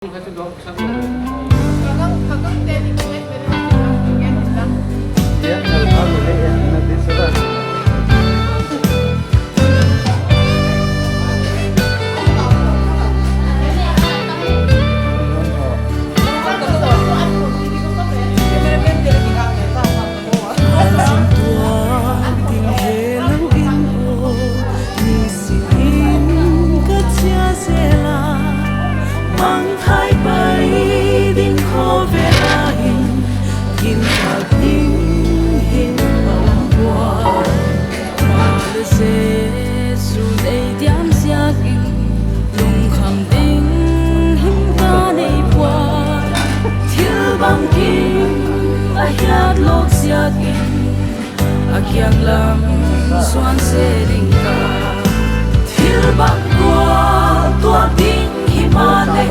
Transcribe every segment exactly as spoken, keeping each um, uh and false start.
Tua ding he lo in o, nisim in ka chia zel a, mangthai pai ding khovel a hin, kin thak ding hin a um poi. Male Jesu nei diam ziak in, lungkham ding hin ka nei poi. Thil bang kim a hiat lok ziak in, a kiang lam suan se ding ka. Thil bang gual tuak ding hi ma le,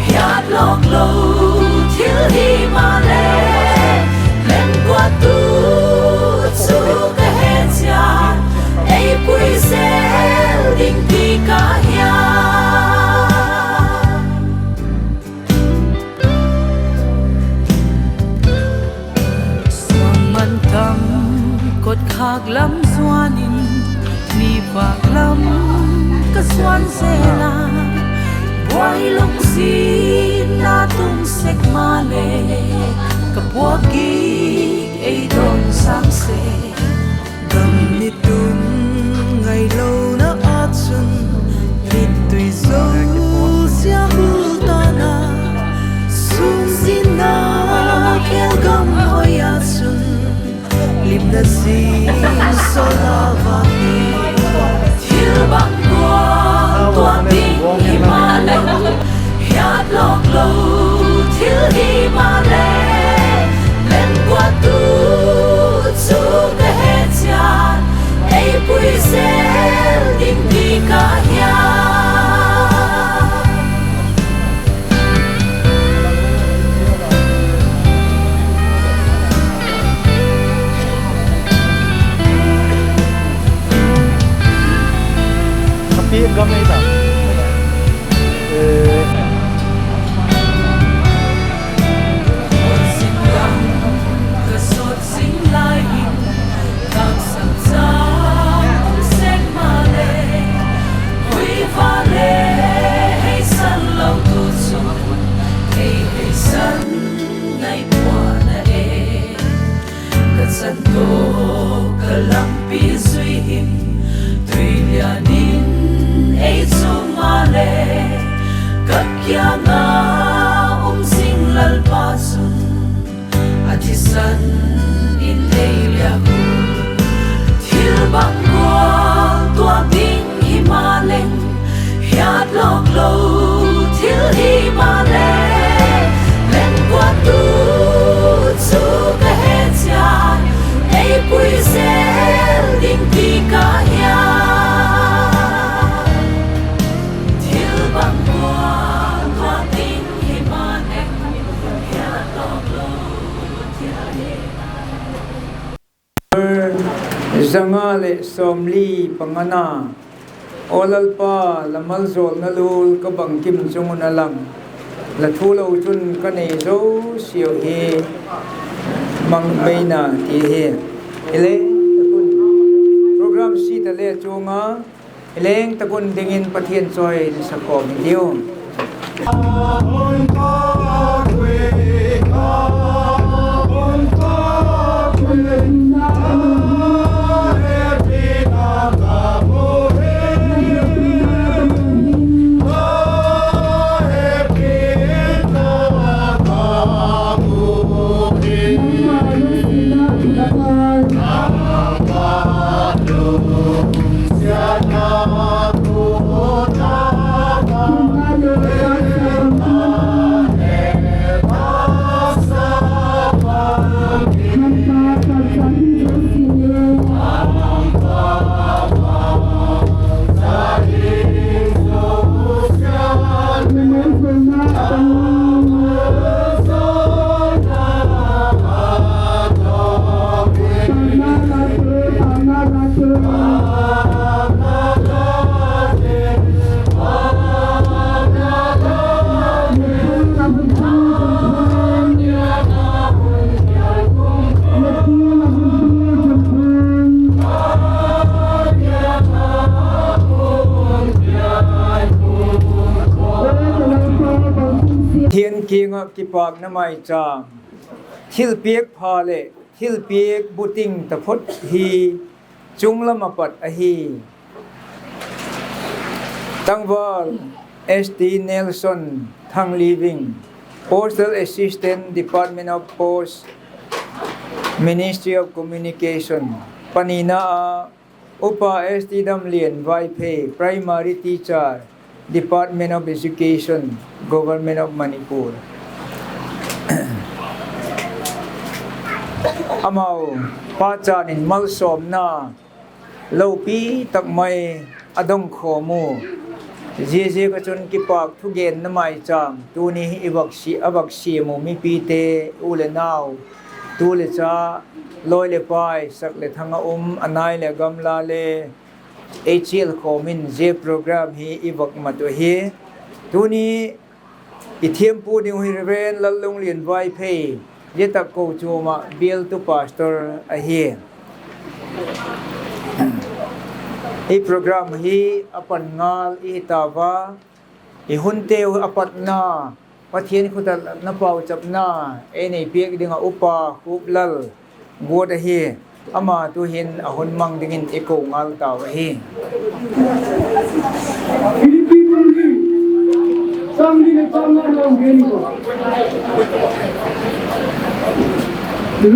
hiat lok lo thil hi ma le, lem gual tu chu ka he chia, ei pui zel ding ti ka hia. Suang man tam kot khak lam suan in, mi vak lam ka suan zel a, buai lungsin na tung sek ma le, ka puak ki ei don sang se. Gam ni tum ngai lo na a chun, mit tui zo sia hul ta na, sum zin na kel gam hoi a chun, lim na zin so la va hi. Thil bang gual tuak ding hi ma le, hiat lok lo thil hi ma le, lem gual tu chu ka he chia, ei pui zel ding ti ka hia. Kapi gam ei ta. Eh. Ka chan toh ka lampi zui in, tui lian in ei chom ma le, ka kiang a um zing Lalpa chun, a thisan in ei liak u. Thil bang gual tuak ding hi ma leng, hiat lok lo thil hi ma le, leng gual tu chu ka he chia, ei pui zel ding ti ka hia. Thil bang gual tuak ding hi ma leng, hiat lok lo thil hi ma le. Zanga le somli pangana. O Lalpa, la maljolna lul ka bangkim chung un a lang, la thu lo chun ka nei jouse u hi mang beina ti hi. Hileng takun program si ta le chunga, hileng takun dingin Pathen choi na sakhom hi diu. Pathen kianga kipakna maicham. Thilpek pha le thilpek buting taphot hi chunglam apat ahi. Tangval S T Nelson Thangliving, Postal Assistant, Department of Post, Ministry of Communication. Panina a Upa S T Damlien Vaiphei, Primary Teacher, Department of Education, Government of Manipur. Amau pachan in malsomna loupi tak mai adong khom u. Ziaziak a chun kipak thugenna maicham tuni hi i vak si-, a vak siam u mipite, u le nau, tu le cha, loi le pai, sak le thang a um, a nai le gamla le, ei chil khom in zia program hi i vak mat u ahi. Tuni i thiampu ding u hi Reverend Lallunglien Vaiphei, zia tak ko chuma bial tu pastor ahi. Hi program hi apan ngal i hi tauva, i hunte u apatna, Pathen khut a na pauchapna ei nei piak ding a Upa Khuplal Guat ahi. Ama tuhin a hun mang dingin i ko ngal tau ahi. Philippi bung li, chang li le chang nga lang gen ko.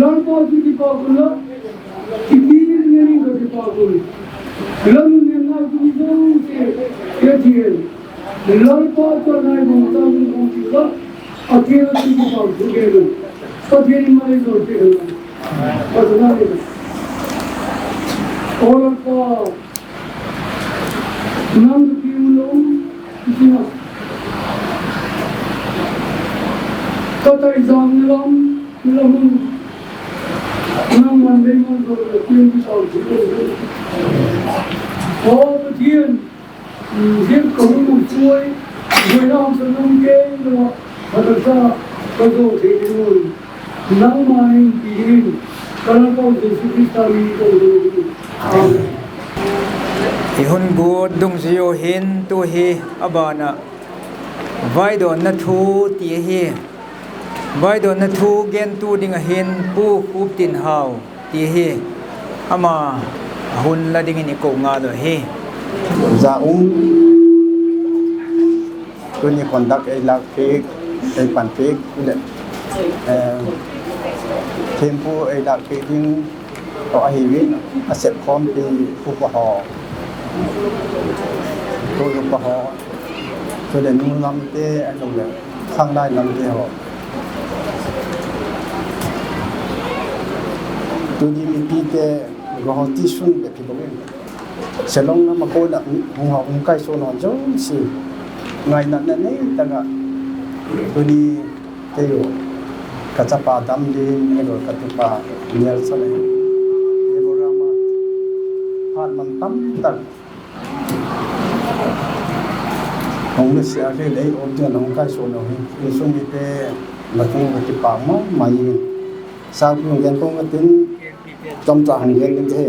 Lalpa chu kipa ko la, kipi nge ni ko kipa ko. Lam ne na ku ni do se, ke ti. Lalpa chu nai bong chang bong ti la. Pathen a chun kipah thu gen u. Pathen in malai jol peh hen lang. Pathen a le. O Lalpa, nang chu pi u lou, pi u na. Ka tai jang lam, lam un. Nangman lei man jol le, pi u kipah thu gen u. O Pathen, Jin ka hung suai, suai na hung sa nung kei lo, ka ta sa, ka zo thei ding un. Nangma in pi in, ka Lalpa Jesu Christa min in ka zo ding un. Amen. I hun guat dungjuiyu hin tu hi abana vaidonna thu ti ahi. Vaidonna thu gentu ding ahin Pu Khuptinhao ti hi ama a hun la dingin i ko ngal u ahi. Ja um, tuni conduct ei lak pek, ei pan pek, le, eh, thempu ei lak pek ding, Toh ahiuvin, a sep khompi upa ho, tui upa ho, chule nu lam te, ahilou le, khanglai lam te ho. Tuni mipi te, go ho ti sun be pi bongin. Shillong lam a kona, hung ho, hung kai sun ho jouse. Ngaina na nei tanga. Tuni Keiho, ka chapa Damlien, ahilou le ka tupa Nelson ahi. Keiho rama, phat man tamtah. Hung le sia kei lei, um tia nang kai so lo hi. Insung mite, na chung ka kipa mama e. Sa kung gen kong ka tin, chomcha hung gen ding te.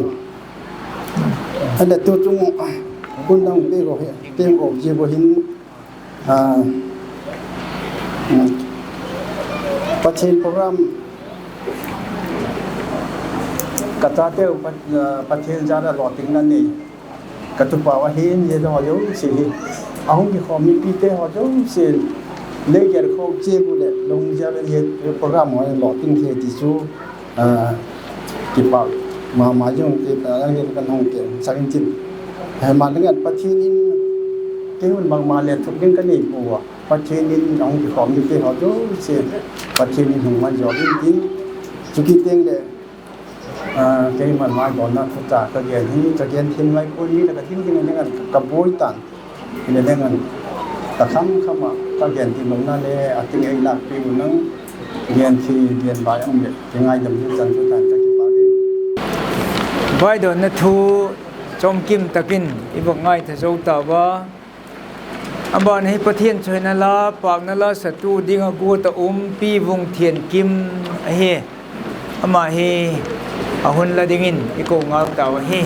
Ahile tu chung, kun dang te ko he, te ko ji ko hin, Ah, hmm. Pathen program, ka chate u Pat-, ah, Pathen jal a lolhing na nei. Ka tupa u ahin, ye ho jouse hi. Ahung kikhom mipi te ho jouse. Lei gel kho che bu le, long jal ye program ho lolhing thei ti chu. Ah, kipa mama jong kei ta, ah, kei kan hung kei, sakin chin. He ma lengan Pathen in, kei hun mama le thuk ding ka nei poi. Pathen in hung kikhom ni kei ho jouse. Pathen in hung man jol in tin. Chuti teng le, ah, kei man mai bon na thu cha ka gen hi, ka gen thim ngai poi ni le ka thim ding lengan ka boi tan. Ile lengan, ka kham kham a, ka gen ti mong na le, a ting ei lak pi u nang, gen thi, gen bai am le, ki ngai dam ni chan chu tan ka kipa e. Vaidonna thu, chomkim takin, i vak ngaitha jou tauva. Aban hi Pathen choina la, pakna la, satu ding a guat a um, Pi Vungthiankim ahi. Ama hi a hun la dingin i ko ngal tau ahi.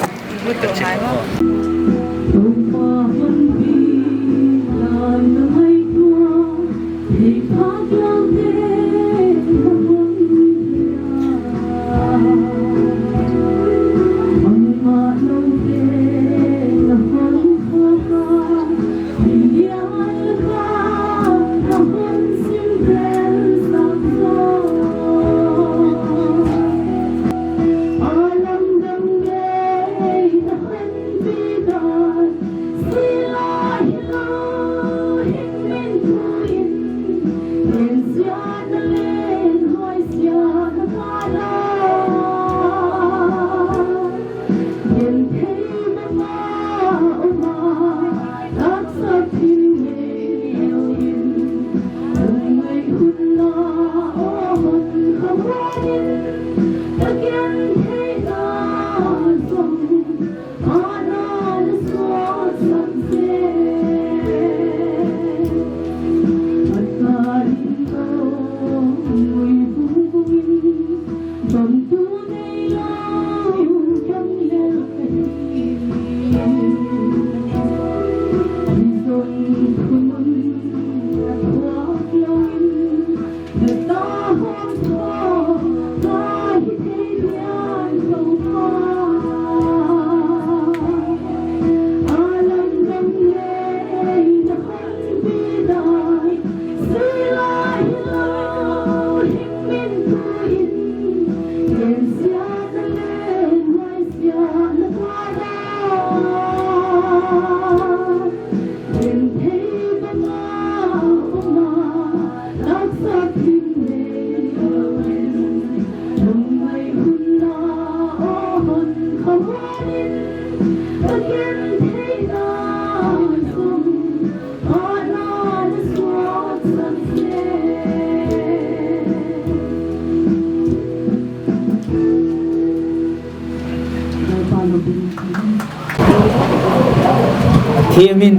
Thimin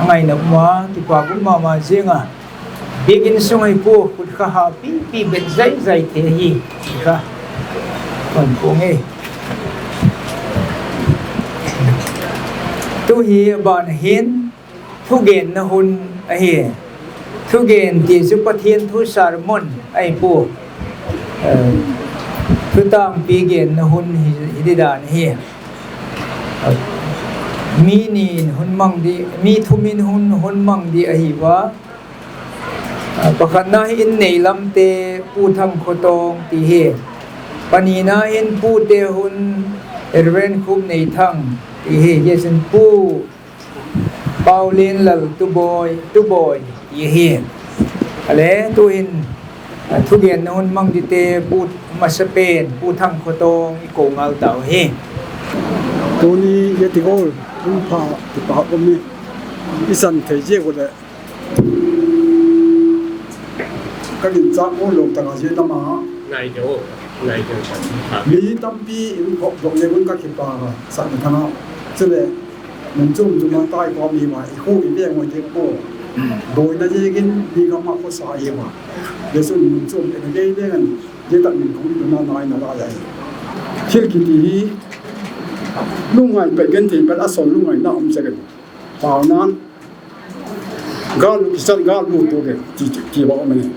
angai na uma, kipa kum mama jinga. Bikin sungai pu, kut kha ha pi pi bet zai zai the hi. Kha. Kon pu nge. Tu hi ban hin, thugen na hun ahi. Thugen ti chu Pathen thu sermon ahi pu. Eh, thutang pi gen na hun hi, hi di dan hi. Eh, mi ni in hun mang di, mi thum in hun, hun mang di ahi va. Eh, pakhat na hi in nei lam te Pu Thang Khotong ti hi. Pani na hin pu te hun Reverend Khup Nei Thang ti hi. Yes, in pu Paulin Lal Tuboi, Tuboi, ye hi. Ale, tu hin, a, thugen na hun mang di te, pu, masa pen, Pu Thang Khotong, i ko ngal tau hi. Tuni, ye ti gol, um pha, ti pa ko mi. I san thei je ko le. Ka gin cha ko lo ta ga je ta ma. Nai de o, nai de o. Mi tampi in ko do le gun ka ki pa ga, sa ni ka na. Chule, Mun chom chom a tai ko mi ma, i khu i ve ngoi te ko. Boina jeh in mi gam a khosa i ma. Jesun mun chom te na gei le ngan, je tak min khum tu na nai na la ya. Thil kiti hi, lungngai pe gen thei pe a son lungngai na um se gen. Pau nan, gal lu kisan gal lu tu gen, ti, ti, ti ba um ne.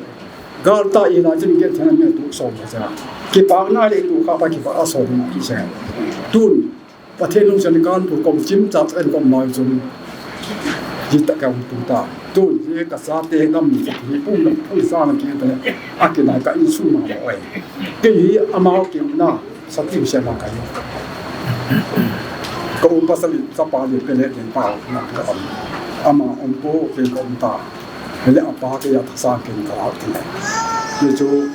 Gal ta i la jin gen thena me tu som sa. Kipakna le tu kha pa kipak a son ki se. Tun, Pathen lungset in kahin pu kom chim cha cha in kom nai chun. Ji ta ka pu ta. Tun ji ka sa te dam ni hi pum na pum sa na ki ta le. A ki nai ka in su ma oi. Ke hi ama ki na sa ti se ma ka hi. Ka um pa sa li sa pa li pe le den pa na ka um. Ama um po ke kom ta. Vele a pa ke ya thasa ken ka la te. Ye chu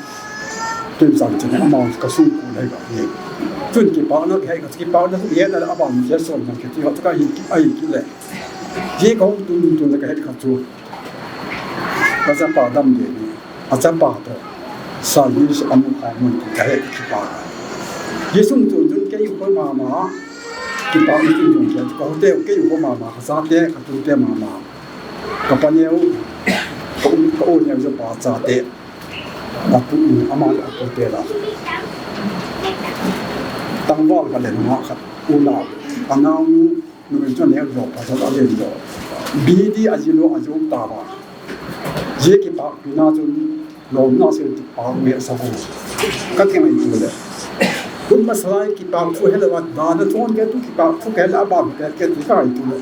ken sang chen ama ka su ku le ka ye. Tun kipakna ke ka kipakna ye na a ban ye son na ke ti ha ka hi ai ki le. Ye ka hung tun tun ka he ka chu. Ka sa pa dam de ni. A cha pa to. Sa ni sa amu ka mun ka he ki pa. Ye sung tun tun ke yu ko ma ma. Kipa ni tun tun ke ka ho te ke yu ko ma ma ka sa te ka tu te ma ma. Ka pa neo, ka u, ka u neo jo pa cha te. Ka pu in ama ka pu te la. Tangval ka le nunga khat u la. Ka nau nu, nu in cho neo jo pa cha la le jo. Bi di a ji lo a jo ta ba. Je kipakpi na chun Lomna se ti pa nge sa ko. Ka kingaito le. Kun masalai kipa thu hele wa da na thon ke tu kipa thu ke la ba ke ke ti ka ngaito le.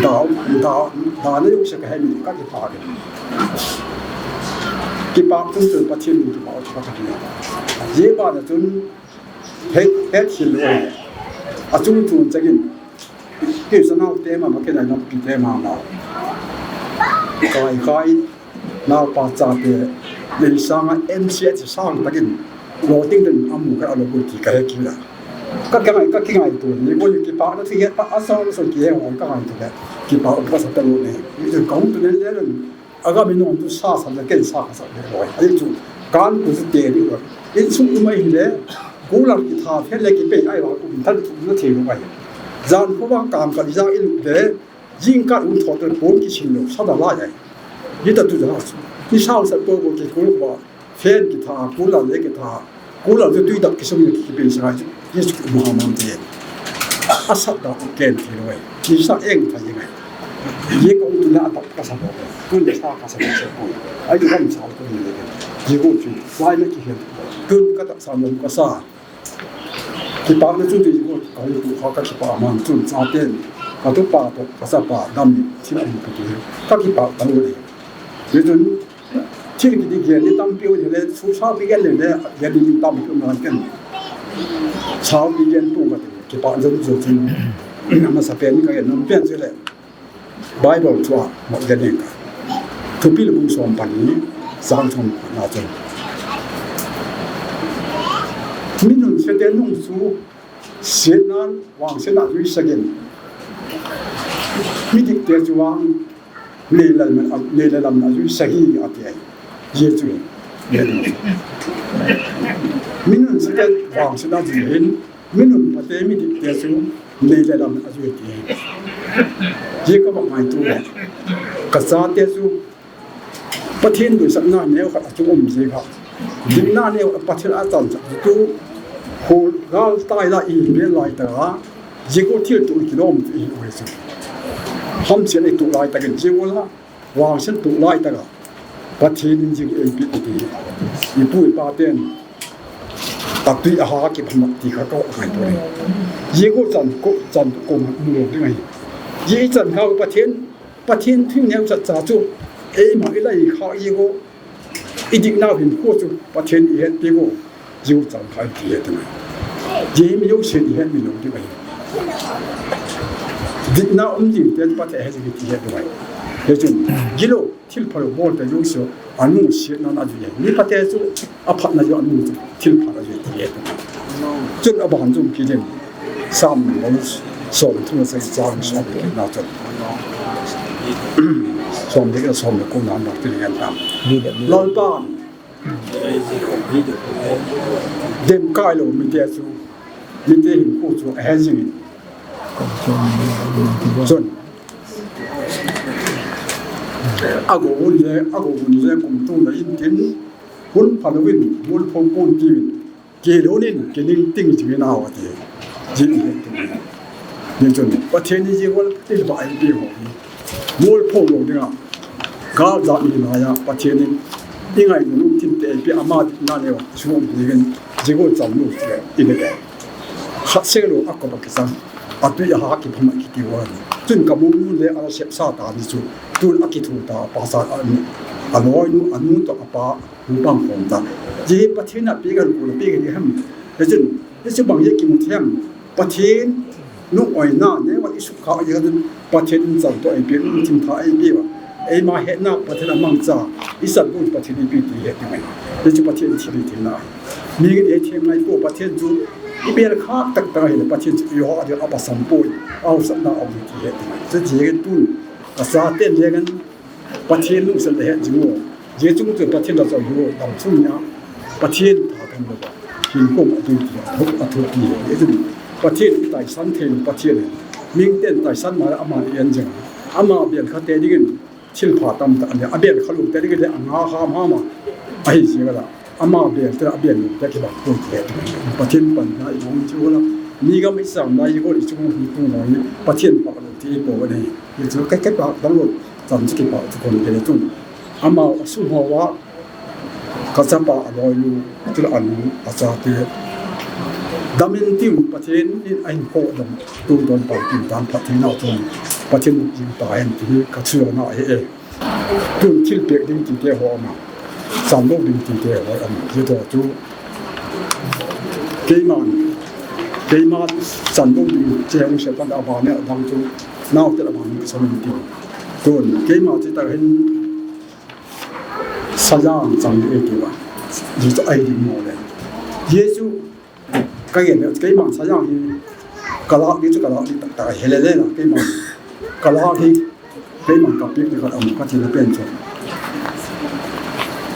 Da da da na yu se ka he mi ka kipa ke. Kipa thu tu Pathen kipa thu ka ke. Ye ba na tun he he thil lo. A chung chung chagin. Ki sa nau te ma ma ke na na pi te ma ma. Kai kai. Naupa chate, nei sanga M C H sang takin, lo ting den amu ka alo kul ki ka he kila. Ka, ka ngai, ka kingaito, ni ko ni kipana thi het pa, a sang so ki he hon ka ngaito le. Kipa u ka sa ta lo ne. Ni tu ka hung tu ne le le. Aga mi no tu sa sa le ken sa ka sa le lo. Ai tu, kan ku su te ni lo. In sung u mai le, ku la ki tha the le ki pe ai wa ku than tu no the lo ai. Jan ko wa kan ka ja in le, Jingkah un thot le pon kisin lo, sa da lai ai. Ni ta tu da. Ni sao sa po ko ki ko ba. Fen ki tha, ku la le ki tha. Ku la le tui dak ki sum ki ki pen sa. Ni su mu ha man te. A sa da ko ken ki lo ai. Ni sa eng tha ye ngai. Ye ko tu na ta ka sa po. Tu le sa ka sa po. Ai tu ram sa ko ni le. Ye ko tu. Lai me ki hen. Tu ka ta sa mo ka sa. Kipana chu ti ko ka hu tu kha ka kipa man chun chaten ka tu pa to ka sa pa dam ni thil a mu ka tu ka kipa ta lo le. Ni chun thil ki ti gen ni tampi u le su sa pi gen le le gen ni tampi u man ken. Sa pi gen tu ka ti kipa zon zo chun. Na ma sa pen ni ka gen nam pen che le. Bible chua mo de ning ka. Thupi le bung som pani, sang som na chun. Mi nunse te nung chu, siatnan, vangsiatna jui sagin. Mi dikte chu vang, nei lam, nei lam na jui sagi ati ai. Jesu. Mi nunse te vangsiatna jui hin, Mi nunphate mi dikte chu nei le lam a jui ti. Ji ka bang mai tu le. Ka chate chu Pathen deisahna neo khat a chu um ji kha. Dikna neo Pathen a chan chu hol gal tai la i be lai ta. Ji ko thil tu kilom tu i oi chu. Ham chen i tu lai ta ken ji ko la. Vangsiatna tu lai taka Pathen in jing eipe ti. I pu i pa ten a tui a ha ki phamat ti kha ka ngai tu le. Ji ko chan ko chan ko mu lo ding ai. Ji chan kha Pathen, Pathen thu neo cha cha chu. Eima i lai kha ji ko i dikna hin ko chu Pathen i het pi ko. Jiu chang khai ti he tu mai. Ji mi yo se ti he mi lo ti mai. Dikna um jing te pa te he ti he tu mai. He chun, gilo, thil phalo bol te yo se, anu se na na ju ye. Ni pa te chu, a phat na yo anu chu, thil phat na ju ti he tu mai. Chun a ban jum ki den. Sam ni lo, som thu sa chang som ki na chun. Som ni ka som ni ko na na ti he tam. Lal pa. Dem kai lo mi te chu, mi te hin ko chu a he jing in. Chun. A go un le, a go un le kum tu le in tin, hun pha lo in, mul phong pon ti in, ke lo nin, ke ning ting jing in a wa ti. Jing in ti. Ni chun, Pathen ni ji wal ti ba ai pi ho. Mol phong lo dinga. Gal jat ni laiya, Pathen in, i ngai nu thim te pi ama na le wa, sum ni gen, ji go cham nu te, i le. Khat se lo a ko ba ki sa, a tui a ha ki phama ki ti wa ni. Chun ka mu nu le a sep sa ta ni chu, tun a ki thu ta, pa sa a ni. A loi nu, a nu to a pa, nu pang phong ta. Ji Pathen a pi gan ku pi gan ham. He chun, he chu bang ye ki mu thiam. Pathen, nu oi na, ne wa i suk kha ye ka chun, Pathen in chan to ai pi, nu thim tha ai pi wa. Eima hetna Pathen a mangcha, i san bu Pathen i pi ti he ti mai. Ni chu Pathen thi pi ti na. Mi ngi e thi ngai ko Pathen chu, i bel kha tak tak hi Pathen chu i ho a de a pa sam poi, au san na au ti he ti mai. Chu ji ngi tu, a sa ten je ngan, Pathen lungset le het jing u. Jesu chu Pathen la choi u, dam chung nia. Pathen tha kan lo. Hin kum a tu ti, a thu, a thu ti. E tu. Pathen i taisan thei lo Pathen. Ming ten taisan ma ama en jing. Ama bel kha te dingin thil pha tam ta ania. A bel kha lo te dingin le anga ha ma ma. A hi ji ga la. Ama bel te a bel lo te ki ba ko ti. Pathen pan na i mong chu la. Ni ga mai sam na i ko i chung hi tu na i. Pathen pa lo ti ko ne. Ni chu kai kai pa dang lo. Chan chu kipa chu kon te le chun. Ama a sum ho wa, Ka chapa aloinu, chule anu, achate. Damin tiu Pathen in ahin khodom, tun don pan tin dan Pathen a chun Pathen in tahen ti ka chuna ahi e. Tun thilpeh ding tite ho ama, chanlou ding tite ho ama, hitoh chu. Keiman, keima chanlou ding che hung sepan abana dang chu, naote abana kisan ti. Tun keima chita hin Sayang chang e keiva. Jesu ahi ding mo le. Jesu ka gen le, keiman sayang hi ka lah ding chu ka lah ding taktak ahi le le la, keiman ka lah hi, keiman ka peh ding khat aum kati le pen chu.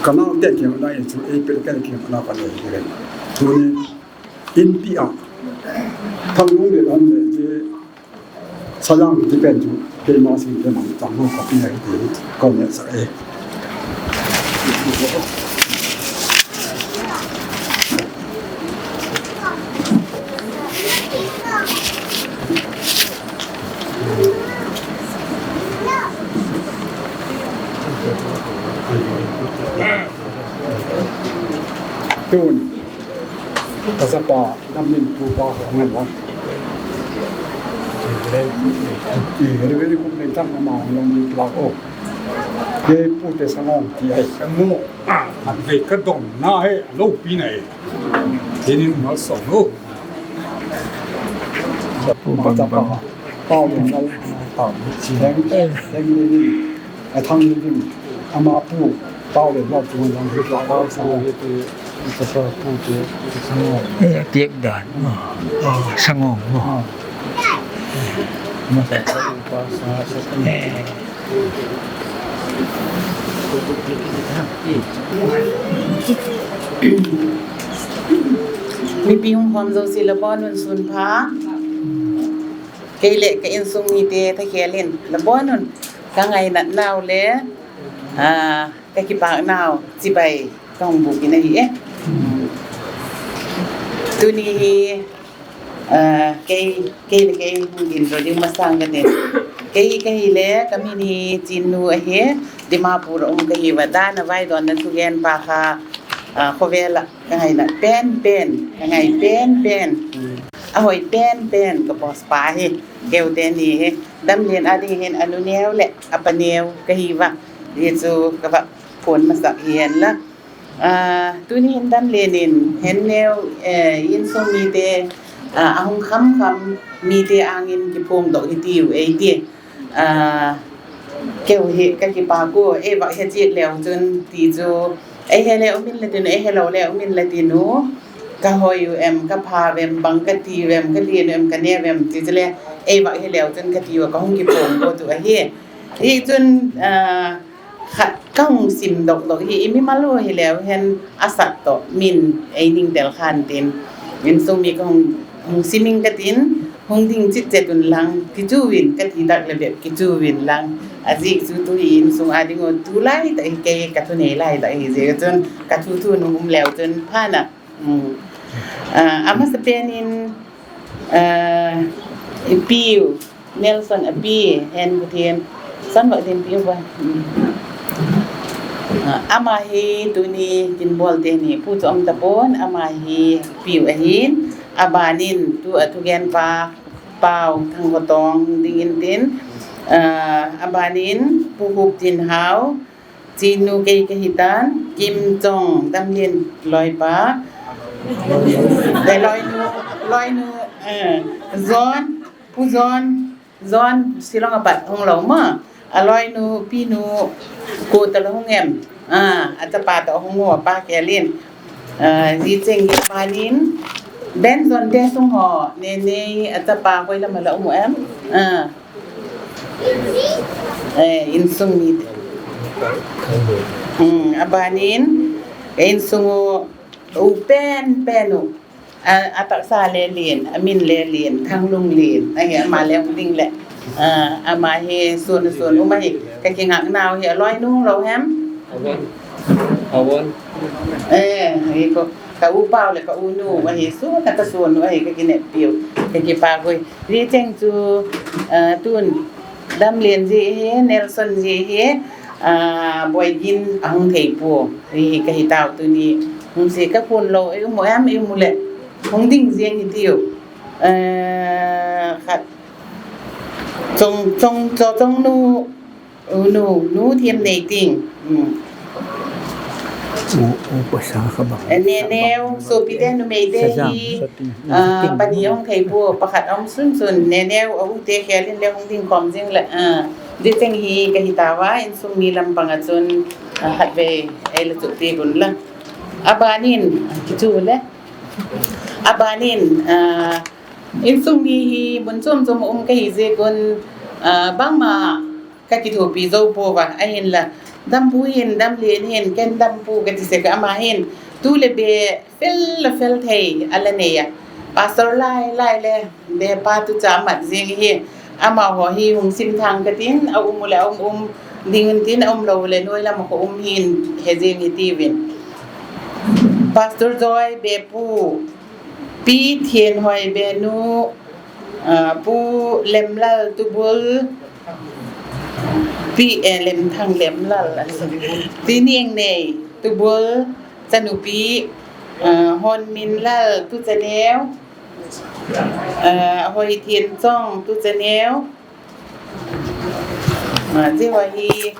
Ka naote keiman a chu, ei peh keiman a ka le hi le. Tuni inpi a Thanglung le aum le je. Sayang ti pen chu keima sing le mang chang lo ka pi ahi ti kon le sa e. Tun ka chapa Damlin pu pa ho ngen la. Reverend Kum Lentang ama ho ngen la o. Ke pu te Sangong ti ai. Sangong. Ah, an ve ka dong na he, lo pi na he. Tinin mal song lo. Pu bang bang. Pau Lentang. Pau. Thank, thank you. A Thanglun ding, ama pu, Pau le Lhok chu lang hit la Pau sa. Pu te, chapa pu te, Sangong. Eh, tiek dan. Oh, oh, Sangong. Oh. Ah. Ma sa pa sa sa. Eh. Mipi hung khom jouse le bon un sun pha. Kei le ka insung mite thakhel in le bon un. Ka ngainat nau le, ah, ka kipak nau chibai ka hung buk in ahi e. Tuni hi, ah, kei, kei le kei hung din ro ding masang ka tin. Kei hi ka hi le, ka min hi Chinnu ahi, Dimapur a um ka hi va, dan a vai don na thugen pa kha, ah, khovel a ka ngainat pen pen, ka ngai pen pen. A hoi pen pen, ka boss pa hi, keu teni hi. Damlen a ding hin anu neo le apa neo ka hi va. Hi chu ka va phon masak hi hen la. Ah, tuni hin Damlen in hen neo, eh, insung mite, ah, ahung kham kham mite angin kiphong doh hi tiu ei ti. Ah, keu hi ka kipak u, ei va he chik leu chun ti chu. Ei he le umin le tin, ei he lo le umin le tin u. Ka hoi u em, ka pha u em, bang ka ti u em, ka lien u em, ka ne u em, ti chu le, ei va he leu chun ka ti u, ka hung kiphong u tu ahi. Hi chun, ah, khat ka hung sim dok dok hi, i mimal u hi leu hen a sat toh, min ei ning del khan tin. Insung mi ka hung, hung siming ka tin, hung ding chit chet un lang, kichu vin, ka ti dak le bep, kichu vin lang. A zik chu tu hi insung a ding u, tu lai ta hi kei ka thu nei lai ta hi zik chun, ka thu thu nung um leu chun, pha na. Hmm. Ah, a masa pen in, ah, i pi u, Nelson a pi, hen ku thiem, san va thiem pi u va. Hmm. Ah, ama hi tuni kin bol teni, pu chu um ta pon, ama hi pi u ahin, a ban in, tu a thugen pa, Pau Thangkotong ding in tin, ah, a ban in, Pu Hup Tin Hau, Chinnu kei ka hi tan, Kim Chong, Damlen loipa. Te loinu, loinu, eh, John, Pu John, John, Shillong a pat hung lo ma. A loinu, Pinu, ko ta lo hung em. Ah, a chapa ta hung ho, Pa Kelin. Ah, ji cheng hi panin. Ben John te sung ho, ne ne, a chapa koi lam la um em. Ah. Eh, insung mi. Hmm, a ban in, insung u, u pen, pen u. A, a taksa le lien, a min le lien, Thanglung lien. Ahi, ama le hung ding le. Ah, ama hi sun, sun, um ahi, ka kingak nau hi, a loinu lo hem. Avon. Avon. Eh, hi ko, ka u Pau le ka u Nu, ahi, sun, ka sun, ahi, ka kinepiu, ka kipa koi. Ri cheng chu, ah, tun, Damlen ji hi, Nelson ji hi, Ah, Boigin ahung thei poi, hi, hi kahi tau tuni. Hung se ka kun lou, ei um em, ei um le. Hung ding jeng hi tiu. Ah, khat. Chong, chong, cho, chong nu, u nu, nu thiam nei ting. Hmm. U, u pasa ka bang. Eh, ne neo, so pi te nu mei te hi. Ah, pani hung thei poi, pakhat um sun sun. Ne neo, a u te khelin le hung ding kom jing le. Ah, di teng hi kahi tau va, insung mi lampang a chun, ah, hat ve, ei le chu ti gun la. Abanin, kichu le. Abanin, ah, insung mi hi mun chom chom um kahi jeh un, ah, bangma ka kithopi jou pouva, ahinla, dampu hin, damlen hin, ken dampu kati sek a, ama hin, tu le be, fel la fel thei, ala nei a. Pastor lai, lai le, be pa tu cha mat jing hi, amaho hi hung simthang katin, a um u le, a um um, ding un tin, a um lou u le, noi lam a ko um hin, he jing hi tiuvin. Pastor Joy, be pu, Pi Thienhoi, be nu, ah, Pu Lemlal Tubul, Pi, eh, Lemthang Lemlal, Pi Niangnei Tubul, chanupi, ah, Honminlal Tuchaneo, ah, Hoithianchong Tuchaneo, ah, jeh ho hi,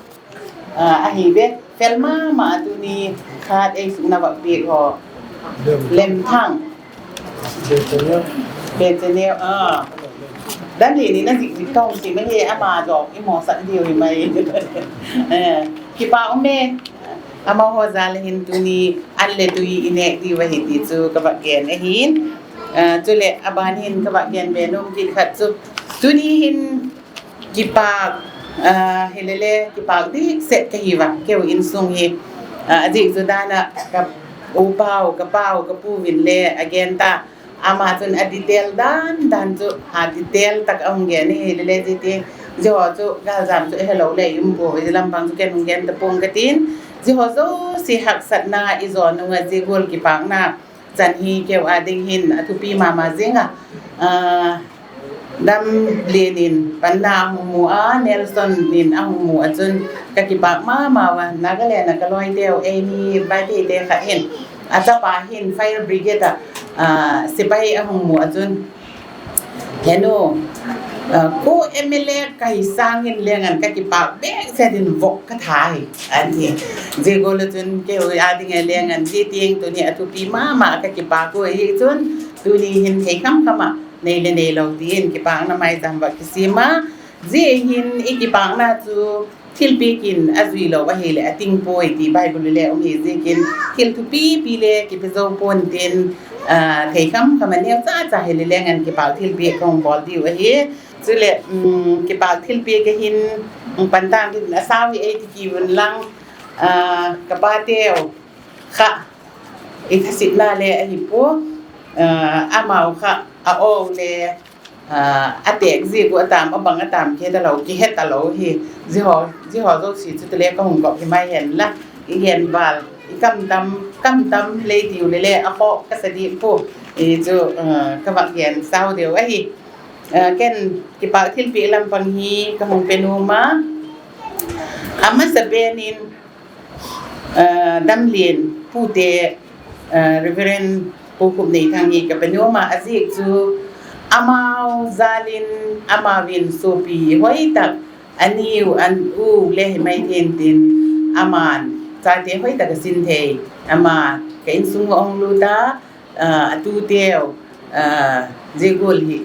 ah, ahi ve, fel mama tuni khat ei sukna vah peh ho. Lemthang. Be Chaneo, ah. Damlen in ajik jik tong si mai he, ama jong i mo sak diu hi mai. Eh, kipa um e. Amaho jal hin tuni an le tui i neh diu ahi ti chu ka vah gen ahin. Ah, chule aban hin ka vah gen be nom kit khat chu, tuni hin kipak, ah, hilele kipak dik set kahi va, keu insung hi. Ah, ajik chu dan a ka u pau, ka pau, ka pu vin le agen ta. Ama chun a detail dan dan chu, a detail tak a hung gen hi, hilele jiti. Jeh ho chu galjam chu helou le i um poi, jeh lampang chu ken hung gen tapong katin. Jeh ho jouse haksatna i jo nunga jeh gol kipakna chan hi keu a ding hin a thupi mama jing a. Ah, Damlen in panna ahung mu a, Nelson in ahung mu a chun ka kipak mama uva, Nagaland a ka loi teu, eini Vaiphei te khat hin, a chapa hin fire brigade a, ah, sepai ahung mu a chun, henu, ah, ko M L A kahi sangin lengan ka kipak behseh in vok ka tha hi, ati. Jeh gol a chun keu a ding a lengan jeh tieng tuni a thupi mama ka kipak u hi chun, tuni hin thei kham kham a nei le nei lou tin kipakna maicham va kisem a, jeh hin i kipakna chu thilpeh in a jui lou ahile a ting poi ti Bible le um hi jeh in thil thupi pi le kipe jou pon tin, ah, thei kham kham a neo cha cha hile lengan kipak thilpeh kong bol diu ahi. Chule, um, kipak thilpeh ka hin, um, pan tang tin a sao hi ei ti kivun lang, ah, ka pa teu kha i thasitna le ahi poi, ah, amau kha a o le, ah, a tek jik u atam, a bang atam kihe talou, kihe talou hi, jeh ho, jeh ho jouse chu tule ka hung kop hi mai hen la, i gen val, i kam tam, kam tam le diu le le, a kho ka sa di poi, i chu, ah, ka vah gen sao diu ahi. Ah, ken kipak thilpeh lampang hi ka hung pe nom a, a masa pen in, ah, Damlen pute, ah, Reverend Pu Khupneithang hi ka pe nom a, ajeh chu amau jal in, amau vin sopi hoi tak, a niu, a u le hi mai thei tin, aman chate hoi tak a sin thei, ama ka insung a hung lut a, ah, a tu teu, ah, jeh gol hi,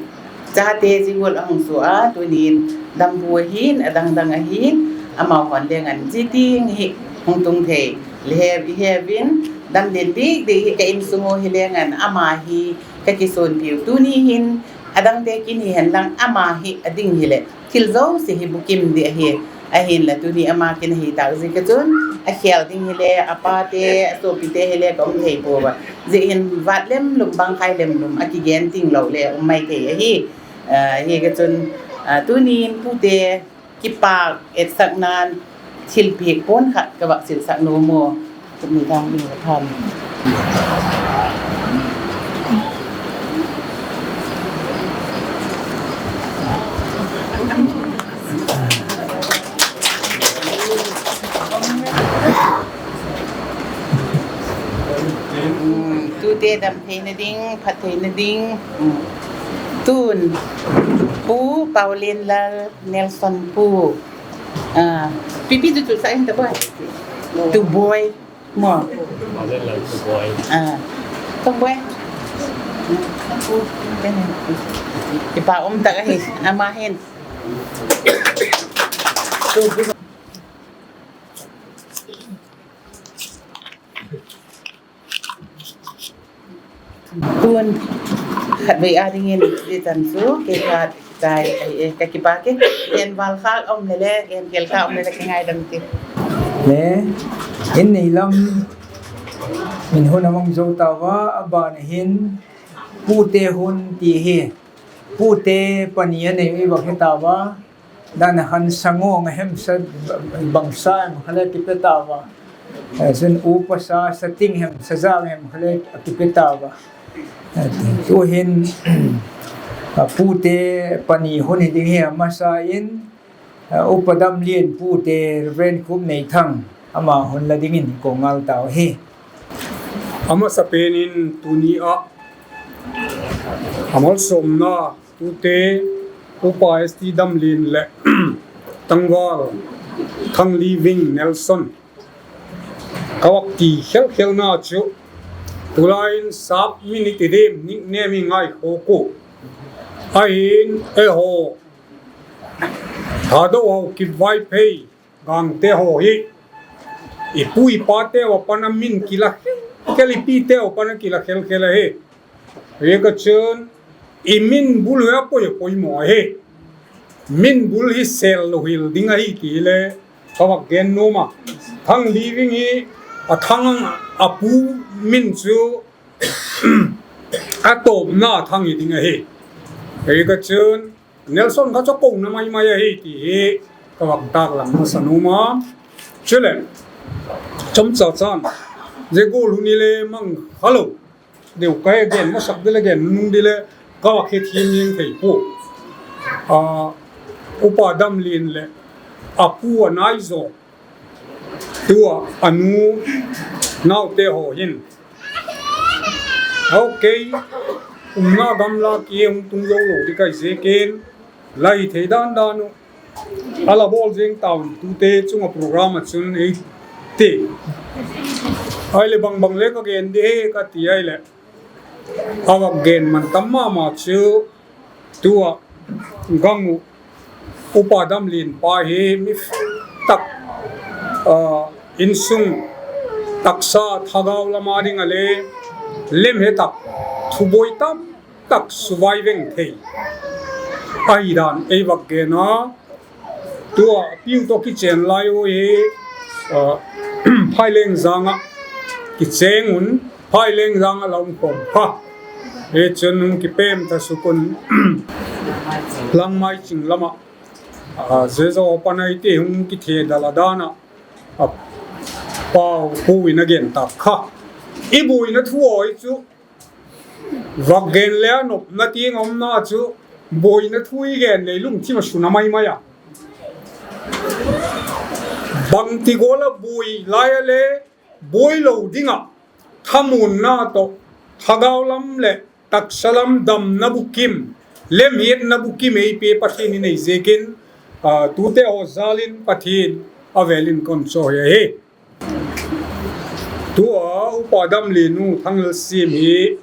chate jeh gol ahung so a, tunin dampu ahin, adang dang ahin, amau hon lengan jeh tieng hi hung tung thei le he, he vin, damlen dik dik hi ka insung u hi lengan, ama hi ka kisonpiu, tuni hin adang te kin hi hen lang, ama hi a ding hile thil jouse hi bukim di ahi. Ahinla tuni ama kin ahi tak jeh ka chun, a khel ding hile, a pa te, a sopi te hile ka um thei pouva. Jeh hin vat lem lum, bang khai lem lum, a kigen ting lou le um mai thei ahi. Ah, hi ka chun, ah, tunin pute kipak etsaknan thilpeh pon khat ka vah silsak nom u. Khupneithang ding ka than. Hmm, tute dam theina ding, phat theina ding. Hmm. Tun, Pu Paolienlal Nelson Pu. Ah, pipi tu tu sa in ta boy. Tu boy. Mo. Paolienlal Tu boy. Ah. Tu boy. Kipa um ta ka hi. Ama hin. Tu boy. Tun, khatvei a dingin, hichan chu, kei khat, tai, eh, ka kipa ke, gen val kha um le le, gen kel kha um le le, ka ngaidam te. Le, in nei lam, min hun amang jo tauva, aban hin, pute hun ti hi, pute pani anei, i bak hi tauva, Dan a khan sango nga hem sa bangsa em kha le kipe tauva. Eh, chun upa sa, sa ting hem, sa jang hem kha le kipe tauva. Eh, tu hin, a pute pani hun hi ding hi amasa in, eh, Upa Damlien pute Reverend Khupneithang ama hun la dingin ko ngal tau hi. Amasa penin tuni a, amalsomna Tute, Upa S T Damlien le Tangval Thangliving Nelson. Ka vak ti khel khel na chu. Tulai in sap min i ti dem nickname i ngai kho ko. Ahin eiho Thadou Haokip Vaiphei Gangte ho hi, i pu i pa te ho a pat a min kila khel khel, i pi te ho a pat a kila khel khel ahi. Hijeh a chun, i min bul hi apoi apoi mo ahi. Min bul hi sel lou hel ding ahi ti le, ka vak gen nom a. Thangliving hi, a Thang a pu min chu, a topna Thang hi ding ahi. Hijeh a chun, Nelson kha chu kouna mai mai ahi ti hi ka vak taklang masa nom a. Chule, chomcha chan, zia gol hun hi le mang kha lou. Deu ka he gen masak di le gen nung di le ka vak he thiam jeng thei poi. A, Upa Damlien le a pu a nai zaw. Tua a nu naute ho hin. Ok, umna gamla ki hung tung zo lo di kai zekin, la hi thei dan dan u. A la bol jeng taun tute chunga program a chun ei ti. Ahile bang bang le ka gen di he ka ti ahile. A vak gen man tam mama chu tua gang u Upa Damlien pa hi mi tak, ah, insung taksa thagau lama ding a le lem he tak thuboi tam tak suvai veng thei ahi dan ei vak gen a. Tua piu to kichen lai u hi, ah, Phaileng jang a kicheng un, Phaileng jang a la um khom kha. Hichun hung kipem ta sukun Langmai ching lama, ah, zezo panai te hung kithe dal a dan a, ah, pau pu in a gen tak kha. I buina thu oi chu, vak gen le a nopna ting omna chu, buina thu i gen le lungthim a suna mai mai a. Bangti gol a bui lai a le, bui lo ding a, thamunna to, thagau lam le, taksa lam damna bukim, lemhiatna bukim ei pe Pathian in ei zekin, ah, tute ho jal in Pathian a vel in kon cho hi ahi. Tua Upa Damlien nu Thanglsiem hi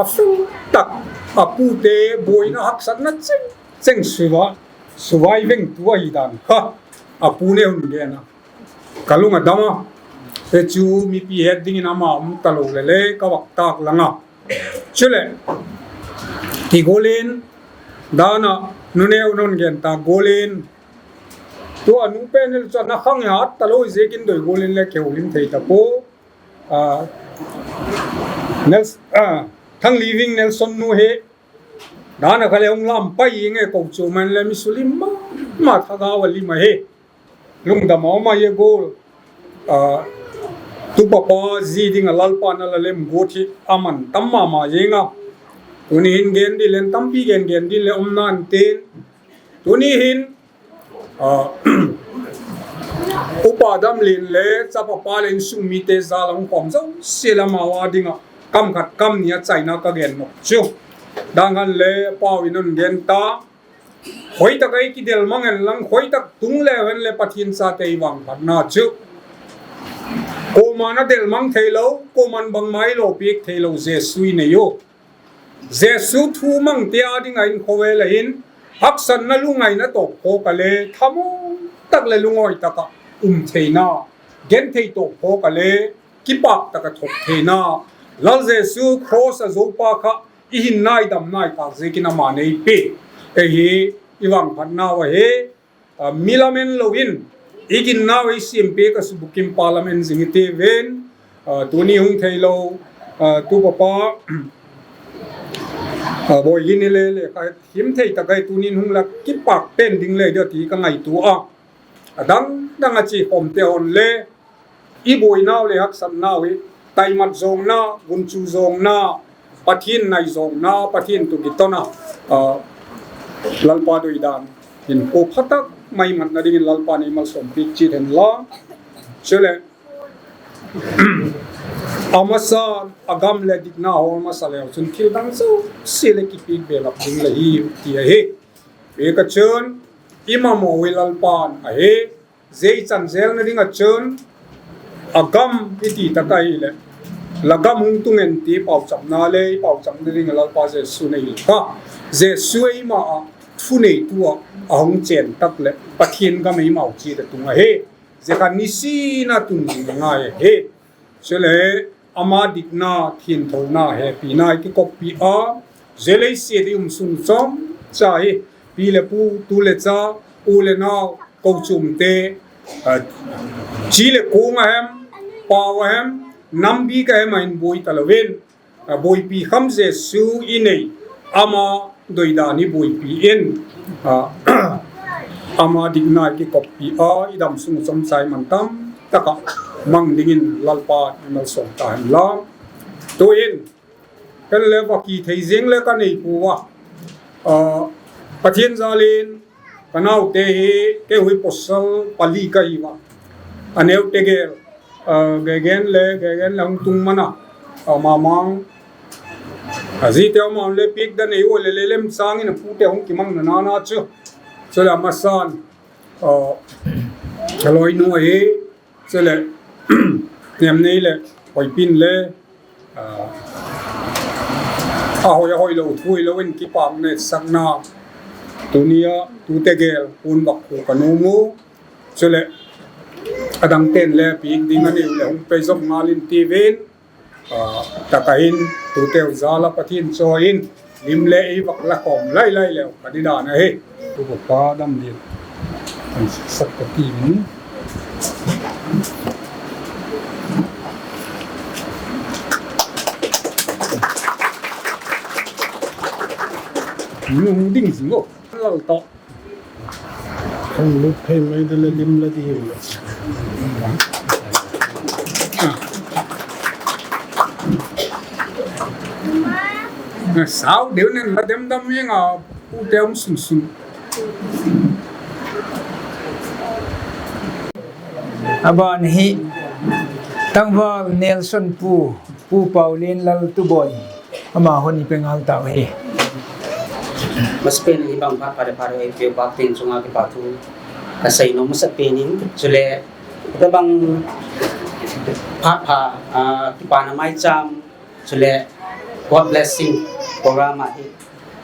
a fu tak a pute buina haksatna cheng cheng suva, suvai veng tu ahi dan kha a pu ne hun gen a. Ka lung a dam a. Hichu mipi het dingin ama um ta lo le le ka vak taklang a. Chule, ti gol in, dan a, nu neu non gen ta gol in, tua nu pen el chu na khang hat ta lo zekin doi gol in le keu lim thei ta poi. Ah, Nels-, ah, Thangliving Nelson nu hi, dan a kha le hung lam pai nge ko chu man le mi sulim ma, ma thagau a lim ahi. Lungdam a um a ye gol. Ah, tupa pa ji ding a Lalpa na la lem got hi a man tam mama jeng a. Tuni hin gen di len tampi gen gen di le um nan tin. Tuni hin, ah, Upa Damlen le chapa pa le insung mite jal a hung khom jouse le amaho a dinga kam khat kam ni a chaina ka gen nom chu. Dang khat le pau in hung gen ta. Hoitah a i kidelmang hen lang, hoitah tung leu hen le Pathen chate i vangphatna chu koiman a delmang thei lou, koiman bangma i lopeh thei lou, Jesu i nei u. Jesu thu mang te a dinga in khovel a hin haksatna lungngaina toh khoh a le, thamong tak le lungoi tak a um theina, genthei toh khoh a le, kipak tak a thop theina, Lal Jesu cross a jou pa kha i hinna i damna i tah jeh in ama nei peh. Ahi, i vangphatna u ahi, a, mi lamen lou in, i ginna u i sempeh ka subukim pa lamen jing i ti ven, a, tuni hung thei lou, a, tu papa, a, boi gin i le le, ka him thei tak a i tunin hung la kipak pen ding le dia ti ka ngaito a. Adang dang a chi khom te hon le, i boina u le haksatna u hi, taimat jong na, gunchu jong na, Pathen nai jong na, Pathen toh kitona, a, Lalpa doi dan hin ko phatak mai matna dingin Lalpa nei malsom peh cheh hen lang. Chule, amasa, agam le dikna hol masa leu chun thil dang jouse le kipeh belap ding le hi ti ahi. Peh ka chun, i mamo u hi Lalpan ahi, jeh i chan jel na ding a chun, agam i ti tak a hi le, lagam hung tung hen ti pauchapna le, i pauchapna ding a Lalpa Jesu nei u kha. Jesu eima a, thuneitu a, ahung chen tak le, Pathen gam eima u cheh a tung ahi. Jeh kha nisin a tun jing ngai ahi. Chule ama dikna, thienthona, hepina i kikop peh a, jeh le i seh ding um sung chom cha hi, pi le pu, tu le cha, u le nao, kochom te, a, chi le kong a hem, pau a hem, nam bik a hem a hin boi ta lou in, a, boipi kham Jesu i nei, ama doi dan i boipi in, a, ama dikna i kikop peh a, i dam sung chom cha i mantam tak a mang dingin Lalpa i malsom ta hen lang. Tuin, ken le va kithei jing le ka nei poi. A, Pathen jal in, ka nao te hi, kei u hi pasal pali ka hi uva. Aneo tegel, a, Gegen le, Gegen le hung tung man a, a, Mamang. Aji te Mamang le pik da nei u le le lem chang in apu te hung kimang na na na chu. Chule amasan, a, ka loinu ahi, chule, Nemnei le, Hoipin le, a, ahoi, ahoi lou, thu hilou in kipak netsakna, tuni a, tu tegel, pun bak khu ka nom u, chule, adang ten le, pik ding a nei u le, hung pe jom ngal in ti ven, a, tak a hin, tu teu jal a Pathen choi in, lim le ei vak la khom lai lai leu, ka di dan ahi. Tu papa Damlen. Kan sak ka ti min. Nung ding jing o. Lal to. Kan lut phei mai da le lim la di hiu. Sao deu nen la dem dam yang a pu te um sun sun. Aban hi Tangval Nelson pu, Pu Paulen Lal Tuboi. Ama hon i pe ngal tau hi. Masapen in hibang phat phat phat ei pe u pa Pathen chunga kipa thu ka sei nom masapen in, chule tabang phat phat, ah, kipana maicham, chule God blessing program ahi.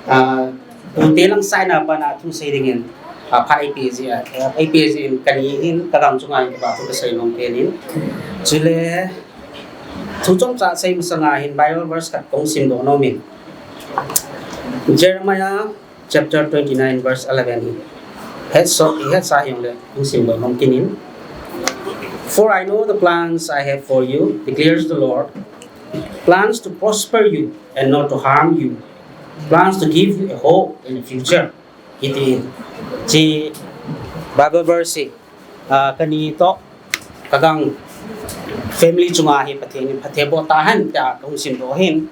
Ah, pute lang saina pana thu sei dingin, ah, phat ei pe ji a, ei pe ji in kani hin ka gam chunga kipa thu ka sei nom pen in. Chule Thu chomcha sei masanga hin Bible verse khat kong simdoh nom in. Jeremiah chapter twenty-nine verse eleven hi. Hetsa, hetsa hijongle kong simdoh nom kit in. "For I know the plans I have for you, declares the Lord, plans to prosper you and not to harm you, plans to give you a hope and a future." Hiti, hiche Bible verse hi, ah, kani toh, ka gang family chunga hi Pathen in phatthei boh tahen tia kahung simdoh ahin.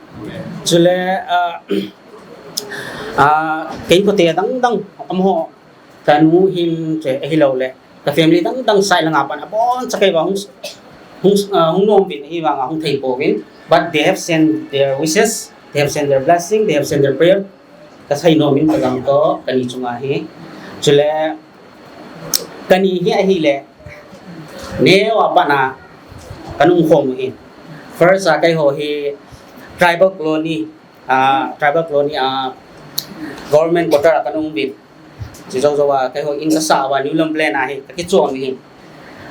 Chule, ah, ah, ka inkote adang dang, amaho, kanu hin, che, ahilouleh, ka family dang dang side langa pan abon cha kei vang hung hung uh, hung nom vin hi vang hung thei pouvin, but they have sent their wishes, they have sent their blessing, they have sent their prayer. Ka sei nom in ka gang to ka ni chunga hi. Chule ka ni hi ahile neo a pana ka nung khom hi. First a kei ho hi tribal colony, uh, tribal colony a uh, government quarter a ka nung vin. Chi zo zo a kei ho in ka sa wa New Lam Plan a hi ka kichon hi.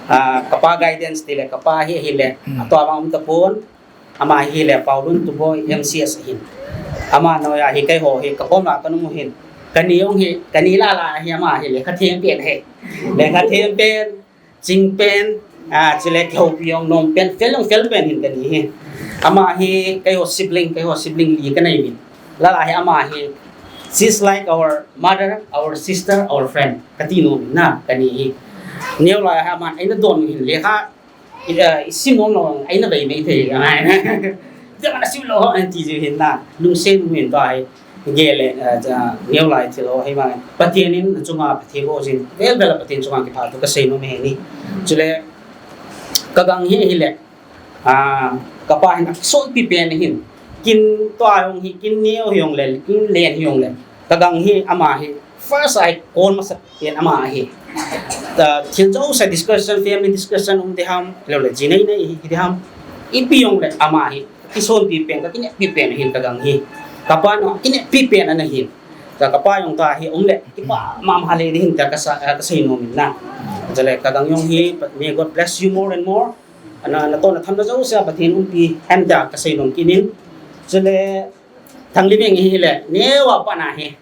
Uh, ka pa guidance tile ka pa hi hi le a to ma um ta pon. Ama hi le Paulun Tuboi M C S hin. Ama noya hi kei ho hi ka pom la ka nung hin. Ka ni jong hi ka ni la la hi ama hi le ka thiem pen he. Le ka thiem pen, ching pen, a chile kei ho pi jong nom pen, fel jong fel pen hin ka ni hi. Ama hi kei ho sibling, kei ho sibling li ka nei min. La la hi ama hi she's like our mother, our sister, our friend. Ka ti nom na ka ni hi. Neo la hi ama ai na don hin le kha I, uh, i sim nong nong ai na vei mei thei ka ngai na. Jang na sim lo ho an ti ji hin na. Lungsen min ba ai. Gele uh, ja neo lai thil ho hi ma. Patien in chunga Patien ho jin. Vel vel Patien chunga kipha tu ka sei nom e ni. Chule ka gang hi hi le. Ah, ka pa hin so pi pen hin. Kin to ai hong hi kin neo hi hong le, kin len hi hong le. Ka gang hi ama hi first ai kon masa pen ama hi. Thil jo sa discussion, family discussion um de ham, lo le jinei nei hi de ham. Ipi jong le ama hi. Kison pi pen, ka kine pi pen hin ka gang hi. Ka pa no kine pi pen ana hin. Ka ka pa jong ta hi um le, ipa ma ma le de hin ka ka sa ka sei nom in na. Chule ka gang jong hi, may God bless you more and more. Ana na to na tham na jo sa Patien umpi hen ta ka sei nom kinin. Chule Thangliming hi le, neo a pana hi.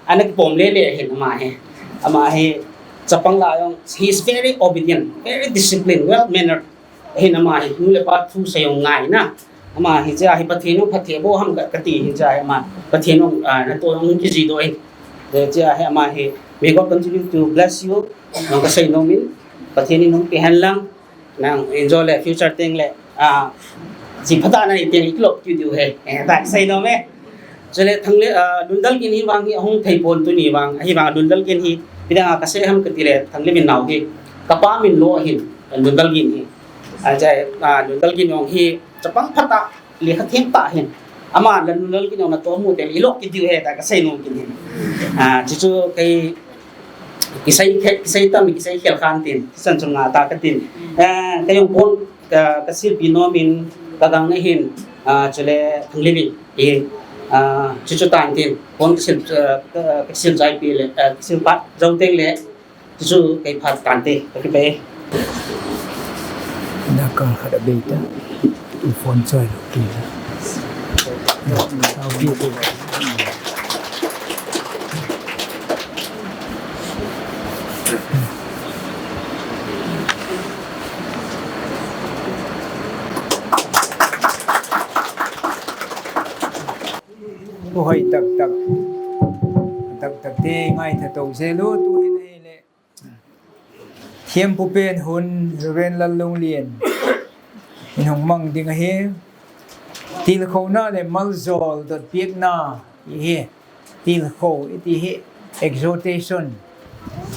Ana kipom le le hin ama hi. Ama hi chapang la jong, he is very obedient, very disciplined, well mannered. Hin ama hi nu le pa thu sei jong ngai na. Ama hi cha hi Patien jong phatthei boh ham ka, ka ti hin cha hi ama. Patien jong, ah, na to jong kiji doh in. Cha hi ama hi, may God continue to bless you. Nong ka sei nom in. Patien in umpi hen lang. Nang enjoy le future teng le, ah, chi phatah na nei teng i kilop kiu diu he. Eh, ta sei nom e. Chule Thangli, ah, Lundalgin hi vang hi ahung thei pon tuni vang, hi vang Lundalgin hi, midang a ka sei ham ka ti le, Thangliming nao hi, ka pa min lo hin, Lundalgin hi. Ah, chai, ah, Lundalgin jong hi, chapang phatah, lekha them tah hin. Ama la Lundalgin jong na to mu teng, i lok ki diu he ta ka sei nom kin hin. Ah, chu chu kei, kisei khe, kisei tam, kisei khel khan tin, kisan chunga ta ka tin. Eh, ka jong pon, ka, ka silpi nom in, ka gang na hin, ah, chule Thangliming, eh, ah, chu chu tan tin, pon ka sil, ah, ka, ka sil jai pi le, ah, ka sil pat, jong teng le, chu chu kei phat tan te, ka kipe. Na ka khat a bei ta. Phone choi lo ki. Au ki. Hoi tak tak. Tak tak te ngai tha to se lo tu hin he le. Thempu pen hun Reverend Lallunglian in hung mang ding ahi. Tilkhouna le maljol dot piakna hi. Tilkhou iti hi exhortation,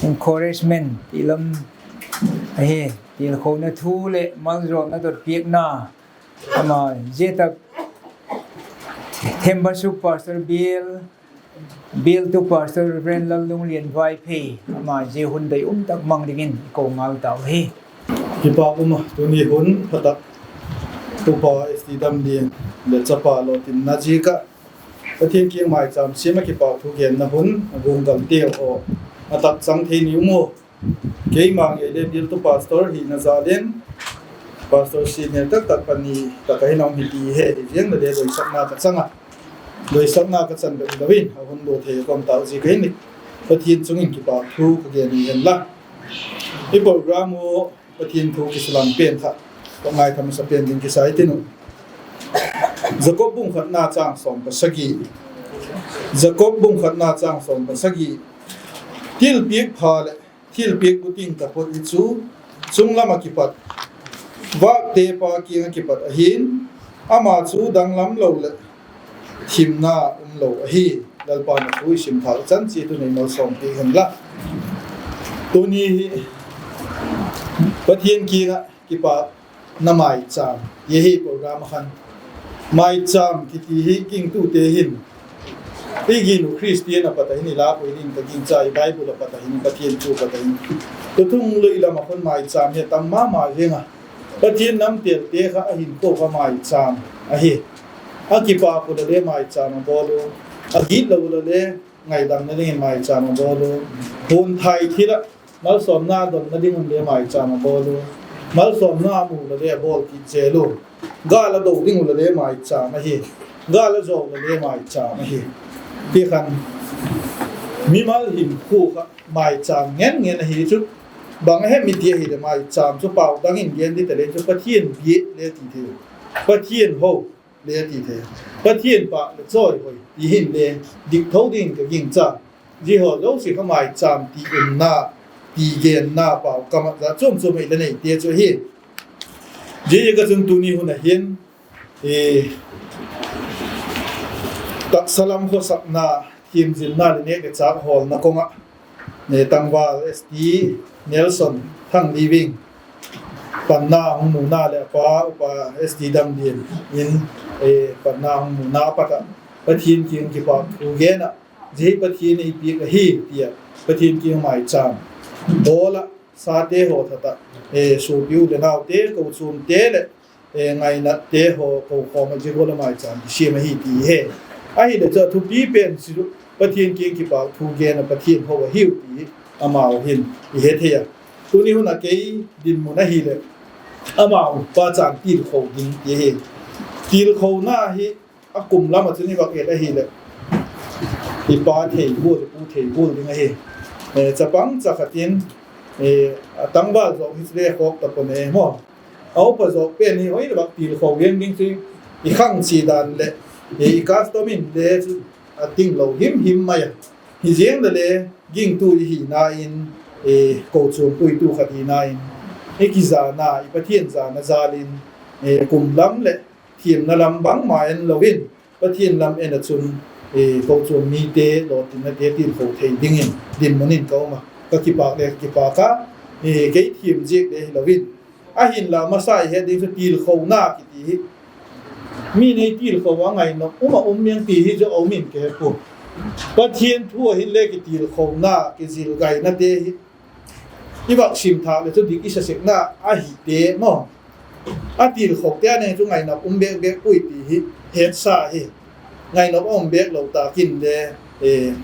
encouragement ti lam ahi. Tilkhouna thu le maljolna dot piakna. Ama jia tak Themba Suk Pastor Bial, Bial tu Pastor Reverend Lallunglian Vaiphei, ama jia hun dei um tak mang dingin i ko ngal tau hi. Kipa um a, tuni hun phatak Tupa S T Damlian le chapa lo tin na jia ka Pathen kiang maicham siam a kipa thu genna hun, a gung gam teu ho, a tak chang thei ni um o. Keima ngei le Bial tu Pastor hina jal in, Pastor senior tak tak pani tak a hin a um hi ti he, hi jeng le le doisakna ka chang a. Doisakna ka chan bep lo in, a hun lo thei kom tau ji ka hin ni. Pathen chungin kipa thu ka gen ni hen la. I program u Pathen thu kisulang pen kha, ka ngai tham sa pen ding kisai tin u. Jakob bung khatna chang som ka sagi. Jakob bung khatna chang som ka sagi. Thilpiak pha le thilpiak buting taphot hi chu chunglam a kipat, vakte pa kiang a kipat ahin, ama chu danglam lo le thimna um lo ahi. Lalpa na thu i sim thal chan chi tuni malsom pi hen la. Tuni hi Pathen kiang a kipana maicham. Hiche program a khan maicham kiti hi gingtute hin, igin u Christian a pat a hin, ilapui ding kagingcha, i Bible a pat a hin, Pathen thu a pat a hin. Tutung lui lam a khan maicham hi atam mama jeng a. Pathen namtel te kha ahin kou kha maicham ahi. Akipa pu le le maicham abol u. Agit lou le le ngaidam na ding in maicham abol u. Hun thai thil a malsomna don na ding un le maicham abol u. Malsomna amu le le abol kit jel u. Gal a do ding u le le maicham ahi. Gal a jo le le maicham ahi. Ti khan mimal hinkho kha maicham ngen ngen ahi chu. Bang ahem iti ahi le maicham chu pao dang in gen di ta le chu Pathen bia le ti thei. Pathen hou le ti thei. Pathen pah le choi hoi ti hin le dik tho ding kagingcha. Hiche ho jouse kha maicham ti umna, ti genna pao kam a ja chom chom a i le nei te chu ahi. Hiche kha chun tuni hun a hin, eh, taksa lam khosakna, themjilna le neh le chah holna kong a, eh, tangval S T Nelson Thangliving panna hung mu na le apa, upa S T Damlien in, eh, panna hung mu na a pat a Pathen kiang kipathu gen a, hiche hi Pathen in eipeh ahi tia Pathen kiang maicham bol a, sate ho that a, eh, sopi u le nao te, kochom te le, eh, ngaina te ho kou khom a hiche gol a maicham kisem ahi ti ahi. Ahi le chu athupi pen chu Pathen kiang kipathu gen a Pathen hou ahiu ti amaho hin i he thei a. Tuni hun a kei dinmun ahi le amau pachan tilkhou ding ti ahi. Tilkhouna hi akum lam a chun i vak et ahi le, i pa thei bul, i pu thei bul ding ahi. Eh, chapang cha khat in, eh, atangval jo hi le khok ta pon e mo. A upa jo pen hi hoi le vak tilkhou ding ding chu i khang chi dan le, eh, i custom in le chu ating lou him him mai a. Hi jeng le le gingtu i hi na in, eh, kochom puitu khat hi na in, i kijana, i Pathen jana jal in, eh, kum lam le themna lam bang ma en lou in, Pathen lam en a chun, eh, kochom mite, lolhinna te tilkhou thei ding in dinmun in ka um a. Ka kipak le ka kipak a, eh, kei them jek le hi lou in. Ahin la masa i het ding chu tilkhouna kiti hi. Mi nei tilkhou a ngaina um a um miang ti hi chu a um in ka he poi. Pathen thu a hin le kitilkhouna, kijil gaina te hi. I vak sim thak le chu dik i sa sek na ahi te mo. A tilkhou te a nei chu ngaina um bek bek poi ti hi hetsa hi. Ngaina um bek lou ta kin le, eh,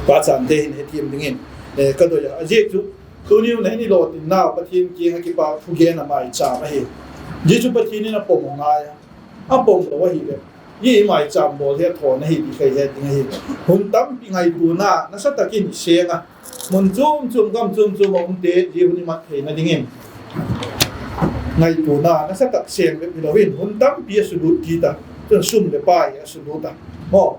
pachan te hin hethem ding in, eh, ka doi a. A jeh chu, tuni hun a hin i lolhinna Pathen kiang a kipathu gen a maicham ahi. Jeh chu Pathen in apom u ngai a. Apom lou ahi le. I maicham bol hi athon ahi ti kei het ding ahi. Hun tampi ngaituana, nasa takin i seng a. Mun chom chom, gam chom chom a um te, jeh hun i mat theina ding in. Ngaituana, nasa tak seng bep hi lou in, hun tampi a sulut kit a, chun sum le pai a sulut a. Mo,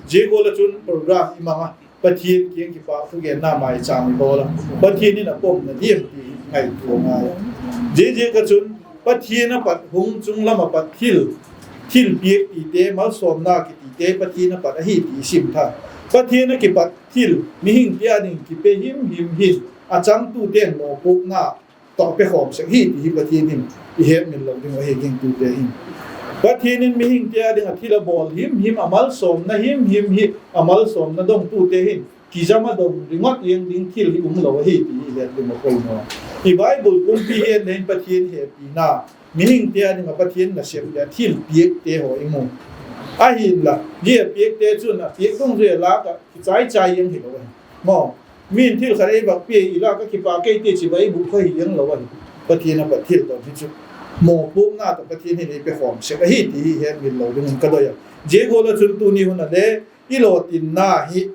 jeh gol a chun program i mang a, Pathen kiang kipathu genna maicham i bol a. Pathen in apom na diam ti ngaito ngai a. Jeh jeh a chun, Pathen a pat hung chung lam a pat thil, thil piak ti te, malsomna kiti te, Pathen a pat ahi ti sim tha. Pathen a kipat thil, mihing te a ding kipe him him hin, achangtu ten mopohna, toh pe khom sek hi ti hi Pathen in i hetmil lou ding u ahi gingtu te hin. Pathen in mihing te a ding a thil abol him him, amalsomna him him hi, amalsomna dongtu te hin kijam a dong ringot jeng ding thil hi um lou ahi ti hi i het ding u ahi mo. I Bible pumpi hi en le hin Pathen hepina, mihing te a ding a Pathen nasep le a thil piak te ho i mu. Ahin la, jeh a piak te chun a piak dungjuia la ka kichai chai jeng hi lou ahi. Mo, Min thil khat ei vak pia i la ka kipa kei te chi ba i bu kha hi jeng lou ahi. Pathen a pat thil don hi chu. Mopohna toh Pathen hin ei pe khom sek ahi ti hi hetmil lou ding in ka doi a. Jeh gol a chun tuni hun a le i lolhinna hi,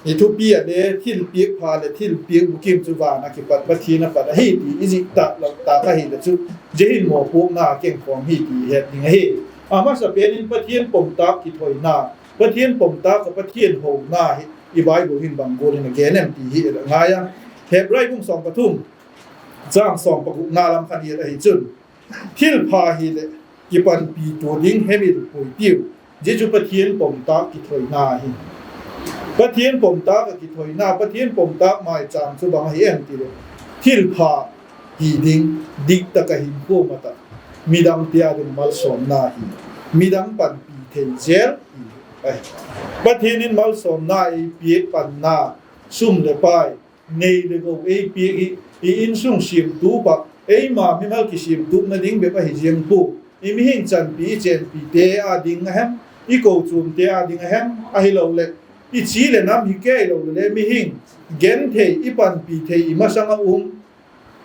i thupi a le thil piak pha le thil piak bukim chu van a kipat Pathen a pat ahi ti i jih tah lou tah ahi le chu. Jeh hin mopohna keng khom hi ti het ding ahi. Amasa pen in Pathen pom tak kithoina, Pathen pom tak a Pathen houna hi i Bible hin bang gol in a gen em ti hi i la ngai a. Hebrai bung som pathum, chang som pagupna lam khan i et ahi chun. Thil pha hi le kipanpi tu ding hemil pui tiu. Jeh chu Pathen pom tak kithoina hi. Pathen pom tak a kithoina, Pathen pom tak maicham chu bang ahi em ti le. Thil pha hi ding, dihtah a hinkho matah, midang te a ding malsomna hi, midang panpi thei jel hi. Ai. Pathen in malsomna eipeh panna, sum le pai, nei le gou eipeh hi, i insung semtup a, eima mimal kisemtupna ding bep ahi jeng poi. I mihing chanpi, i chenpi te a ding ahem, i kochom te a ding ahem, ahilouleh i chi le nam hi kei lou le mihing genthei, i panpi thei, i masang a um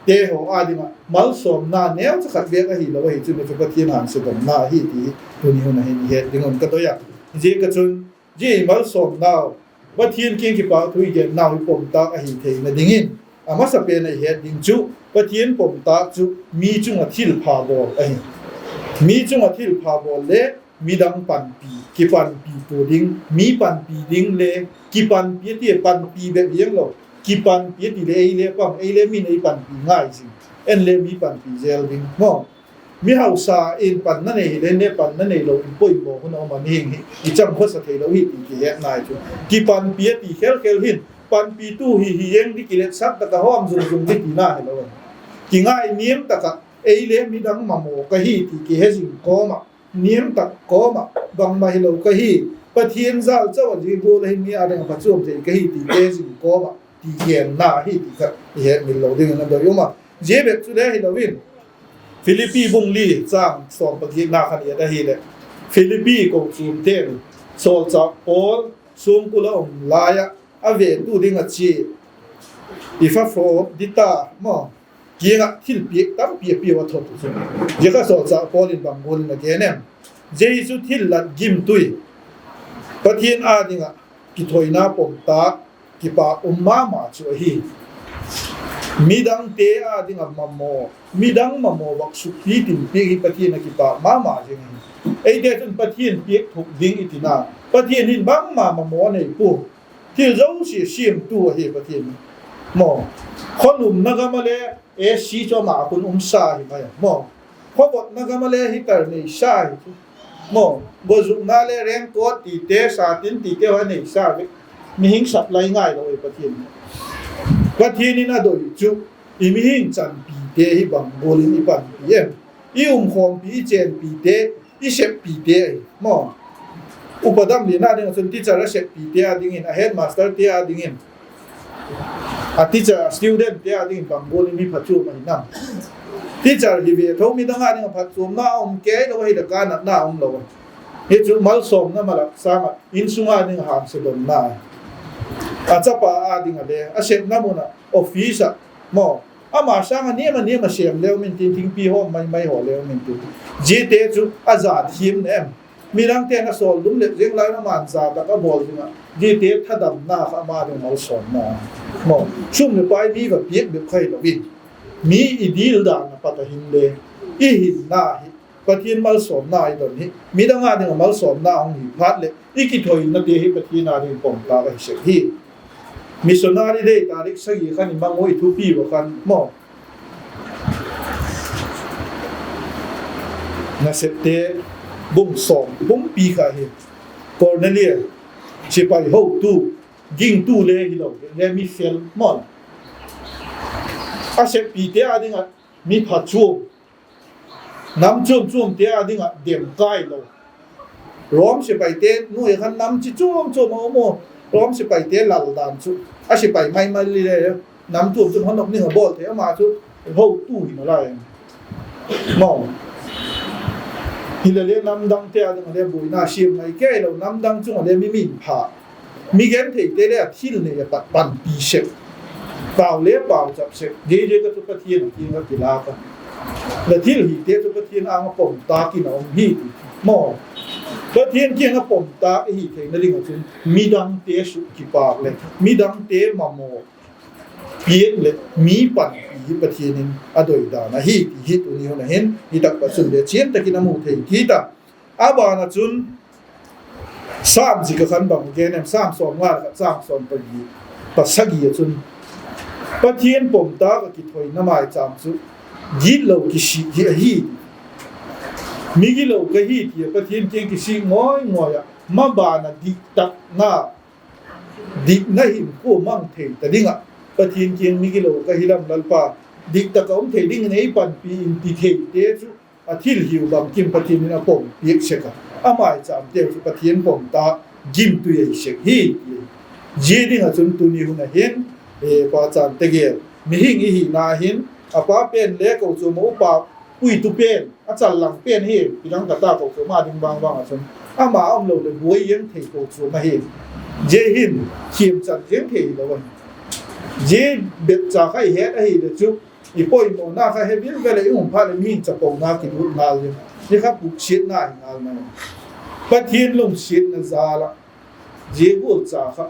te ho a dinga malsomna neocha khat bep ahilou ahi chun, chu Pathen hansedomna ahi ti tuni hun a hin i het ding un ka doi a. Hijeh a chun, hijeh a malsomna u Pathen kiang kipa thu i genna u hi pomtah ahi theina dingin, amasapen a i het ding chu Pathen pomtah chu mi chunga thilpha bol ahi. Mi chunga thilpha bol le midang panpi, kipanpi to ding, mi panpi ding le, kipanpi ati, panpi bep jeng lou, kipanpi ati le ei le pang, ei le min ei panpi ngai jing, en le mi panpi jel ding, mo. Mi hausa in panna nei hile, ne panna neilou in poimo hun a um a, mihing hi i chang khosa theilou hi ti kihet nai chu. Kipanpi ati khel khel hin, panpi tu hi hi jeng di, kiletsah tah a hom jung jung di tina hilou. Kingainem tah a, ei le midang mamo kahi ti kihe jing koma, niam tah koma, bangma hilou kahi, Pathen jal chauva jigol ahin, mi a dinga phachom thei kahi ti kihe jing koma, ti genna ahi ti kha i hetmil lou ding in adoi um a. Hijeh bep chu le hilou in, Philippi bung li chang som pagiet na khan i et ahile, Philippi kochom ten, Solchah Paul songkul a um lai a, a vetu ding a chi, i fa fo di ta, mo, kiang a thilpeh tampi apeh u a thot u chu. Hijeh a Solchah Paul in bang bol in a gen em? Jesu thillat gimtui, Pathen a dinga kithoina pomtah, kipa um mama chu ahi. Midang te a dinga mamo, midang mamo vah sukpi tinpi hi Pathen a kipa mama jeng ahi. Eite chun Pathen peh thuk ding i tina, Pathen hin bangma mamo anei poi. Thil jouse semtu ahi Pathen. Mo. Kholumna gam a le A C chu ama khun umsa hi mai. Mo. Khovotna gam a le heater neisa hi chu. Mo. Gojukna le raincoat tite, satin tite ho neisa ve. Mihing supply ngai lou ahi Pathen. Pathen in adoi chu, i mihing chanpi te hi bang bol in i panpi em? I umkhompi, i chenpi te, i seppi te ahi, mo. Upa dam lina dinga chun teacher a seppi te a dingin, a headmaster te a dingin, a teacher, a student te a dingin bang bol in mi phachom ahi nam? Teacher hi ve tho, midang a dinga phachomna um kei lou ahi, da ka natna um lou. Hichu malsomna malak sanga, insung a dinga hansedomna. A chapa a dinga le, a sepna mun a, office a, mo. Ama sanga niam a niam a sem leu min tin, thingpi hom mai mai ho leu min tin. Hijeh a chu a jat him nem. Midang ten a sol lum le jeng lai na man jat a ka bol dinga. Hijeh a thadamna kha ama ding malsomna. Mo, sum le pai mi va peh bep kha hilou in, mi i dil dan a pat a hin le, i hinna hi Pathen malsomna i don hi, midang a dinga malsomna hung hi phat le, i kithoina te hi Pathen a ding pomtah ahi sek hi. Missionary Day tarik sagi khan i mang u i thupi uva khan, mo. Nasepte bung som, pumpi kha hi. Cornelia, sepai hotu, gingtu le hilou, le mi fel, mo. A seppi te a dinga mi phachom. Nam chom chom te a dinga dem kai lou. Rom sepai te, noi khan nam chi chom chom a um o. Rom sepai te lal dan chu. A sepai mai mai le, nam chom chom hon nok ning a bol te ama chu. Hotu hi nalai. Mo. Hilele namdang te a dinga le boina sem ngai kei lou, namdang chunga le mi min pha. Mi genthei te le a thil nei a pat panpi sek. Pau le pau chap sek. Hijeh a chu Pathen a kiang a kila ka. Na thil hi te chu Pathen anga pomtah in a um hi ti. Mo. Pathen kiang a pomtah i hi theina dinga chun midang te suh kipak le, midang te mamo peh le, mi panpi hi Pathen in adoi dan ahi ti hi tuni hun a hin, i tak pa chun le chian takin amu thei kit a. Abana chun, Sam jih a khan bang gen em, Sam som nga le khat chang som pali, pasagi a chun, Pathen pomtah a kithoina maicham chu, gitlou kisih hi ahi. Mi gilou kahi tia Pathen kiang kisih ngoi ngoi a, mabana dihtah na, dihna hinkho mang thei ta dinga, Pathen kiang mi gilou kahi lam Lalpa, diktak a um thei dingin eipanpi in ti thei te chu, athil hiu bangkim Pathen in apom piak sek a. Amaicham teu chu Pathen pom tah gimtui ahi sek hi. Ji ding a chun tuni hun a hin, eh, Pa Chantagel, mihing ihi na hin, apa pen le kochom a upa puitu pen, achal lang pen hi, pilang kata kochom a ding bang bang a chun. Ama aum lou le buai jeng thei kochom ahi. Ji hin, thiem chan jeng thei lou ahi. Ji bep cha kha ihet ahi le chu, ipoimo na kha he vil vele i um pha le mihing chapona kilut ngal le. Ni kha puksiat na hi ngal mai. Pathen lungsiat na jal a. Ji gol cha kha.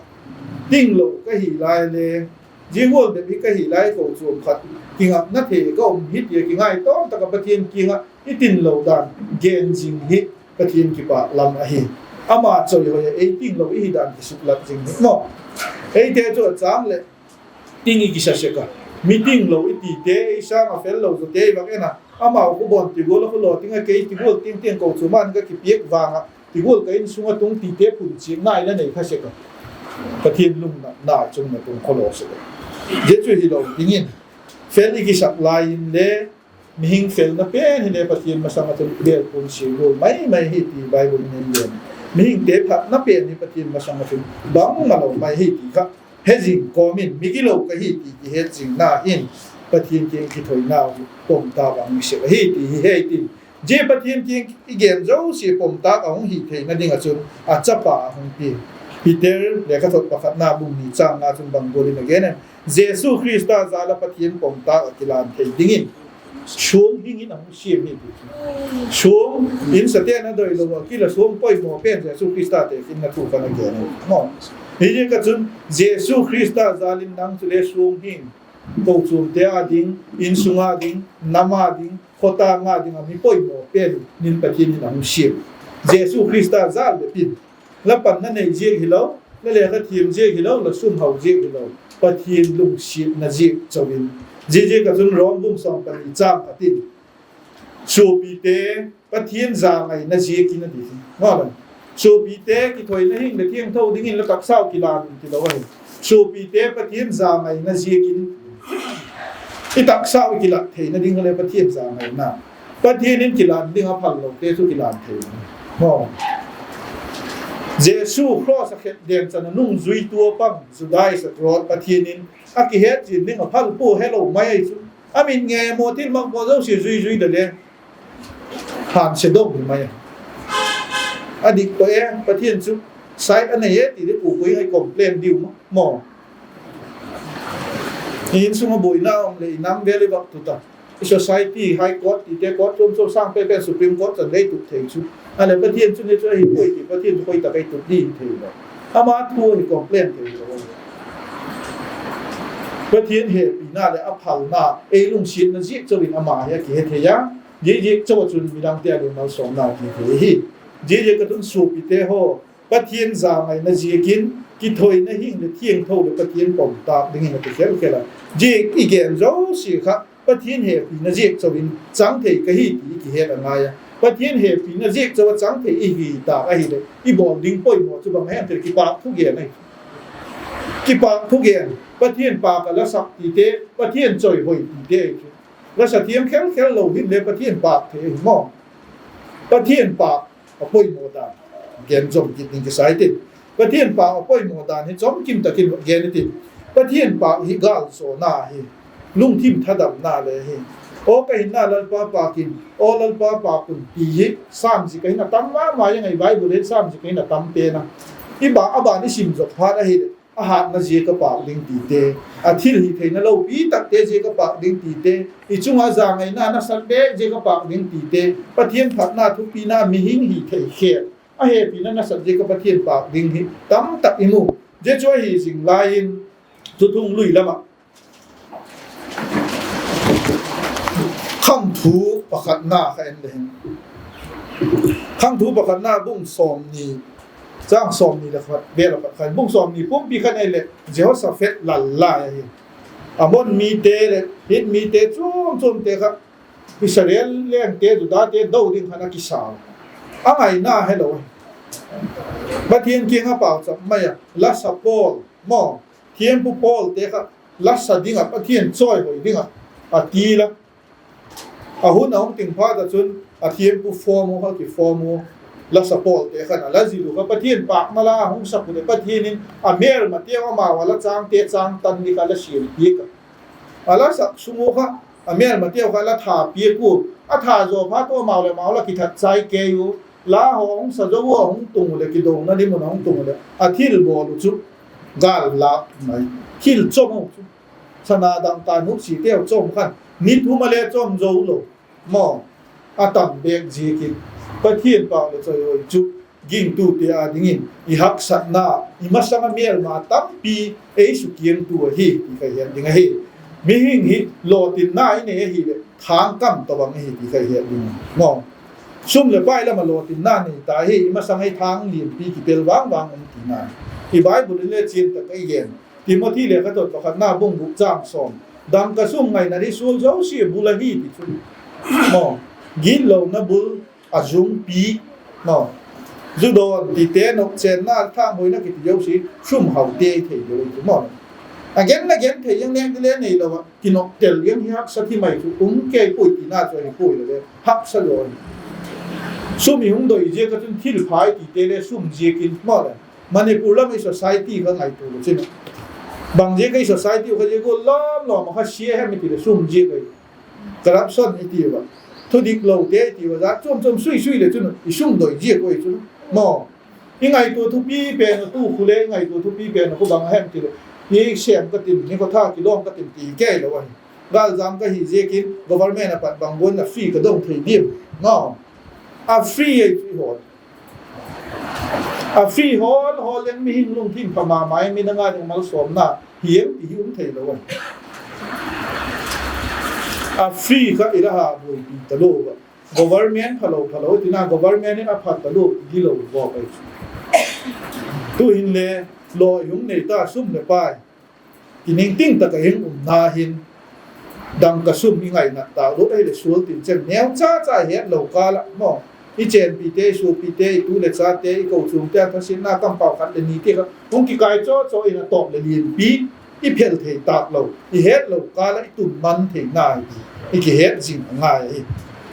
Ting lou kahi lai le. Ji gol bep hi kahi lai kochom khat. Kingap na thei ka um hi ti a kingai tom taka Pathen kinga i tin lou dan. Gen jing hi Pathen kipa lam ahi. Ama choi hoi a ei ting lou ihi dan kisuklat jing hi mo. Ei te chu achang le. Ting i kisa sek a. Mi ting lou i ti te, ei sang a fel lou zo te, i vak en a. Amau khu bon ti gol a khu lo ting a kei ti gol ting ting kochom a ka kipiak vang a. Ti gol ka insung a tung ti te phun chi nai la nei kha sek a. Pathen lung na, na chung na tung kho lo sek a. Je chu hi lo dingin. Fel i kisak lai in le, mihing felna pen hi le Pathen masang a chun bel pun si gol mai mai hi ti Bible in in le. Mihing te phatna pen hi Pathen masang a chun bang ma lo mai hi ti kha. He jing komin, mi gilou kahi ti kihet jing na hin, Pathen kiang kithoi nau hi, pom tah a hung sek ahi ti hi he tin. Je Pathen kiang i gen jouse pom tah a hung hi theina ding a chun, achapa a hung pi. Peter, lekhathot pakhatna bung ni chang nga chun bang bol in a gen em. Jesu Christa jal a Pathen pom tah a kilan thei dingin. Song hing in a hung siam hi ti. Song in sa te na doi lo a kila song poimo pen Jesu Christa te kin na thu ka na gen. Mo. Hi je ka chun Jesu Christa jal in nang chu le song hing. Kochom te a ding, insung a ding, nam a ding, khotang a ding a mi poimo pen nin Pathen in a hung siam. Jesu Christa jal le pin. La panna nei jek hi lo, la lekha thiem jek hi lo, la sum hao jek hi lo. Pathen lungsiatna jek chauin. Ji je ka chun Rom bung som pani chang khat in. Sopi te, Pathen jangaina jek in a ti. Ngol. Sopi te, kithoina hing le thiangtho dingin la taksau kilan ti lo ahi. Sopi te, Pathen jangaina jek in. I taksau kilat theina ding le Pathen jangaina. Pathen in kilan ding a phal lou te chu kilan thei. Mo. Jesu cross a khet den chan a nung jui tua pang Judas Iscariot Pathen in a kihet jin ding a phal pu hello mai ai chu. A min nge mo thil mang po jouse jui jui da le. Han se dong ni mai. A dik po e Pathen chu sai a nei e ti le pu pui ai complain diu mo. Mo. Insung a boina um le inam vele vak tu ta. I society, High Court, ti te court chom chom sang pe pen Supreme Court chan lei tut thei chu. A le Pathen chu ni chu ahi poi ti, Pathen chu poi ta kai tut di thei lo. Ama thu hi complain thei lo. Pathen hepina le aphalna, ei lungsiatna jek chauin ama hi akihe thei a. Jek jek chau chun midang te a le malsomna kihe thei hi. Jek jek a tun sopi te ho, Pathen jangaina jekin, kithoina hing le thiangtho le Pathen pom tah dingin ati khel khel a. Jek i gen jouse kha, Pathen hepina jek chauin chang thei kahi ti kihet angai a. Pathen hepina jek chau a chang thei ihi ta ahile, i bol ding poimo chu bang hem ti le kipak thu gen ahi. Kipak thu gen, Pathen pak a la sak ti te, Pathen choi hoi ti te ahi chu. La sa thiam khel khel lo hin le Pathen pak thei ahi mo. Pathen pak a poimo dan gen jom kit ding kisai tin. Pathen pak a poimo dan hi chom kim takin gen tin. Pathen pak hi gal so na hi. Lungthim thadam na le hi. O ka hin na Lalpa pak in, o Lalpa pak un ti hi. Sam ji ka hin a tam ma ma yang ai Bible hin Sam ji ka hin a tam pe na. I ba a ba ni sim jok phat ahi. A hatna jeh a ka pak ding ti te, a thil hi theina lo pi tak te jeh a ka pak ding ti te, i chunga jangaina nasat be jeh a ka pak ding ti te, Pathen phatna thupina mihing hi thei khel, a hepina nasat jeh a ka Pathen pak ding hi tam tak i mu. Jeh chu ahi jing lai in, thuthung lui lama. Khangthu pakhatna kha en le hin. Khangthu pakhatna bung som ni, chang som ni le khat, vel a khat kha. Bung som ni pumpi kha nei le Jehoshaphat lal lai ahi. Ammon mi te le Hit mi te chom chom te kha Israel leng te Juda te do ding kha na kisau. A ngaina he lo. Pathen kiang a pau chap mai a. La sa Paul mo. Thiampu Paul te kha, la sa ding a, Pathen choi hoi ding a. ati la. Ahun ahung ting phat a chun, a thiampu form u, a kiform u, la support te khan, a la zil u kha, Pathian pâkna la ahung sak u le, Pathian in a melma teu amau a la chang te chang tan ni kha la siam piak a. A la sak sung u kha, a melma teu kha la tha piak u, a tha jo phat u amau le amau la kithat chai kei u, la ho ahung sa jo u ahung tung u le, kidona ding mun ahung tung u le, a thil bol u chu, gal lak mai, thil chom u chu. Sana dangka nusi teu chom khan, ni thum a le chom jo lou. Maw, a tam bek ziakin, Pathian pâk le choi hoi chu, gingtute a dingin, i haksatna, i masanga melma tampi, ei sukiangtu ahi, ti kha i het ding ahi. Mihing hi, lotinna i nei ahi le, thangkam tobang ahi, ti kha i het ding. Maw, sum le pai lama lotinna nei ta hi, i masanga i thang lianpi kipel vang vang um tina. I Bible in le chian tak a i gen. Timothy lekhathot pakhatna bung gup chang som. Dangka sum ngaina di sul jouse bul ahi ti chu. Maw, gitlona bul a jungpi. Maw, ju don ti te, nopchenna, thanghoina kiti jouse sum hau te thei lou chu maw. A gen na gen thei jeng neng ti le nei lou a, kinop tel jeng hi haksa thi mai chu um kei poi tina chu ahi poi le le. Haksa lou ahi. Sum i hung doi ziak a chun thil pha i ti te le sum ziakin maw le. Manipur lam i society kha ngaito lou chun. Bang ziak a i society kha ziak u lom lom kha sia hem i ti le sum ziak a. Corruption i ti uva. Thudik lou te i ti uva. Jat chom chom sui sui le chun i sum doi ziak u i chun. Maw. I ngaito thupi pen u tu khu le i ngaito thupi pen u khu bang hem ti le. I sem ka tin, ni kho tha kilom ka tin ti kei lou ahi. Galjam ka hi ziakin government a pat bang bon na free ka dong thei diam. Maw. A free ei chu i hol. A free hol, hol leng mihing lungthim pha mama e, midang a ding malsomna hi em ti hi um thei lou a. A free kha i la ha boipi ta lou a. Government phalou, phalou, tina government in a pha ta lou, ti lou, bo pai. Tu hin le, lo i hung nei ta sum le pai. Kiningting taka hing umna hin, dangka sum i ngaina ta, lut ahile sul tin chen neo cha cha het lou kal a, maw. I chenpi te, i supi te, i tu le cha te, i kochung te, a thasinna kampau khat le ni te kha, hung kikai cho cho in a tawp le lianpi, i phel thei tak lou, i het lou kal a, i tun man thei na hi, i kihet zing a ngai hi,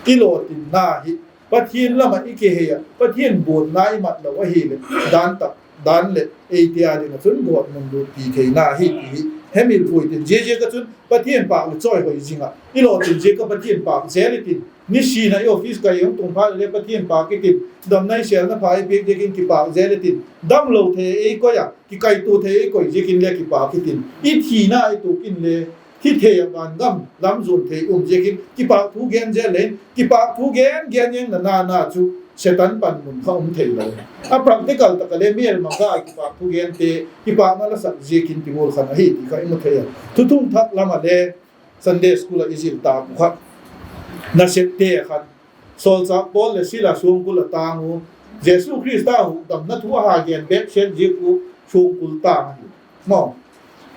i lotinna hi, Pathian lama i kihei a, Pathian buatna i mat lou ahile, dan tak, dan le, ei tia ding a chun gawtmun lutpi theina hi, ti hi, hemil pui tin, ziaziak a chun Pathian pâk le choi hoi zing a, i lo tin ziak a Pathian pâk zel i tin, nisina i office kai hung tung phat le Pathian pâk i tin, damna i selna pha i piak ziakin kipâk zel i tin, damlou thei ei koi a, kikaito thei ei koi ziakin le kipâk i tin, i thina i tukin le, Hithei a vangam lam zun thei um ziakin, kipâk thu gen zel le, kipâk thu gen gen jeng na na na chu, Satan panmun kha um thei lou. A practical taka le mial manga kipâk thu gen te, kipâkna la sak ziakin ti bol khan ahi ti kha i mu thei a. Thuthung thak lama le, Sunday school a i zil ta mu kha. Nasep te khan, Solchah Paul le Sila songkul a tang u. Jesu Christa hukdamna thu a ha gen bek set ziak u songkul tang ahi. Maw.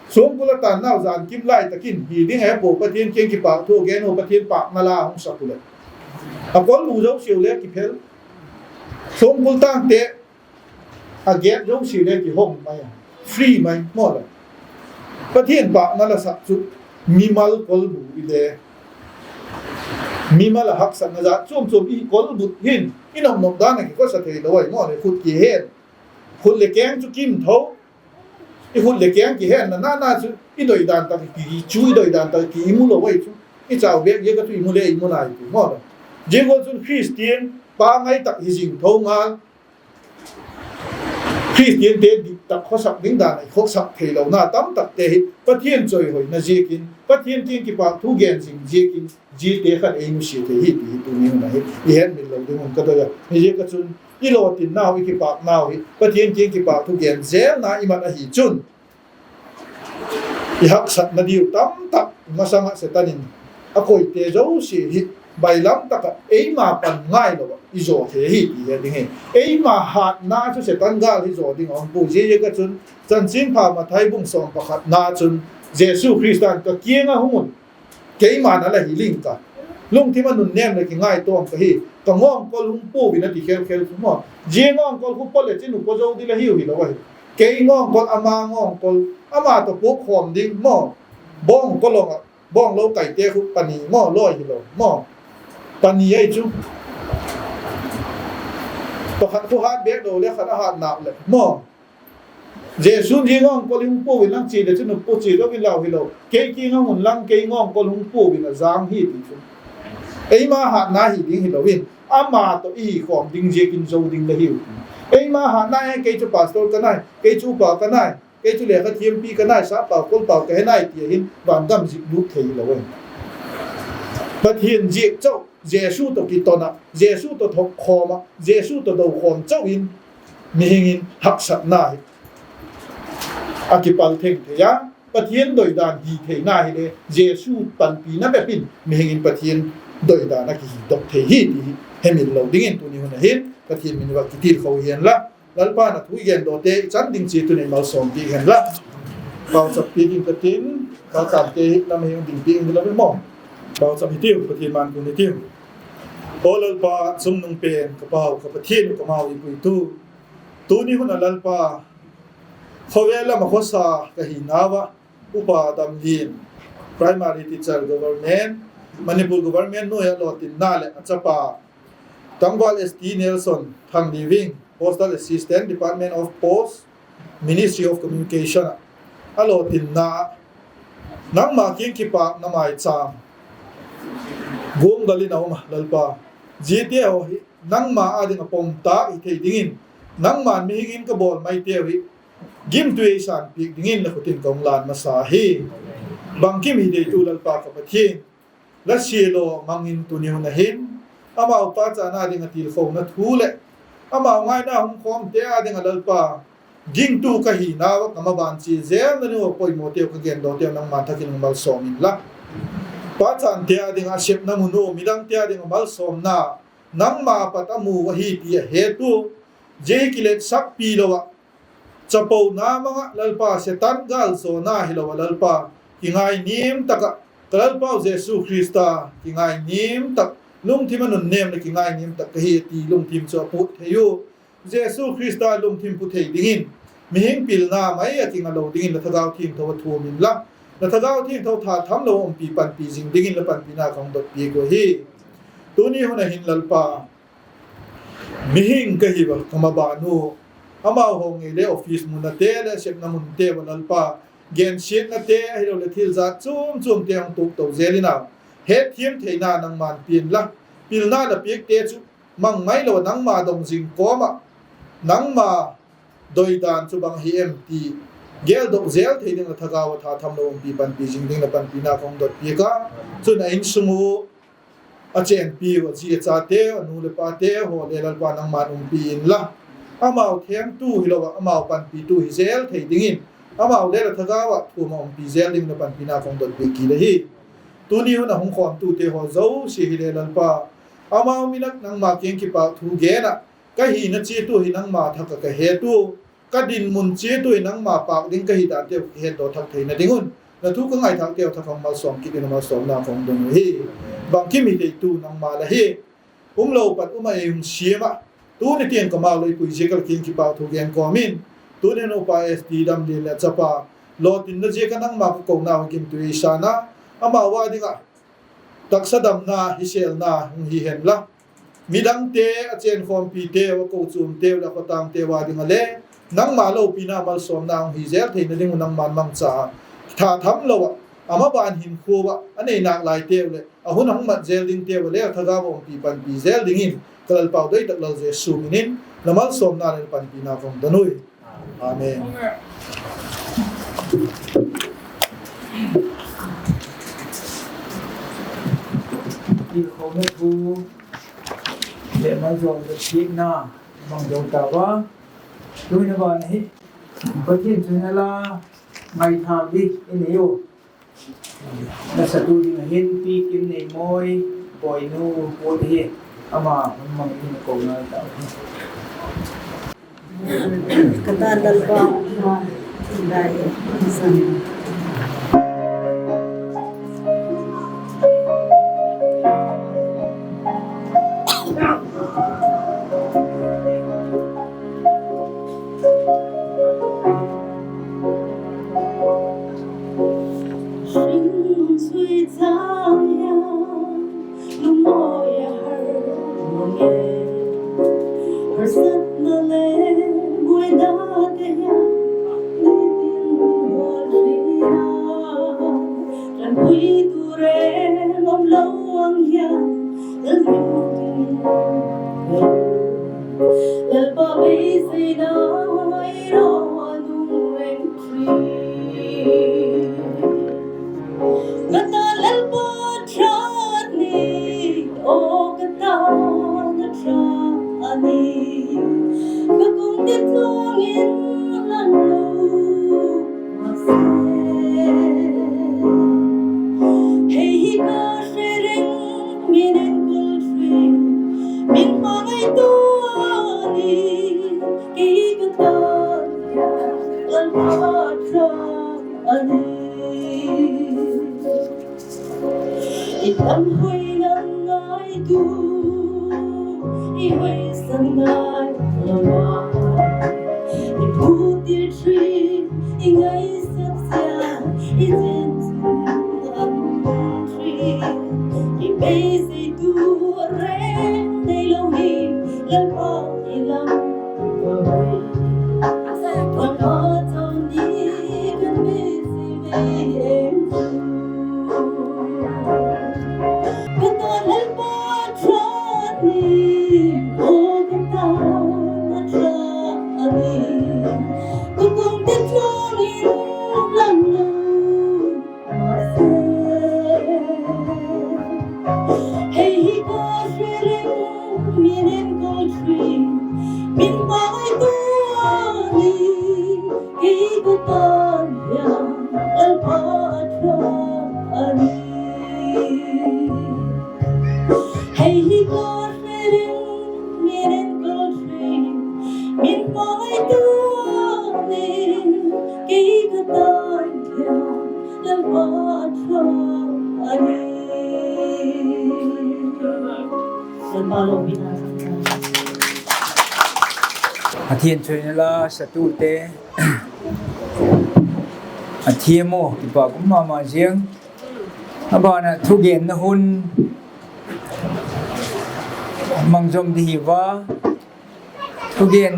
Songkul a tan nau jan kim lai takin hi ding e po Pathian kiang kipâk thu gen u Pathian pâkna la hung sak u le. A kol bu zo siu le kiphel. Songkul tang te A gate jouse le kihong mai a, free mai, maw le. Pathian pâkna la sak chu, mimal kolbu i le. Mimal a haksatna jat chuam chuam i kolbu hin, i nop nop dan a kikosa thei lou ai, maw le, khut kihen. Khut le keng chu kim tho. I khut le keng kihenna na na chu, i doi dan tak ki chu, i doi dan tak ki i mu lou ai chu. I chau bek jeh a chu i mu le i mu nai pu, maw le. Jeh a chun Christian, pa ngai tak hi jing tho ngal. Christian te diktak khosak ding dan a i khosak thei lou na tam tak te hi Pathian choi hoina ziakin, Pathian kiang kipâk thu gen zing ziakin, zite khan ei nusia thei hi ti hi tuni hun a hi i hetmil lou ding un ka doi a. Hi ziak a chun i lotin nau, i kipâk nau hi Pathian kiang kipâk thu gen zel na i mat ahi chun, i haksatna diu tam tak, masang a Satan in a koite jouse hi, bailam tak a eima pan ngai lou a i jo thei hi ti hi ding hi. Eima hatna chu Satan gal hi jo ding a um pu, zia zia ka chun, Chanchinpha Mathai bung sawm pakhat na chun, Jesu Christa in ka kiang a hung un, Keiman a la healing ka. Lungthim a nunnem le kingaitawm ka hi. Ka ngawngkol hung puovin a ti khelkhel chu maw. Zia ngawngkol khu paw le chin u paw zo ding la hiu hi lo ahi. Kei ngawngkol, ama ngawngkol, ama tawh puok khawm ding maw. Bawngkaw lawng a Bong lo kai te khu pani mo loi hilou mo. Pani ai chu. Pakhat khu hat bek lou le khat a hat nau le mo. Jesu ji ngong kol hung pu vin lang chi le chu nu pu chi lo vin lau hilou. Kei ki ngong un lang kei ngong kol hung pu vin a jang hi ti chu. Eima hatna hi ding hilou vin. Ama to i hi khom ding je kin jo ding le hiu. Eima hatna e kei chu pastor ka nai, kei chu pa ka nai. Kei chu lekha thiampi ka nai, sap pau, kol pau ka he nai ti ahin, vangam zik lut thei lo e. Pathian zik chau, Jesu to kitona, Jesu to thok khoma, Jesu to do khom chau in, mihingin haksatna hi. A kipal theng thei a, Pathian doidan hi thei na hi le, Jesu panpina bepin, mihingin Pathian doidan a kihi dok thei hi ti hi, hemin lo dingin tuni hun ahin, Pathian min va kitil kho hian la. Lalpa na thu i gen doh te, i chan ding chi tuni malsom pi hen la. Pauchap pi ding ka tin, pauchap te hi lam hi ding pi ding la mo. Pauchap hi tiu, Pathian man kun hi tiu. O Lalpa, chungnung pen, ka pau, ka Pathian, ka mau i pui tu. Tuni hun a Lalpa, khovel lam a khosa ka hi nau a, Upa Damlin, Primary Teacher Government, Manipur Government noi a lotinna le a chapa, Tangval S T Nelson Thangliuving, Postal Assistant, Department of Post, Ministry of Communication, a lotinna, nangma king kipakna maicham, gong dalin a um a Lalpa, jite ho hi, nangma a ding a pom ta hi thei dingin, nangman mihingin ka bol mai teu hi, gimtui ei san pik dingin na khutin ka hung lan masa hi. Bangkim hi dei tu Lalpa ka Pathian, la sielo mangin tuni hun ahin, amau pachatna ding a tilkhouna thu le, amau ngaina hung khom te a ding a Lalpa, gingtu ka hi nau a ka maban chi zel na nu poimo teu ka gen doh teu nangman thakin hung malsom in la. Pachan te a ding a sepna mun u, midang te a ding a malsomna, nangma pat a mu ahi ti a hetu, jeh kilet sak pi lo a, Chapona manga Lalpa Satan gal zona hilou a Lalpa, kingai nim taka, ka Lalpa Jesu Krista, kingai nim tak, lungthim a nunnem le kingai nim tak ka hi ti lungthim chu a put thei u. Jesu Krista lungthim pu thei dingin, mihing pilna mai a kinga lo dingin la Thagau Thengtho a thum in la, la Thagau Thengtho tha tham lo umpi panpi jing dingin la panpina ka hung dot pi ko hi. Tuni hun ahin Lalpa, mihing ka hi va, ka maban u. Amau ho ngei le office mun a te le sepna mun te va Lalpa. Gensiatna te, ahilou le thil jat chom chom te hung tuk to zel in a. Hetthem theina nangman pi in la. Pilna na pek te chu mang mai lo nangma dong jing koma. Nangma doidan chu bang hi em ti. Gel dok zel thei ding la Thagau a tha tham lo umpi panpi jing ding la panpina ka hung dot pi ka. Chun a insung u. A chenpi u, a ji a chate, a nu le pate, ho le Lalpa nangman umpi in la. Amau themtu hilou a, amau panpitu hi zel thei dingin. Amau le la Thagau a thum a umpi zel ding la panpina ka hung dot pi kit ahi. Tuni hun a hung khomtu te ho jouse hi le Lalpa. Amau minat nangma keng kipak thu gen a. Ka hina chi tu hi nangma thak a ka hetu. Ka dinmun chi tu hi nangma pak ding ka hi dan teu ka het doh thak theina ding un. Na thu ka ngaithak teu thak a malsom kit in malsomna ka hung dong u hi. Bangkim hi dei tu nangma la hi. Umlou pat um a ei hung siam a. Tuni tiang ka mau lei pui jeh ka la keng kipak thu gen kom in. Tuni nu pa S T Damlin le chapa. Lotinna jeh ka nangma ka kou nau gimtui ei san a. Amau a ding a. Taksa damna, hiselna, hung hi hen la. Midang te, a chenkhompi te, a kochom te, la khotang te, a ding a le. Nangma loupina malsomna hung hi zel theina ding u nangman mangcha. Tha tham lo a, a maban hinkho a, a nei nak lai te le, a hun a hung mat zel ding te le, a Thagau a umpi panpi zel dingin, ka Lalpau deitak Lal Jesu minin, na malsomna le panpina ka hung dong u hi. Amen. Tilkhouna thu le malsomna thina mang dong tauva. Tunia vang hi Pathen thu na la ngaithak ding i nei u. Nasatu ding ahin Pi Kimneimoi, Boinu, Pu hi, ama, hung mang in kou ngai tau. Ka dan Lalpa, dai, san. Harsatna le buaina te hian, nitin hun hol hrina, ṭanpui tur em awm lo ang hian, Lalpa beiseina erawh a nung reng ṭhin. Ka tan Lalpa ṭha a ni, aw ka tan a ṭha a ni. Ka kawng te tlawngin lang lo mahse, hei hi ka hre reng, min enkawl ṭhin, min hmangaihtuah a ni. Kei ka tan hian Lalpa ṭha a ni. I tam hoina ngaitu, i hawisan ngai lova, i phutir ṭhin, i ngaihsak zia, i chenchun an ṭhin. I beiseitu reng nei lo hi, Lalpa i lam ka hoi. Lalpa chang ni kan beisei mai em chu. Ka tan Lalpa ṭha a ni, aw ka tan a ṭha a ni. Ka kawng te tlawngin lang lo mahse, hei hi ka hre reng, min enkawl ṭhin, min hmangaihtuah a ni. Kei ka tan hian Lalpa ṭha a ni. Hei hi ka hre reng, min enkawl ṭhin, min hmangaihtuah a ni. Kei ka tan hian Lalpa ṭha a ni. Lalpa lohpina. Pathian thuneina la satute, a thiam u, kipak um mama jing. A bana thugenna hun mang jom ding hi va. Thugen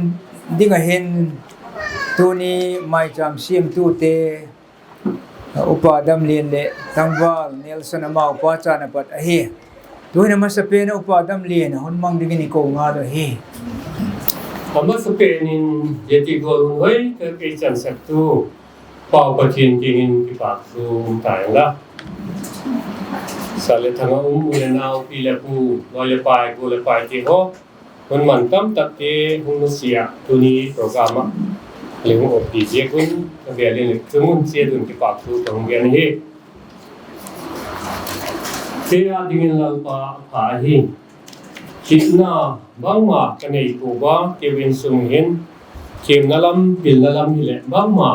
ding ahin tuni maicham siamtute, Upa Damlien le Tangval Nelson amau pa chan apat ahi. Tuhin a masapen a Upa Damlien a hun mang dingin i ko ngal u ahi. A masapen in Yeti Gol hun hoi ka kei chansaktu Pau Pathian kingin kipak thu um ta ing la. Sa le thang a um u le nau, pi le pu, loi le pai, pu le pai ti ho. Hun man tam tak te hung nusia tuni program a le hung op ti ziak un ka bia le le chung un chia dun kipak thu ka hung gen hi. Kei a dingin Lalpa a pha hi. Kitna bangma ka nei ko ba, kei insung hin themna lam, pilna lam hi le bangma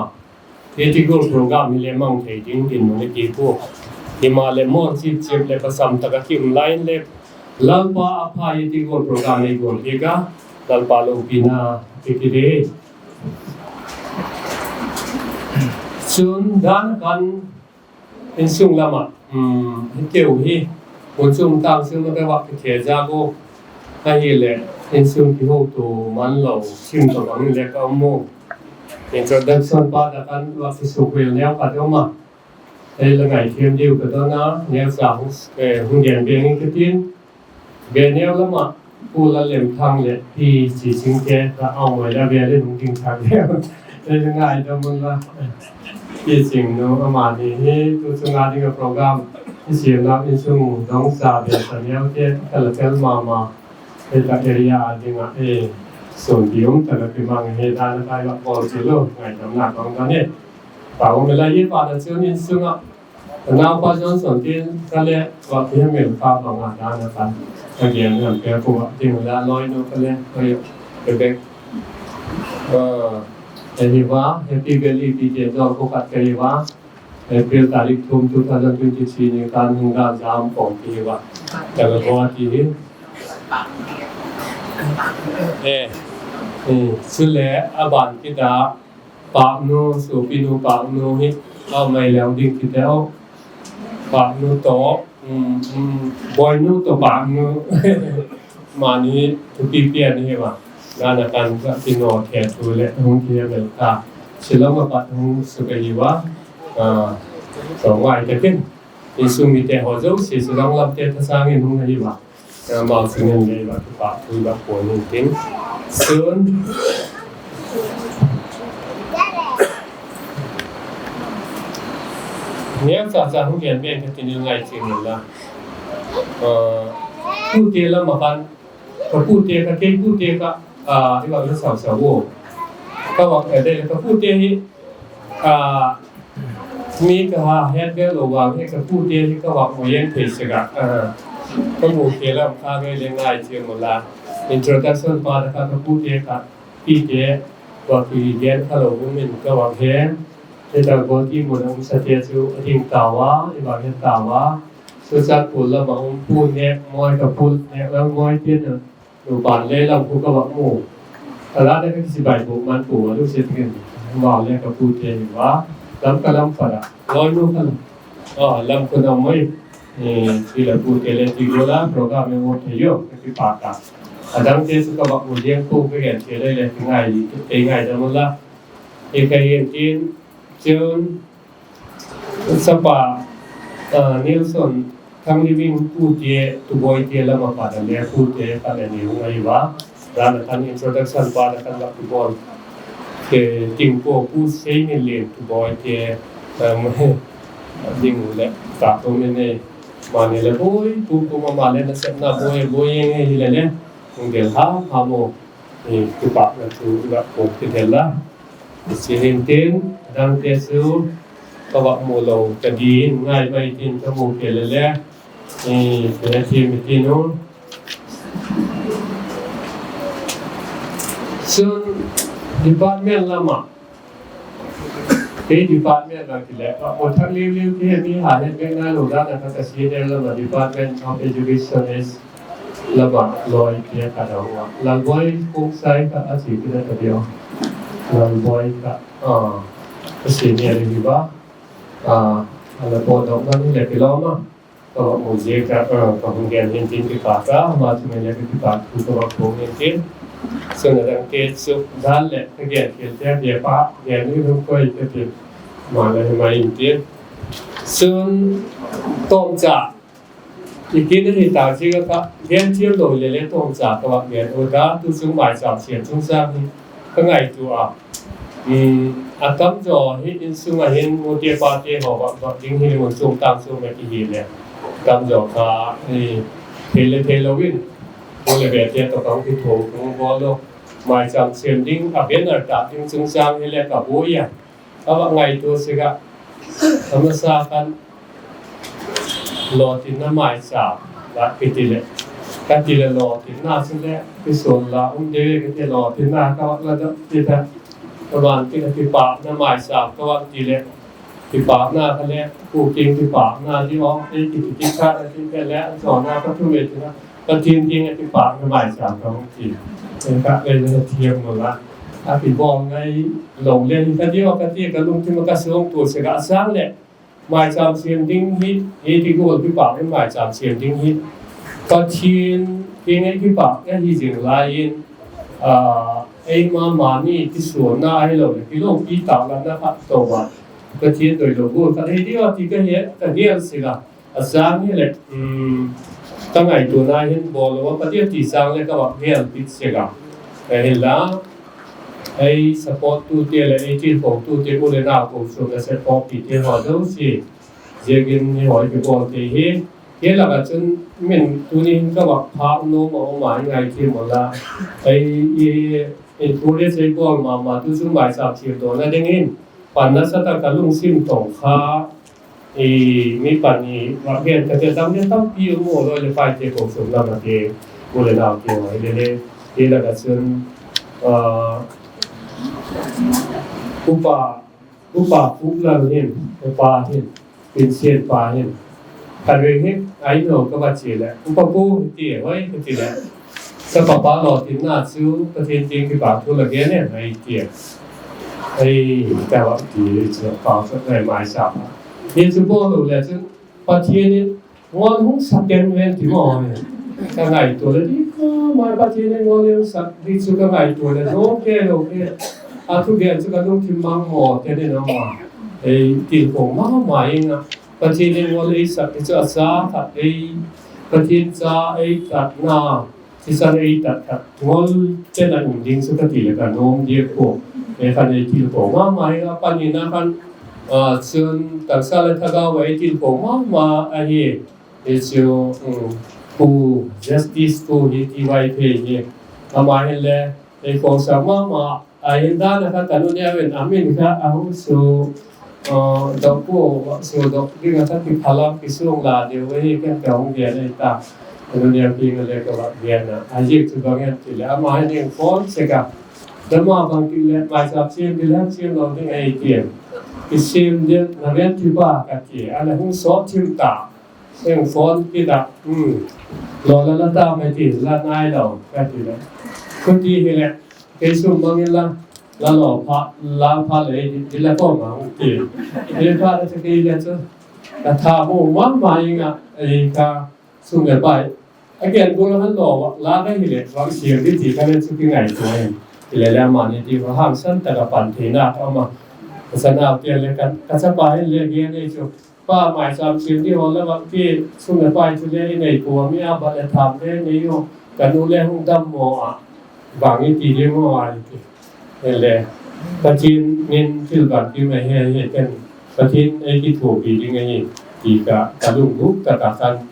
Yeti Gol program hi le mang thei ding dinmun i ti ko. Hima le mo chip chip le pasam taka ki um lai le Lalpa a pha Yeti Gol program i gol pek a Lalpa lohpina ki ki de. Chun dan kan insung lama, um, hi keu hi, mun chum tang sil ma ka va ki the ja go. Ahile insung kiho tu man lo, sim to bang le ka um mo. Introduction pa da kan wa si su kwel neo ka do ma. Ei la ngai thiam diu ka do na, neo sa hung, eh, hung gen beng in ka tin. Be neo lama, Pu Lallemthang le Pi Chiching te ka au mai la be le hung ding thang neo. Ei la ngai da mun la. Pi Ching nu ama ni hi, tu chunga ding a program. Hi siam na insung dong sa be sa neo te, ka la tel mama. Heta area a dinga, eh, son biom tana kimang he dana kai la bol silo, ngaidamna kong kane. Pa um la ye pa da chun insunga. Nau pa Johnson tin kale wa kihemil pa banga dana kan. Again, ngam pe ko wa ting la loi no kale, oi, bebek. Ah, eh, hi wa, Happy Valley, P J John ko kat kale wa. April tarik thum, two thousand twenty-three ni kan hung dan jam pong ti hi va. Ka la ko ti hi. Eh. Eh, chule a ban kita Paknu, Sopinu Paknu hi. Au mai leu ding kita au. Paknu to, um, um, Boinu to Paknu. Mani thupi pian hi va. Nana kan ka kino thei thu le hung ki mel ta. Shillong a pat hung suka hi va. Ah, so ngai ta kin. Insung mite ho jouse Shillong lam te thasang in hung hi va. Amau chunga le va kipah thu va pon in tin. Sun. Niam sa sa hung gen ben ka tin ngai chi mun la. Ah, tute lam a kan Ka pute, ka kei pute ka, ah, hi vang hi sau sau vo. Ka vang, eh, dei, ka pute hi, ah, mi ka ha het ve lo vang hi ka pute hi ka vang mo yen thei se ga. Ah, ka mu ke lam ka ve le ngai che mo la. Introduction pa da ka, ka pute ka, pi te, va ki gen ka lo min ka vang he. He ta go ti mo na um sa te chu, a ding ta va, i vang he ta va. Suchat pul lam a um pu nek, moi ka pul nek, lam moi tin a, nu pan le lam pu ka va mu. Ka la de ka kisi bai bu man pu, lu se tin, ma le ka pu te ni va, lam ka lam pa da, loi nu ka lam. Oh, lam ku na moi, eh, ti la pu te le ti go la, program e mo te yo, ka ki pa ka. A dang te su ka va mu liang pu ka gen te le le ki ngai, ki ngai da mo la. E ka yen tin, chun, Sapa, ah, Nelson, Thang Living pute, Tuboi te lam a pat a le pute, ka le ni hung ai va. Dan a kan introduction pa da kan la Tuboi. Ke ting ko pu sei ni le Tuboi te, um, ding le, ka to me ne, ma ne le boi, pu pu ma ma le na sep na boi, boi ye nge hi le le. Hung del ha, ha mo. Eh, kipah na thu la ko ki del la. Sihin tin, dang te su, ka va mu lo, ka din, ngai mai tin, ka mu ke le le. Eh, ke le ti mi tin u. Sun department lam a. Kei department a ki le, ka mo thak liu liu ki he mi ha he me na lo da na ka ka si de lam a Department of Education is lam a loi ki ka da wa. Lalboi Kung Sai ka a si ki da ka dio. Lalboi ka, ah, ka si ni a li ba. Ah, a la po do ma ni le ki lo ma. Ka va mu je ka, ah, ka hung gen hin tin kipah ka, ma chu me le kipah thu ka va phong hin tin. Sun a dang te su dan le ka gen khel te a pa, gen ni hung koi ka tin. Ma le ma hin tin. Sun tom cha. I kin ni ta ji ka ka, gen thiam lo le le tom cha ka va gen u da, tu sung mai cha sian chung sa ni. Ka ngaito a. Um, a tamjo hi insung a hin, nu te pa te ho va, va ding hi mun chung tang chung me ki hi le. Tamjo kha, eh, thei le thei lo in, nu le be te to kong ki tho, kong bol lo. Maicham sem ding, a banner ta ding chung chang hi le ka bu ya. Ka va ngaito se ga. Ka masa kan Lothinna maicham, la kiti le. Kati le lothinna chu le, kisol la, um de kiti lothinna, ka va la da, ti ta. Ka van ti ka kipana maicham, ka va ti le. Kipana ka le, ku king kipana di o, ti ti ti ka, ti ka le, an so na ka tu le ti na. Pathen ding a kipana maicham ka hung ti. Ka le le thiam mo la. A kibol ngai lo le, ka di o, ka ti ka lungthim ka sung tu se ka sang le. Maicham sem ding hi, hi ti gol kipah in maicham sem ding hi. Pathen, kei ngai kipah, ka hi jing lai in, ah, eima mani ti suan na ahi lo le, kilo pi tak la na khat to ba. Pathen doi lo gol, ka hi ti wa ti ka hi, ka hi al sila. A sang hi le, um, ka ngaito na hin bol lo, Pathen ti sang le ka va hi al pi sila. Ka hi la, Ei support tu te le, ei tilkhou tu te, u le nau kou sung le support ti te ho jouse. Ziakin hi hoi kibol te hi. Hi laka chun min tuni hin ka va pha um nom a um a hi ngai thim u la. Ei, i, encourage ei bol mama tu chu maicham thim dona dingin. Pan nasatah ka lungsim tong kha. I, mi pan i, va gen ka te tam le tampi um u loi le pai te kou sung lam a te, u le nau te, u le le, te la ka chun, ah, upa, upa Pu Lal hin, upa hin, Pinsian pa hin, ka ring hi, ai no ka va che le, upa Pu ti, hoi, ka ti le, Sa papa lothinna chu Pathen ding kipah thu la gen e, ai ti. Ai, ka va ti chu pa sa ngai mai sa. Ni chu bol lo le chu Pathen in ngon hung sa ten ven ti mo ne. Ka ngaito le di ka mai Pathen in ngol eisak di chu ka ngaito le no ke lo ke. A thugen chu ka lungthim mang mo te ni no ma. Ei tilkhou mama inga. Pathen in ngol eisak di chu a sa khat ei Pathen cha ei tatna. Thisan ei tat khat ngol te na um ding chu ka ti le ka nom di ko. Ei khan ei tilkhou mama inga panina khan a chun taksa le thagau ei tilkhou mama ahi. Ei chu um, Pu Justice Pu hi ti vai phei hi. Ama hin le ei khosah mama a hin dan a kha ka nu neo in a min kha a hung su uh, dok pu su dok ding a kha ki phalam ki sung la deu hi ken ka hung gen ei ta. Ka nu neo pi nga le ka va gen a. A jik chu bang en ti le ama hin eng phone se ka. Dama bang ti le mai sap sim ti le sim lo ding ei ti. Ki sim de na ven ti ba ka ti. A le hung so thim ta. Eng phone kita, hmm. Lo la la ta mai ti, la nai lo, ka ti le. Ku ti hi le, kei sum bang in la, la lo pha, la pha le, di, di la ko ma, ku ti. Di pha la sa kei le chu, ka tha mo ma ma inga, ei ka sum le pai. Again, ko la han lo, la ka hi le, wa siam di ti ka le chu ki ngai ko en. Ti le le ma ni ti, wa hang san ta ka pan ti na, ka ma. Ka sa na ti le ka, ka sa pa hi le, ge ne chu. Pa mai sam sim di ho la vang pi sum le pai chu le i nei pu mi a ba le tham le nei yo ka nu le hung dam mo a vang i ti di mo a i ti. He le Pathen in thil ban pi mai he he ken Pathen ei kithopi ding ahi ti ka ka lungduk ta ka khan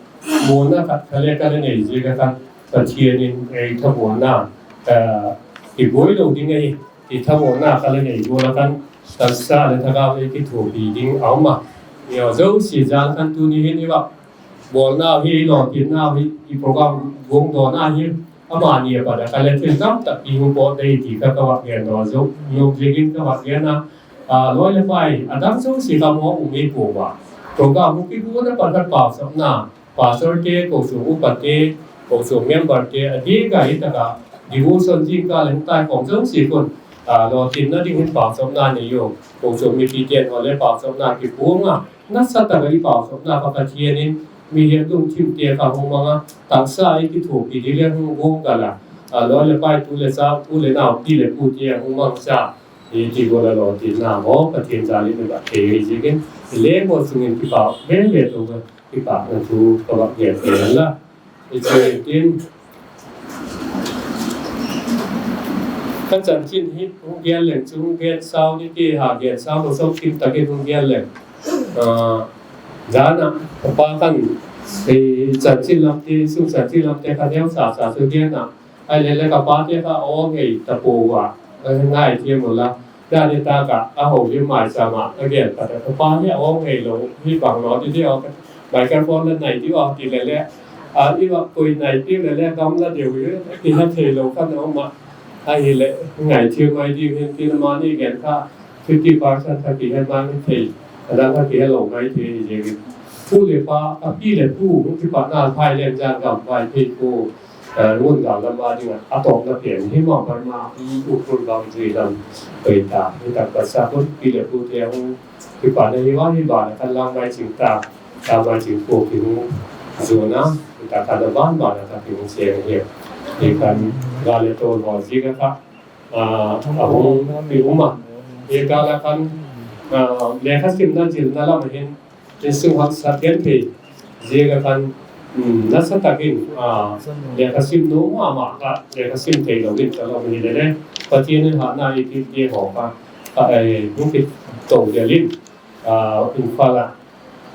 mo na khat ka le ka le nei ji ka khan Pathen in ei thamuanna, eh, kiboi lo ding ahi. Ti thamuanna ka le nei bol a khan, taksa le thagau ei kithopi ding a um a. Neo jouse jal khan tuni hin i va bolnau hi, i lolhinnau hi, i program gongdona hi, amani a pat a ka le thil tamtah i hung pot dei ti ka ka va gen lo jo, nom jingin ka va gen a, a, loi le pai, a dang jouse ka mo um i ko va. Program hung kigona pat khat pausapna, Pastor te, kochung upa te, kochung member te, a ding a hi taka devotion jingkah le hung tai khom jouse khun, a, lolhinna ding hin pausapna nei u. Kochung mipi ten ho le pausapna kipuang a, nasatah a i pausapna kha Pathen in mihem lungthim te kha hung mang a, taksa i kithopi ding le hung gong kal a, a, loi le pai tu le cha, u le nao, pi le pu te hung mang cha. I ti bol a lolhinna ho, Pathen jal in i va thei hi jingin, i le mo sungin kipa ve ve to. Kipah na thu ka va gen thei la. I choi tin. Ka chanchin hi hung gen leng chu hung gen sao ni ti ha gen sao lo sop kim takin hung gen leng. Ah, jana pa kan i chanchin lam ti, sum chanchin lam te ka neo sa sa chu gen na. Ai le le ka pa te ka ong ei ta po wa. Ngai ti mo la. Jani ta ka a ho li mai sa ma. Again, ka ta ka pa ni ong ei lo. Hi bang lo ti ti o. Microphone la nai ti o ti le le. A, i va koi nai ti le le gam la deu i. Ti ha thei lo ka no ma. Ai le ngai ti mai ti hin ti ma ni gen ka. Fifty percent ka ti he ma ni thei. Ada ka ti he lo ngai ti je. Pu le pa, ka pi le pu, ki pa na phai le jan gam phai thei ko. Eh, ngun gal lam a ding a, a tawpna pen hi ma Burma, i Ukhrul boundary lam pei ta, hi tak pat sa hun pi le pu te hung, hi pa na hi wa hi ba na kan lang mai ching ta, ta mai ching ko ki hung zona, hi ta kan ban ba na ka ki hung se hi. Hi kan ga le to lo ji ka ka, ah, a hung ki um a. Hi ka la kan, ah, lekha simna jilna lam hin, Insung haksat genthei, jeh a khan, um, nasatakin, ah, lekha sim nom mama kha, lekha sim thei louvin ka lou hi le le, Pathen in hatna eipeh jeh ho kha, kha, eh, hung kito jel in, ah, Imphal a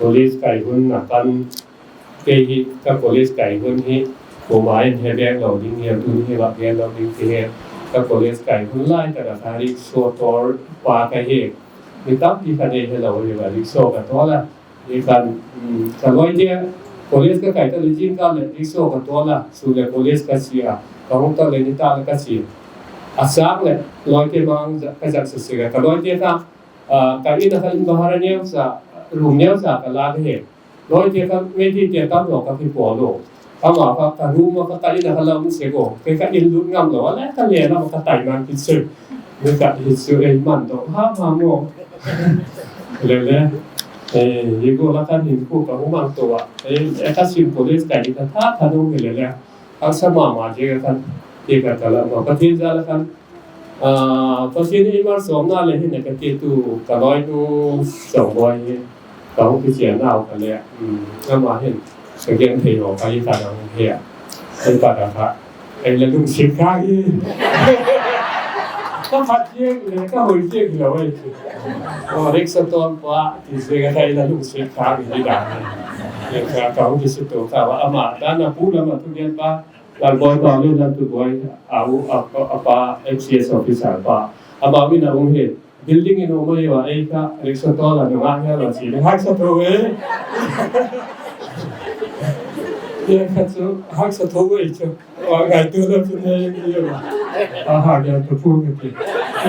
college kai hun a khan, kei hi ka college kai hun hi, koima in he beng lou ding hi, tun hi va beng lou ding ti hi, ka college kai hun lai tak a kha rickshaw tol pa ka hi, mi tampi kha nei he lou hi va rickshaw ka tol a, Hi khan, um, ka loi te, college ka kai ta le jingkah le, rickshaw ka tol a, sun le college ka che a, ka hung ta le nitah le ka che. A sang le, loi te bang ja, ka jak se se ka, ka loi te kha, ah, ka in a kha in bahar a neo sa, room neo sa ka la ka he. Loi te kha, Meitei te tam lo ka ki po lo. Ama kha, ka room a kha, ka in a kha lam se ko, kei ka in lut ngam lo, a le ka le lam ka tai man ki se. Ni ka hi su ei man to, ha, ha mo. Le le. Eh, ye go la khan hin ko ka humang to a. Eh, eh, ka sim college ka ni ka tha tha no mi le le. Ang sa ma ma je ka khan. Ye ka ka la ma ka tin ja la khan. Ah, Pathen in eimalsomna le hin ka ti tu ka loinu Chongboi hi ka hung kichen nau ka le, um, ama hin ka genthei ho ka hi ka nang hi a. Ei pa da kha, ei la lungset kha hi. Ka phat jeng le ka hoi jeng lo ei. O, Rickshaw tol pa ti se ka, ei la lungset kha hi da. Ka, ka hung kisuto kha, ama da na pu la ma tu gen pa. Lalboi pa le Laltuboi, a u, a, a pa M C S officer pa. Ama u in a um hi, building in um a, ei ka, Rickshaw tol a nunga hi a lo si, Rickshaw tol e. Ye ka chu, Rickshaw tol e chu. Wa ngai tu la chu ne ye ma. A ha ya tu pu ke.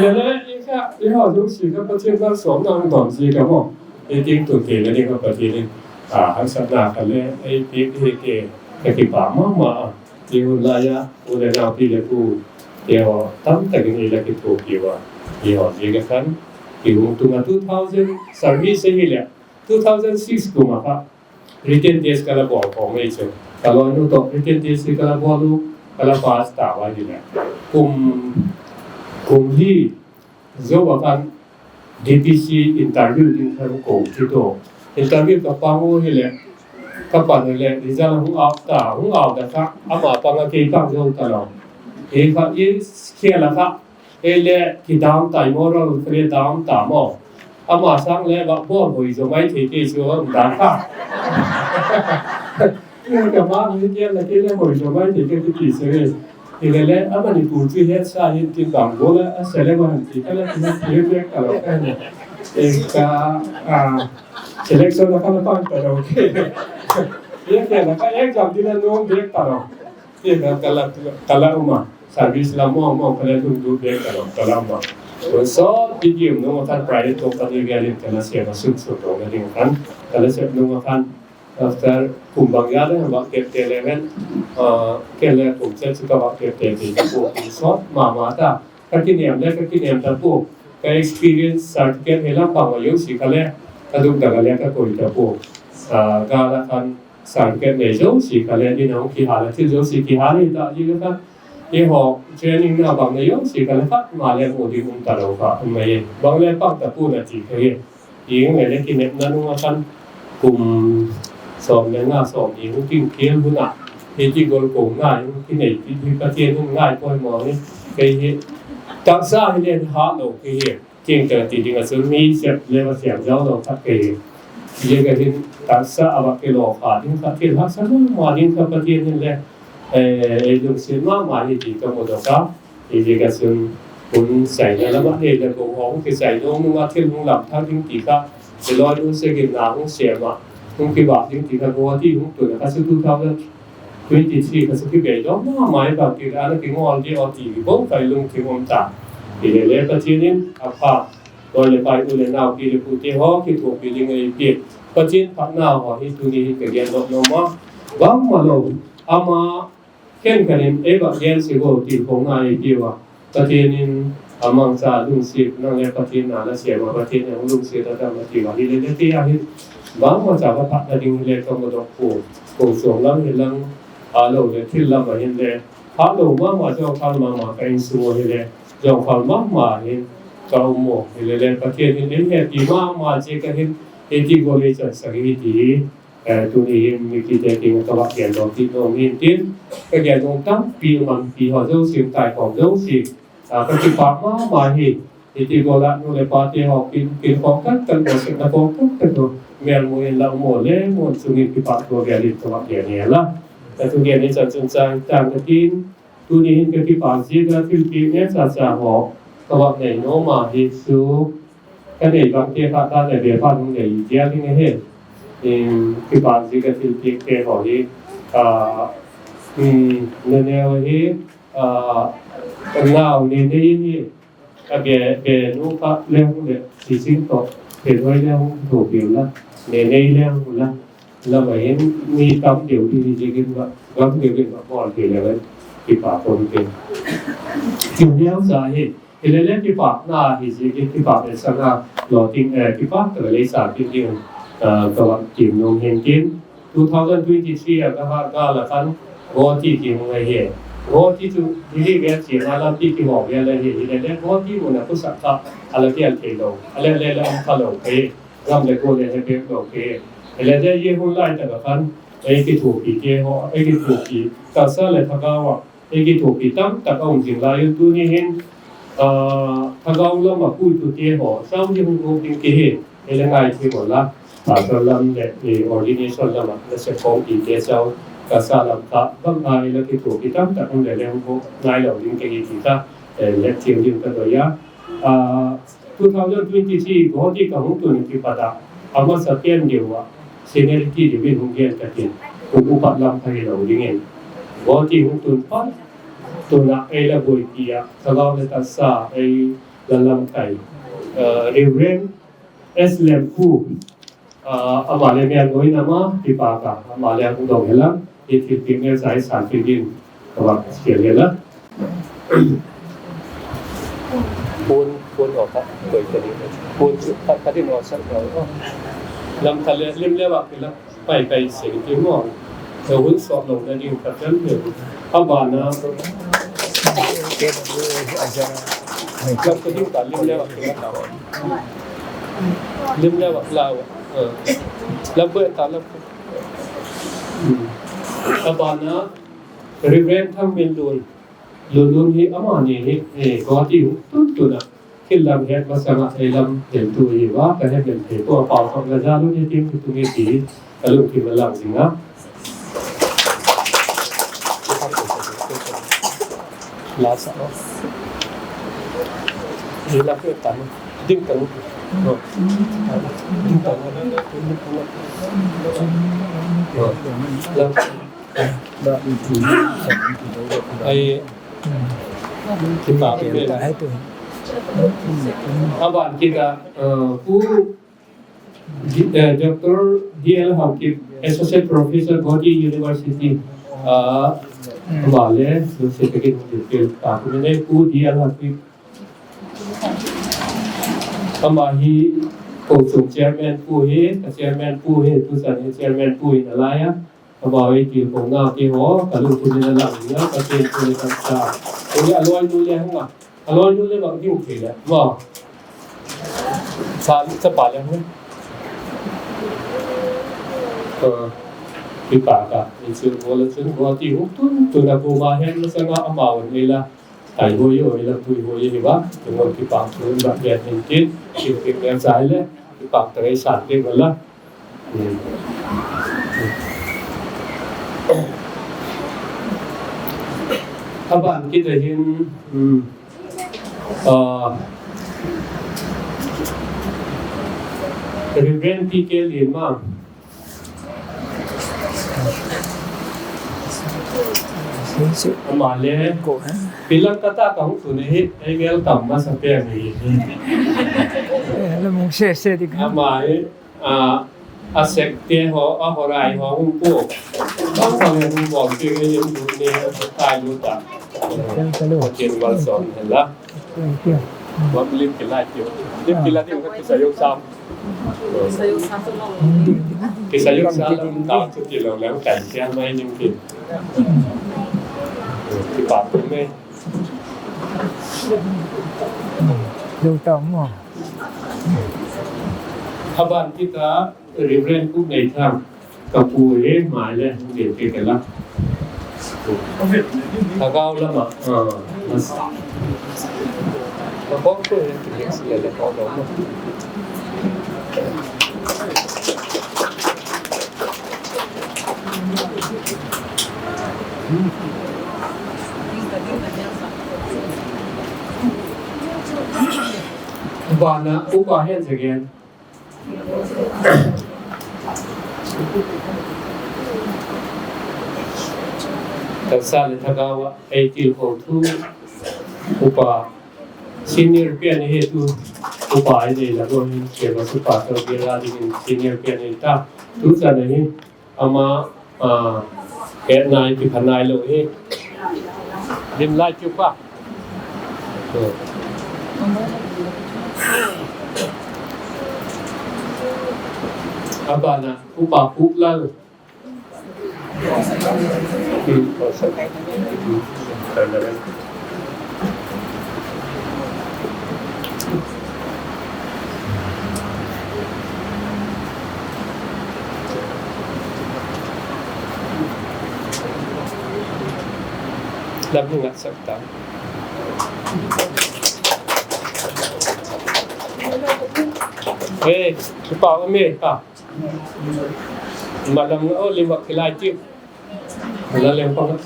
Le le, ye ka, ye ha lu si ka Pathen malsomna hung don si ka mo. Ye ting tu ke le ding ka Pathen in. A, haksatna ka le, ei pi ke ke, ka kipah ma ma. Ti hun lai a, u le nau pi le pu, ti ho, tamtah in ei la kithopi uva. Ti ho, ti ka khan, ti hung tung a two thousand service hi le, two thousand six kum a kha, written test ka la bol khom ei chu. Ka loinu toh, written test ka la bol u, ka la pass ta uva hi le. Kum, kum li, Zo a khan D P C interview ding khan ko thi to. Interview ka pang u hi le, ka pan u le, result hung out ta, hung out ta kha, ama pang a kei pang zo ta lo. Hi kha, i khel a kha, ei le, ki down ta, moral ka le down ta mo. Ama sang le, va bol hoi zo mai thei kei chu, um dan kha. Ka ma hi kei la kei le hoi zo mai thei kei ti se. Hi le le, a Manipur chu het sa hin tin bang bol a, a sele ma han ti ka le ti ti bek ka lo ka ne. E ka, a, selection la ka la pang ta lo ke. Ye ke la ka exam ti la nom bek ta lo. Ye ka ka la, ka la uma. Service la mo mo ka le lung du bek ta lo, ka la uma. Ko so ti ki um no ka private company ga le ka la se ma suk suk to ga ding kan. Ka la se no kan. After kum bang ya le, va kep te le ven, ah, ke le kum chet chu ka va kep te te ka pu kum sot ma ma ta. Ka kinem le, ka kinem ta pu. Ka experience certificate he lam bang va yo si ka le, ka duk da ka le ka koi ta pu. Ah, ka la kan certificate ne yo si ka le, ni na ki ha la thil yo si ki ha le ta, ni le ka. Eiho training na bang na yo si ka le ka ma le mo di um ta lo ka, um mai. Bang le pang ta pu na ti ka ye. Ing le le kinepna nung a khan kum som le nga som ni hung king khel hun a. Hiti gol ko ngai hung kinei ti hi Pathen hung ngai poimo hi. Kei hi taksa hi le ha lo kei hi. King ta ti ding a chun mi sep le va siam jau lo khat kei hi. Ye ka hin taksa a va ke lo kha ding kha thil haksa ma ma ding kha Pathen hin le, eh, ei lungset ma ma hi ti ka mu doh ka. Hijeh a chun hun chaina lama nei le ko hung kichai dong nunga thil hung lam thang ding ti kha, hiloi nu segin na hung sema, hung kivah ding ti kha, Guwahati hung tun a kha chu two thousand twenty-three kha chu kibei dong ma mai bang ti ana kingol di o ti bou kai lungthim um ta. Hile le Pathen in apha, loi le pai u le nau pi le pu te ho kithopi ding ei pi. Pathen phatna ho hi tuni hin ka gen dok nom a. Bangma lo, ama Ken kanin, ei va gen se go ti ko ngai piu a. Pathen in amangcha lungset, nang le Pathen na la siam a, Pathen in lungset a dam a ti va. Hile le ti a hin, bangma cha va phat na ding le ka mu doh ko. Ko song lang hi lang, a lo le thil lam a hin le. Ha lo ma ma jong phal ma ma ka insung a hile. Jong phal ma ma hin ka um mo. Hile le Pathen in ei hepi ma ma che ka hin, ei ti go le chan sa hi ti. Eh, tuni hin mi kiti a king ka va gen dong ti dong hin tin, ka gen dong tampi manpi ho jouse, taikhom jouse, ah, ka kipah mama hi, hiti go la nu le pa te ho kin, kin khom tak tak ho, sek na khom tak tak ho, mel mu in la mo le, mo chung in kipah to gen in ka va gen hi la. Ka tu gen hi chan chun chang, chang ka tin, Tuni hin ka kipah jeh a thilpeh neocha cha ho ka va nei nom a hi chu ka nei bang te kha ta le be pha hung nei jia ding ahi. Em, kipah jeh a thilpeh te ho hi, ah, em, na neo hi, ah, nau ne nei hi, A be, be nu kha le hung le, si sing to, be noi le hung to bil la, ne nei le hung la, la ma hin mi tam deu di di gin ba, gam deu gin ba, bol di le wen, kipah ko di. Kiu neo sa hi, hi le le kipah na hi si gin kipah le sa na, lo ting, eh, kipah to le sa di di. ah, ka vak tim nom hin tin, two thousand twenty-three a ka hat gal a khan Guwahati kihung ahi. Guwahati chu Delhi vel chenga lampi kihong vel ahi, hile le Guwahati mun a khosah kha ala vel thei lou, ala le la um kha lou kei, gam le go le he bek lou kei. Hile le ye hun lai tak a khan ei kithopi te ho, ei kithopi, tahsa le thagau a ei kithopi tamtak aum jing lai un, tuni hin, ah, thagau lam a puitu te ho, sau hi hung hung ding kihi, ei le ngai thei mo la, pastor lam le, eh, ordination lam a, le se kong ti te sau, tahsa lam kha, bang ngai la kithopi tamtak um le le hung hung ngai lou ding kihi ti ta, eh, le thiam ding ka doi a. Ah, two thousand twenty-three Guwahati ka hung tun kipat a, amasa pen diu a, seniority diu in hung gen ka tin, kum upat lam kha hi lou ding in. Guwahati hung tun pat, tun a ei la boipi a, thagau le tahsa, ei la lamkai, ah, Reverend S Lempu, ah, ama le mi a noi nama, kipa ka, ama le a kung dong hela, i thil pik ne zai san pik din, ka vak sial hela. Phone, phone off a, koi ka ding. Phone chu, ka, ka ding off sa, off. Lam ka le, lim le vak hela, pai, pai, se ki mo. Ka hun sok lo na ding ka kan le. Abana. Lam ka ding ka lim le vak hela. Lim le vak la, eh, lam ko ta lam. Hmm. Abana, Reverend Thangminlun, Lunlun hi amani hi, eh, Guwahati hung tun tun a, thil lam het masang a, ei lam het tu hi va, ka het lam het tu a pau thok la ja lun hi tim tu nge ti, ka lungthim a lang jing a. La sa o. Ni la pe ta ni. Ding ta ni. Ding ta ni. La. Ai. Kipa. Aban kita, eh, pu Di-, eh, Doctor D L Haokip, Associate Professor, Guwahati University, ah, ama le, Joseph Pekin Hospital, ta, kumine, Pu D L Haokip. Ama hi, Kosung Chairman Pu hi, ka Chairman Pu hi, tusan hi Chairman Pu hi, nalai a. Ka bawei til kong na ti ho, ka lungthim in a lang nia, ka chen tu le kan sa. Kong le aloi nu le hung a. Aloi nu le bang diu thei le. Mo. Sa, sa pa le hung. Ka, kipa ka, in sil bo le sil bo ti hung tun, tun a bu ma hen le sa nga amau ni la. Kai hoi hoi la pui hoi hi ba, tengol kipah tu ba ya tin tin, kin kin ya sai le, kipah ta gai san te la. Hmm. Aban kita hin, hmm, ah, Reverend P K Lin ma. Ama le, ko, eh? Bilang kata ka hung tuni hi, ei welcome masa pe mi. Eh, la mung se se di ka. Ama hi, ah, a sek te ho, a horai ho hung po. Bang bang hung bol pe nge yin du ni, tai lu ta. Kin wal son hela. Lim kilai tiu. Lim kilai tiu ka kisa yok sam. Kisa yok sam ta chu ti lo lang kai sia mai lim ki. Ki pa pu me. Lo ta mo. Aban kita Reverend Pu Nei Thang. Ka pu hi mai le, hung ding te ke la. Thagau lama, ah, mas. Ka bong tu hi, ki le si le le ko do ma. Upa na, upa hen se gen. Taksa le thagau a, ei tilkhou thu, upa, senior pian hi tu, upa hi nei la bo hin, ke ba su pa to ke la ding senior pian hi ta, tu sa le hi, Ama, ah, hetna hi kipha nai lou hi. Lim lai chu pa. So. Abana, Upa Phuklal. Lam hi ngasak ta. Hey, kipa ume pa. Malam nga o lima kilai ti. Wala lem pa.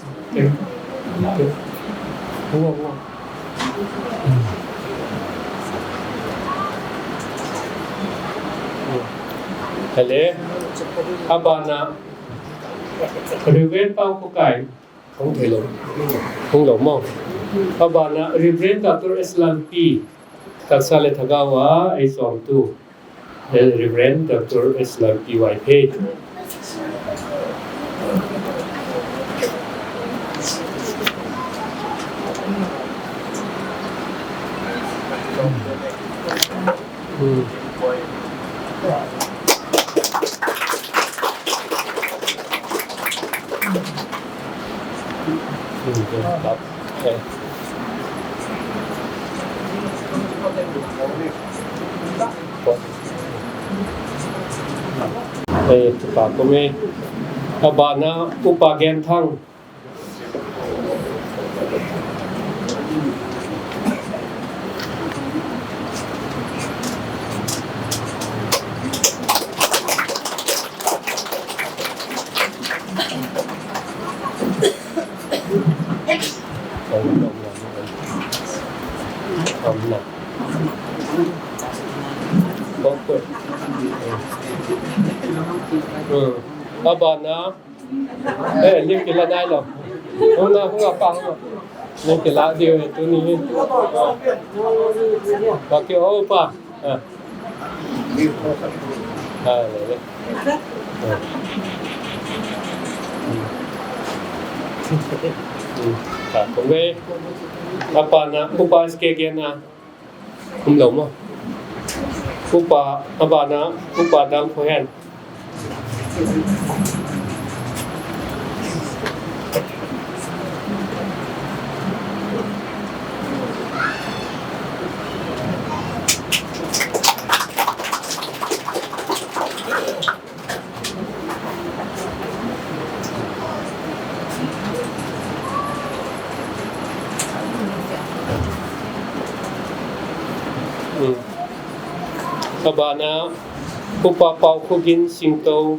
Hele, abana, Reverend Pau Kukai. Hung thei lou. Hung lou mo. Abana Reverend Doctor S Lalpi. Taksa le thagau a ei chomtu. Reverend Doctor S Lalpi Vaiphei. Hmm. Eh, kipa ume. Abana Upa Genthang. Abana. Eh, lim kila nai lou. Hung na, hung na pa, hung na. Lim kila diu he tuni hi. Pa ki o pa. Ah. Ah, le, le. Ah. Hmm. Ka, kung be. Apa na, Upa S K Gena. Umlou mo. Upa, abana, Upa Dam Khohen. Hmm. Abana, Upa Paokhogin Singto.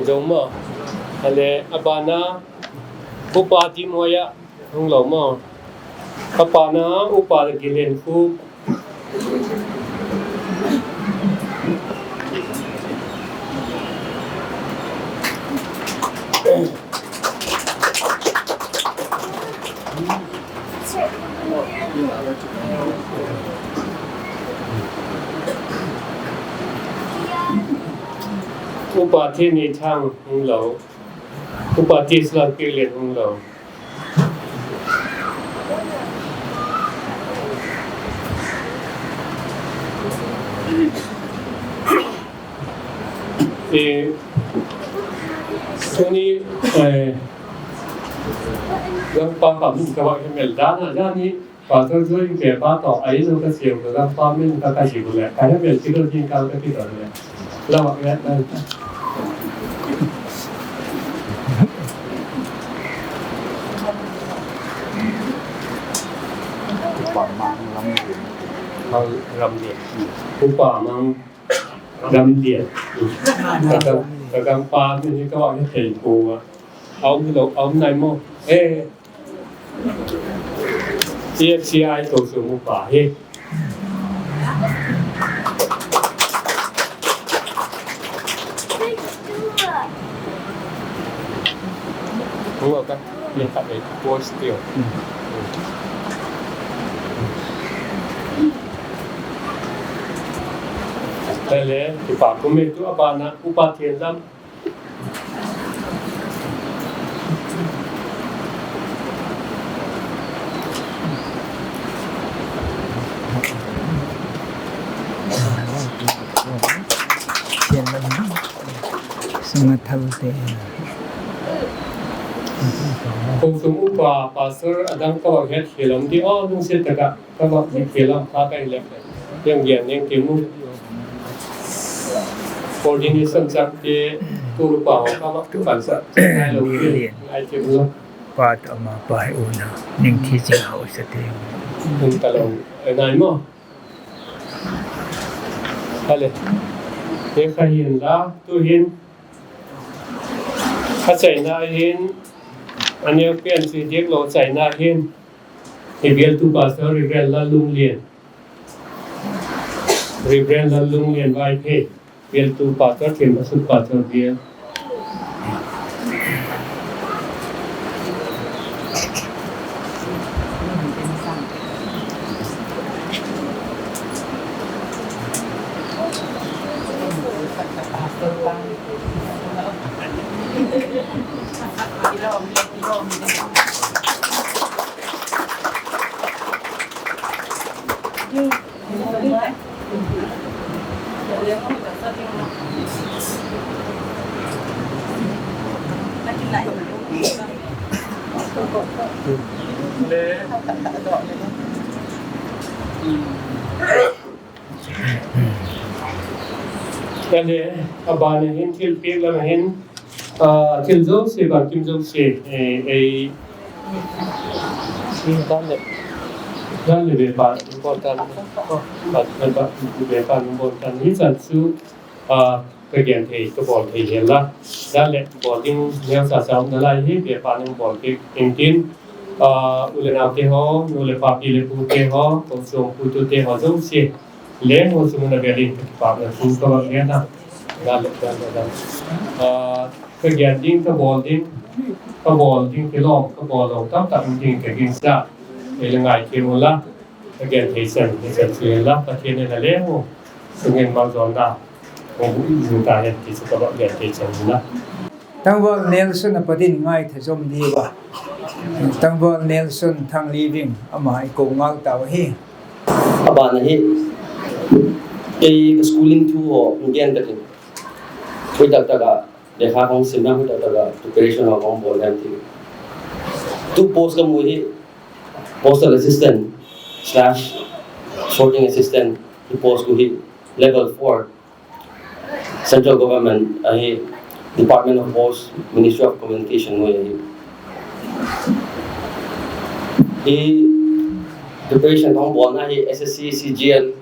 Jou mo. Ale, abana, Upa Dimoya, umlou mo. Apa na, Upa Gilenkhup. Upa Thenneithang, umlou. Upa T S Lalpilen, umlou. Eh, tuni, eh, gangpa pa min ka va hemel dan a, jani, Pastor Joy ke pa to, ai lo ka siu ka gangpa min ka ka siu le, ka hemel kilo jing ka ka kilo le. Lawak ngat na. Upa Mang Lamlien. Mang Lamlien. Upa Mang Lamlien. Ka gangpa min ka va ni thei ko. Aum lo, aum nai mo. Eh. C F C I to su mu pa he. Mu ka, ye ka e post yo. Tale, kipa kum e. Tu abana, Upa Thenlam. Thenlam. Sunga thal te. Kong sung upa, pastor, adang ka bang het hilam di, oh, nung sit taka. Kama ni kelam kha kai lem. Yang dia yang timu. Coordination chang te tu lu pa ho kama tu kan sa. Ngai lo ke. Ngai timu. Pa tu ama pa hi una. Ning thi ching hau sa te. Ning ta lo. Ai nai mo. Hale. Te kha hin la tu hin. Kha China hin. Ani pen si dik lo China hin. Reverend tu pastor Reverend Lalunglian. Reverend Lalunglian Vaiphei. Reverend tu pastor Themmasut pastor Reverend. Kale, abana hin thilpeh lama hin, ah, thil jouse, bangkim jouse, eh, eh, dan le, dan le bepa, important, oh, bepa, bepa important. Hichan chu, ah, ka gen thei, ka bol thei hel la. Dan le bol ding neocha cha um nalai hi, bepa nang bol thei, tin tin, ah, u le nao te ho, nu le pa, pi le pu te ho, ko chom pu tu te ho jouse. Leng ho sung na velin ka kipana thu ka bang gen na. Gal le gal le gal. Ah, ka gen ding, ka bol ding, ka bol ding kilom, ka bol lo tam tam ding ka gingcha. Ei le ngai ki mo la. Ka gen thei chan, thei chan chu la. Pathen in a leng ho. Sung in mang jon na. Ko bu in ta hen ti chu ka bang gen thei chan la. Tangval Nelson a patin ngai thei jom diu va. Tangval Nelson Thangliving ama i ko ngal tau hi. Abana hi, kei ka schooling thu ho, ngen ka tin. Hui tak tak a, lekha kong sim na hui tak tak a, preparation ho kong bol na ti. Tu post ka mu hi, postal assistant slash sorting assistant, hi post ku hi, level four. Central Government ahi, Department of Post, Ministry of Communication ngui ahi. Hi preparation kong bolna hi S S C C G L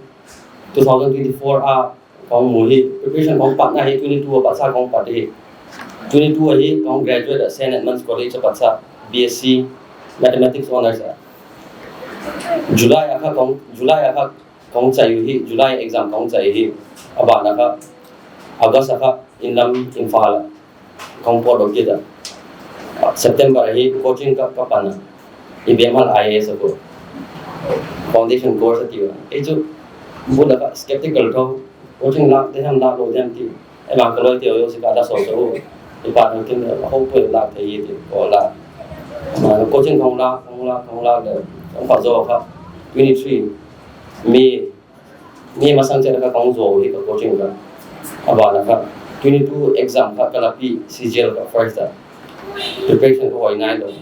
two thousand twenty-four a kong mu hi, preparation kong patna hi twenty-two a patsa kong pat hi. Twenty-two ahi kong graduate a Saint Edmund's College a patsa B S C Mathematics Honours a. July a kha kong, July a kha Kong chai u hi, July exam kong chai u hi. Abana kha, August a kha, inlam Imphal a. Kong pot doh kit a. September a hi, coaching ka, ka pan a. I B M L I A S a ko. Foundation course a ti u. Ei chu, bu la kha, skeptical tho. Coaching lak te ham lak lou te ham ti. Ei bang ka loi ti u, si ka da so so. I pa thang kin, a ho pui lak te i ti. Ko la. Ma, coaching kong lak, kong lak, kong lak de. Kong pa jo kha. Twenty-three. May Ni masang chen kha kong jo hi ka coaching ka. Abana kha twenty-two exam kha ka la pi C G L ka first a. Preparation ka hoi nai lo.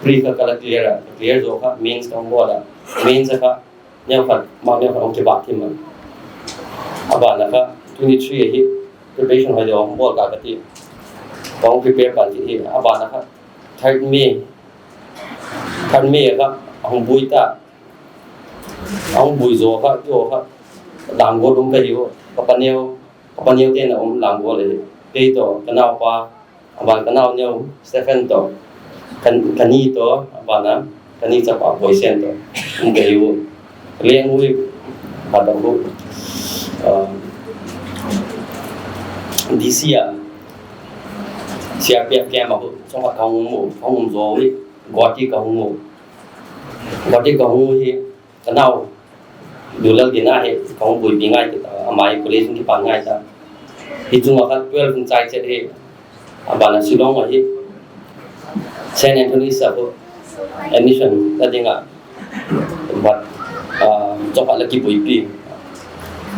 Pre kha ka la clear a. Clear jo kha mains kong bol a. Mains kha neo kha ma neo kha ong kibat thim man. Abana kha twenty-three hi preparation hoi jo bol ka ka ti. Kong prepare pan ti hi. Abana kha third May. Third May kha hong bui ta. Ahung bui jo kha, jo kha, lang go dong ka hiu, ka paneo, ka paneo te na um lang go le, kei to, ka nao pa, aban ka nao neo, Stephen to, ka, ka ni to, aban a, ka ni chapa Boisen to, um ka hiu, leng ui, ka to hu, um, D C a, C R P F camp a hu, chong ka hung mu, hung um jo ui, Guwahati ka hung mu, Guwahati ka hung hi, Ka nao, Dulal Gina hi, kong bui bi ngai kita, Ama hi college hung kipan ngai ta. Hichunga kha twelve hung chai chet hi. Abana Shillong a hi Saint Anthony's a khu admission la dinga. But, ah, chomkhat la kipuipi.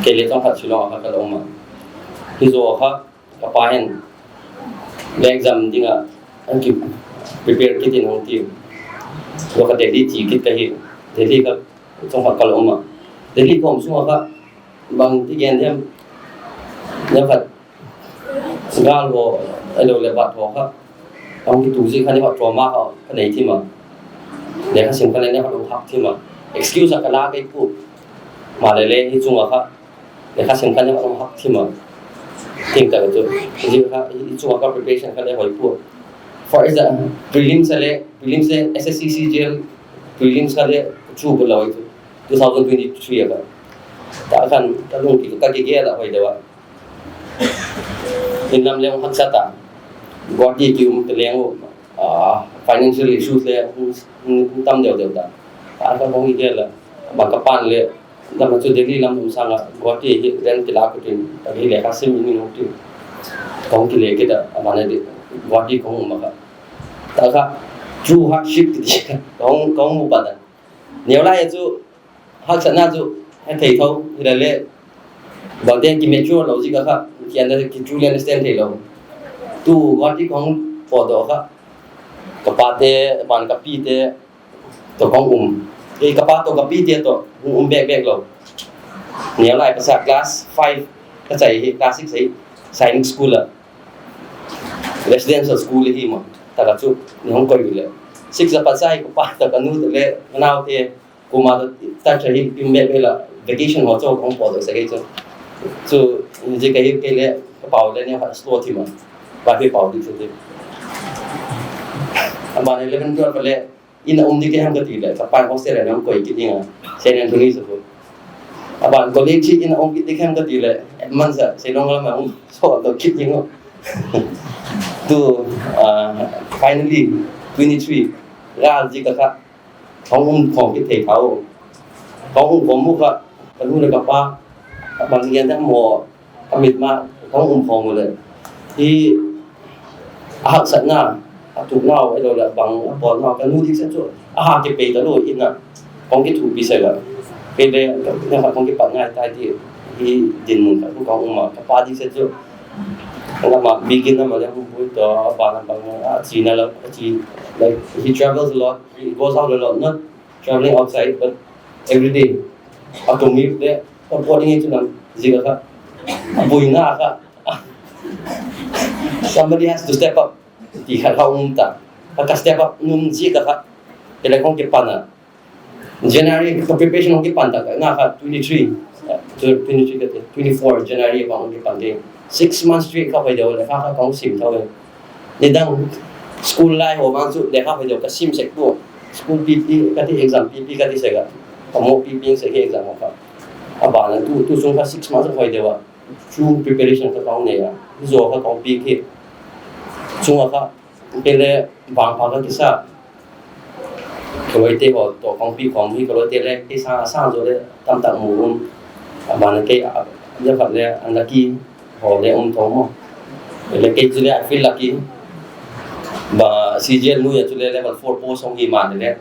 Kei le chomkhat Shillong a kha ka la um a. Hijo kha kapa hin le exam dinga hung ki prepare kit in hung ti. Lo kha Delhi ti kit ka hi. Delhi kha chomkhat ka la um a. Delhi ka um sunga kha bang ti gen dem. Neo khat gal ho, ahilou le bat ho kha. Hung kitu ji kha ni kha trauma kha ka nei thim a. Lekha sim kha le neo khat hung hak thim a. Excuse a ka la kei pu. Ama le le hichunga kha. Lekha sim kha le hung hak thim a. Thim ta chu. Hichunga kha, hichunga kha preparation kha le hoi pu. For example, prelims a le, prelims le S S C C G L, prelims kha le chu bu loi chu. Two thousand twenty-three a kha. Ta khan, ka lung ki, ka kigel a hoi deu a. In lam le hung haksa ta. Guwahati ki um te leng u, ah, financial issues le hung, hung, hung tam deu deu ta. Ta khan hung kigel a. Ama ka pan le, lam chu Delhi lam um sanga, Guwahati hi rent kila ku tin, ta hi lekha sim in hung tin. Ka hung kile kit a, ama na di, Guwahati ka hung um a kha. Ta kha, true hardship ti di, ka hung, ka hung mu pan a. Neo lai chu, haksatna chu, hethei tho, hilale, bang te ki mature lou ji ka kha, ki under, ki truly understand thei lou. Tu, Guwahati ka hung potdoh kha, ka pa te, ban ka pi te, to ka hung um. Kei ka pa to ka pi te to, hung um bek bek lou. Neo lai pasal class five, ka chai hi, class six hi, Sainik School a. Residential school hi ma, ta ka chu, ni hung koi le. Six a pasal hi, ka pa to ka nu to le, ka nao te, Kuma ta, ta cha hi pim be be la, vacation ho chu kong po do sa kei chu. Chu, ji kei, kei le, ka pau le ni ha slow thi ma. Ba hi pau di chu ti. Aban eleven twelve le, in a um di kei ham ka ti le, ka pa hostel le nang koi kit ding a, Saint Anthony School. Aban college in a um kit di kei ham ka ti le, man sa, Shillong la ma um, so do kit ding o. Tu, ah, finally, twenty-three, ral ji ka kha, Kong um khom kit thei tha o. Kong um khom mu kha, ka nu le ka pa, ka bang lian dam mo, ka mit ma, kong um khom le. Hi, a haksatna, a tuknau, ahilou le bang, a bolnau, ka nu dik sa chu, a ha kipei ta lou, in a, kong kithupi sa la. Kei le, ka, na kha kong kipat ngai tai ti, hi din mun kha, kong um a, ka pa dik sa chu, ka ma, bigin na ma le, hung pui to, a ba na bang, a chi na la, a chi, like, he travels a lot. He goes out a lot, not traveling outside, but every day. A commute there, a boarding into them, ziga ka. A buina ka. Somebody has to step up. Ti kha kha um ta. Ka step up num ziga ka. Kei le kong kipan a. January, ka preparation kong kipan ta. Nga kha twenty-three. Twenty-three ka te. Twenty-four January kong kipan te. Six months straight ka pai deu le kha kha kong sim ta le. Nidang school lai ho vang chu lekha hoi deu ka sim sek tu. School pi pi ka ti exam pi pi ka ti sek a. Ka mo pi pi sek exam ho kha. Aban a tu, tu sung kha six months hoi deu a. Chu preparation ka kong nei a. Zo ka kong pi ki. Chung a kha. Kei le bang pa ka kisa. Ka loi te ho to kong pi kong hi ka loi te le kei sa, sa zo le tam tak mu um. Aban a kei a, ya phat le unlucky. Ho le um thou mo. Le kei chu le I feel lucky. Ba C G L nu ya chu le level four post hong hi man le.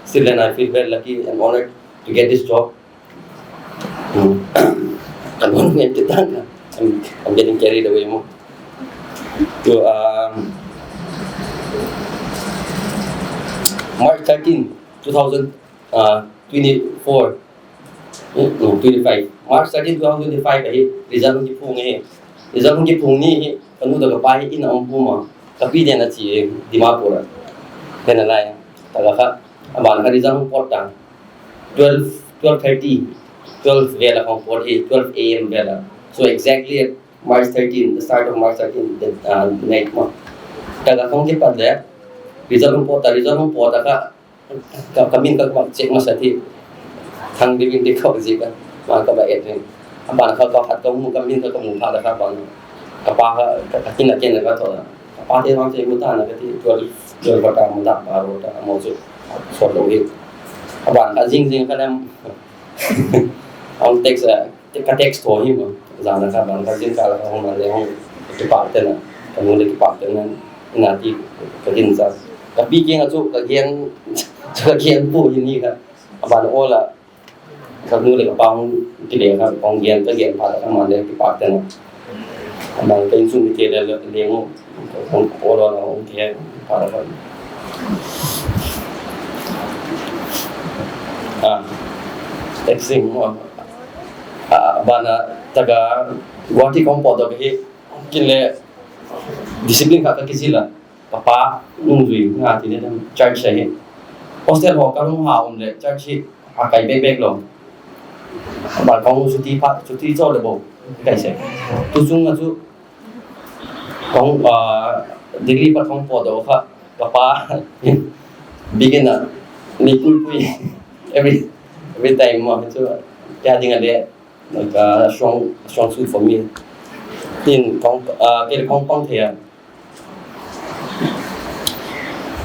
Still then I feel very lucky and honored to get this job. Hmm. Kan hon ngai te tang. I'm, I'm getting carried away mo. To, um, March thirteen, two thousand, uh, twenty-four. Hmm, no, twenty-five. March thirteen, two thousand twenty-five ahi, result hung kiphong ahi. Result hung kiphong ni hi, ka nu le ka pa hi in a um pum a. Ka pi den a chi Dimapur a. Den a lai. Ta ka kha, aban kha result hung pot ta. Twelve, twelve thirty, twelve vel a hung pot hi, twelve A M vel a. So exactly at March thirteen, the start of March thirteen, the, uh, night ma. Ta ka hung kipat le, result hung pot ta, result hung pot ta kha, Ka, ka min ka, ka check masa ti. Thang di min di ka ji ka. Ma ka ba et ni. Aban kha ka khat ka mu ka min ka, ka mu pha da ka ban. Ka pa ka, ka, ka kin a kin ka tho da. Ka pa te bang che mu ta na ka ti twelve, twelve ka ta mu ta ba ro ta mo chu. So lo hi. Aban ka jing jing ka nam. Ang text a. ka text tho hi ma. Jan a kha, ban kha, jingkah a kha hung man le hung kipah tah in, ka nu le kipah tah in, ina ti ka din sa. Ka pi kiang a chu ka gen, chu ka gen pu hi ni kha. Aban ol a, ka nu le ka pa hung kile kha, hung gen, ka gen phat a kha man le kipah tah in. Aban ka insung mite le, le, le ngo, hung ol ol a hung kile phat a kha. Ah, texting mo. Ah, bana taga Guwahati kong po do hi, kin le discipline kha ka kijil a, ka pa nungjui nga ti le dam church a hi. Hostel ho ka lung ha um le church hi a kai bek bek lo. Ba kong chuti pha, chuti cho le bo, kai se. Tu chung a chu kong, ah, Delhi pa kong po do kha, ka pa, begin a, ni pui pui, every, every time mo, chu, kya ding a le, like, uh, strong, strong suit for me. Tin kong, uh, ke kong pang thei a.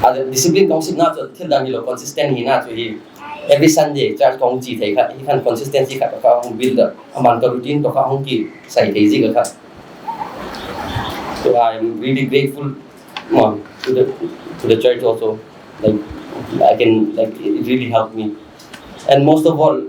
A discipline kong sipna chu thil dang hilo, consistent hina chu hi. Every Sunday church kong chi thei kha, hi khan consistency kha ka hung build up. Aman ka routine to kha hung kisai thei ji ka kha. So I'm really grateful, mo, to the, to the church also. Like, I can, like, it really helped me. And most of all,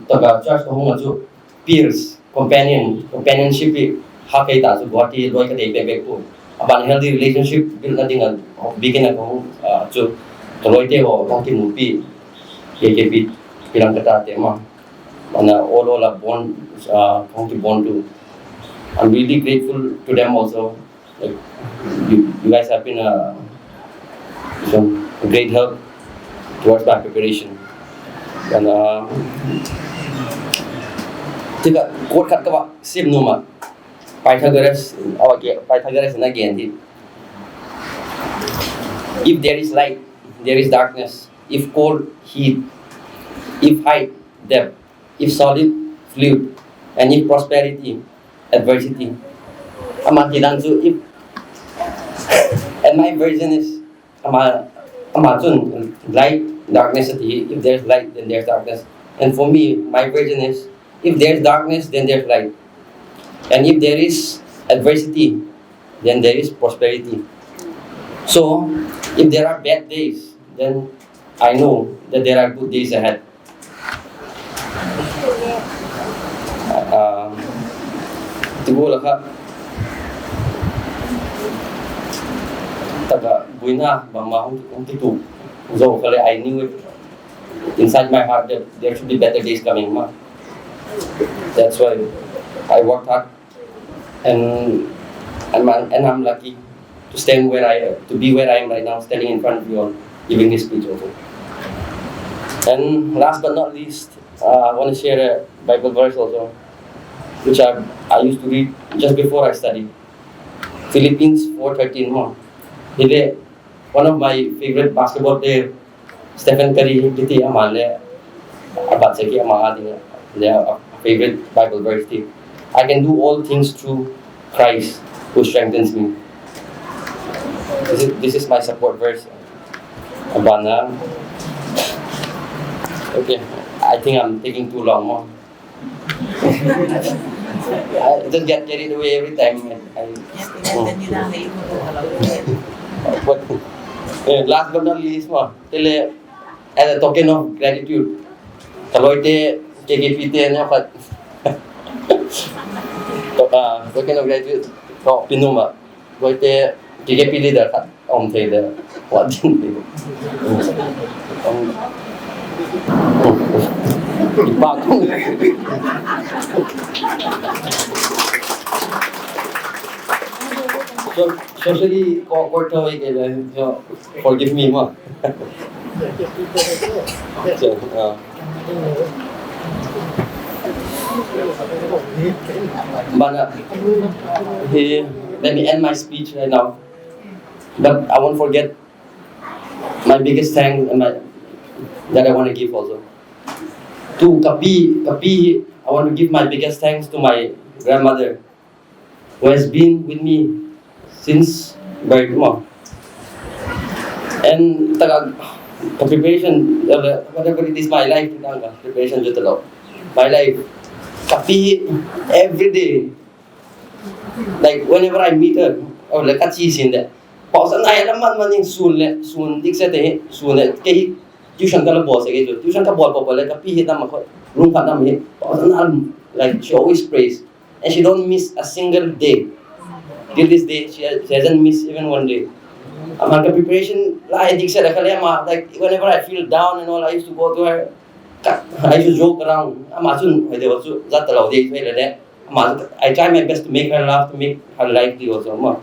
taka church ka hung a chu peers, companion, companionship hi ha kei ta chu Guwahati loi ka dei bek bek pu. Aban healthy relationship build na ding a, begin a kong, ah, chu ka loi te ho kong kimupi, K K P, Pilang kata te ma. Ana ol ol a bond, ah, kong ki bond tu. I'm really grateful to them also. Like, you, you guys have been, uh, some great help towards my preparation. And, uh, tika quote khat ka ba sim nom a, Pythagoras, okay, Pythagoras in again, he, if there is light, there is darkness. If cold, heat. If height, depth. If solid, fluid. And if prosperity, adversity. Ama ti dan chu, if, and my version is, ama, ama chun light, darkness ati, if there's light, then there's darkness. And for me, my version is, if there's darkness, then there's light. And if there is adversity, then there is prosperity. So, if there are bad days, then I know that there are good days ahead. Ah, ti go la kha. Taka buina bang ma hung, hung ti tu. Zo kha le, I knew it inside my heart that there should be better days coming ma. That's why I worked hard. And I'm, and I'm lucky to stand where I, to be where I am right now, standing in front of you all, giving this speech also. And last but not least, uh, I want to share a Bible verse also, which I, I used to read just before I study. Philippians four thirteen, mo. Hile, one of my favorite basketball player, Stephen Curry, kiti ama le, abat seki ama a ding le, a favorite Bible verse ti. I can do all things through Christ who strengthens me. This is, this is my support verse. Abana. Okay, I think I'm taking too long mo. I just get carried away every time. I, I, but, eh, last but not least, ma, tele, as a token of gratitude, ka loi te, K K P te, ne, but, to, ah, token of gratitude, to, pinuma, loi te, K K P leader khat. Om thei le, wa din le. Om. Ipa kong. So, socially awkward tho ke le, so, forgive me ma. So, uh, but, uh, he, let me end my speech right now. But I won't forget my biggest thanks and my, that I want to give also. To Kapi, Kapi, I want to give my biggest thanks to my grandmother, who has been with me since birth mo. And taga, preparation, uh, whatever it is, my life, preparation jut lo. My life, Kapi every day. Like, whenever I meet her, oh, like, kachi sin de. Pau san ai la man man ning sun le, sun dik se te, sun le, ke hi tuition ka la bol se ke chu. Tuition ka bol bol bol le, kapi hi tam a kho, room khat tam hi. Pau san ai, like, she always prays. And she don't miss a single day. Till this day, she, she hasn't missed even one day. Ama ka preparation la, eh, dik se la ka le ama, like, whenever I feel down and all, I used to go to her. Ka, I used to joke around. Ama chun, hai de wa chu, zat ta lo de, chu le le. Ama, I try my best to make her laugh, to make her lively also, ma.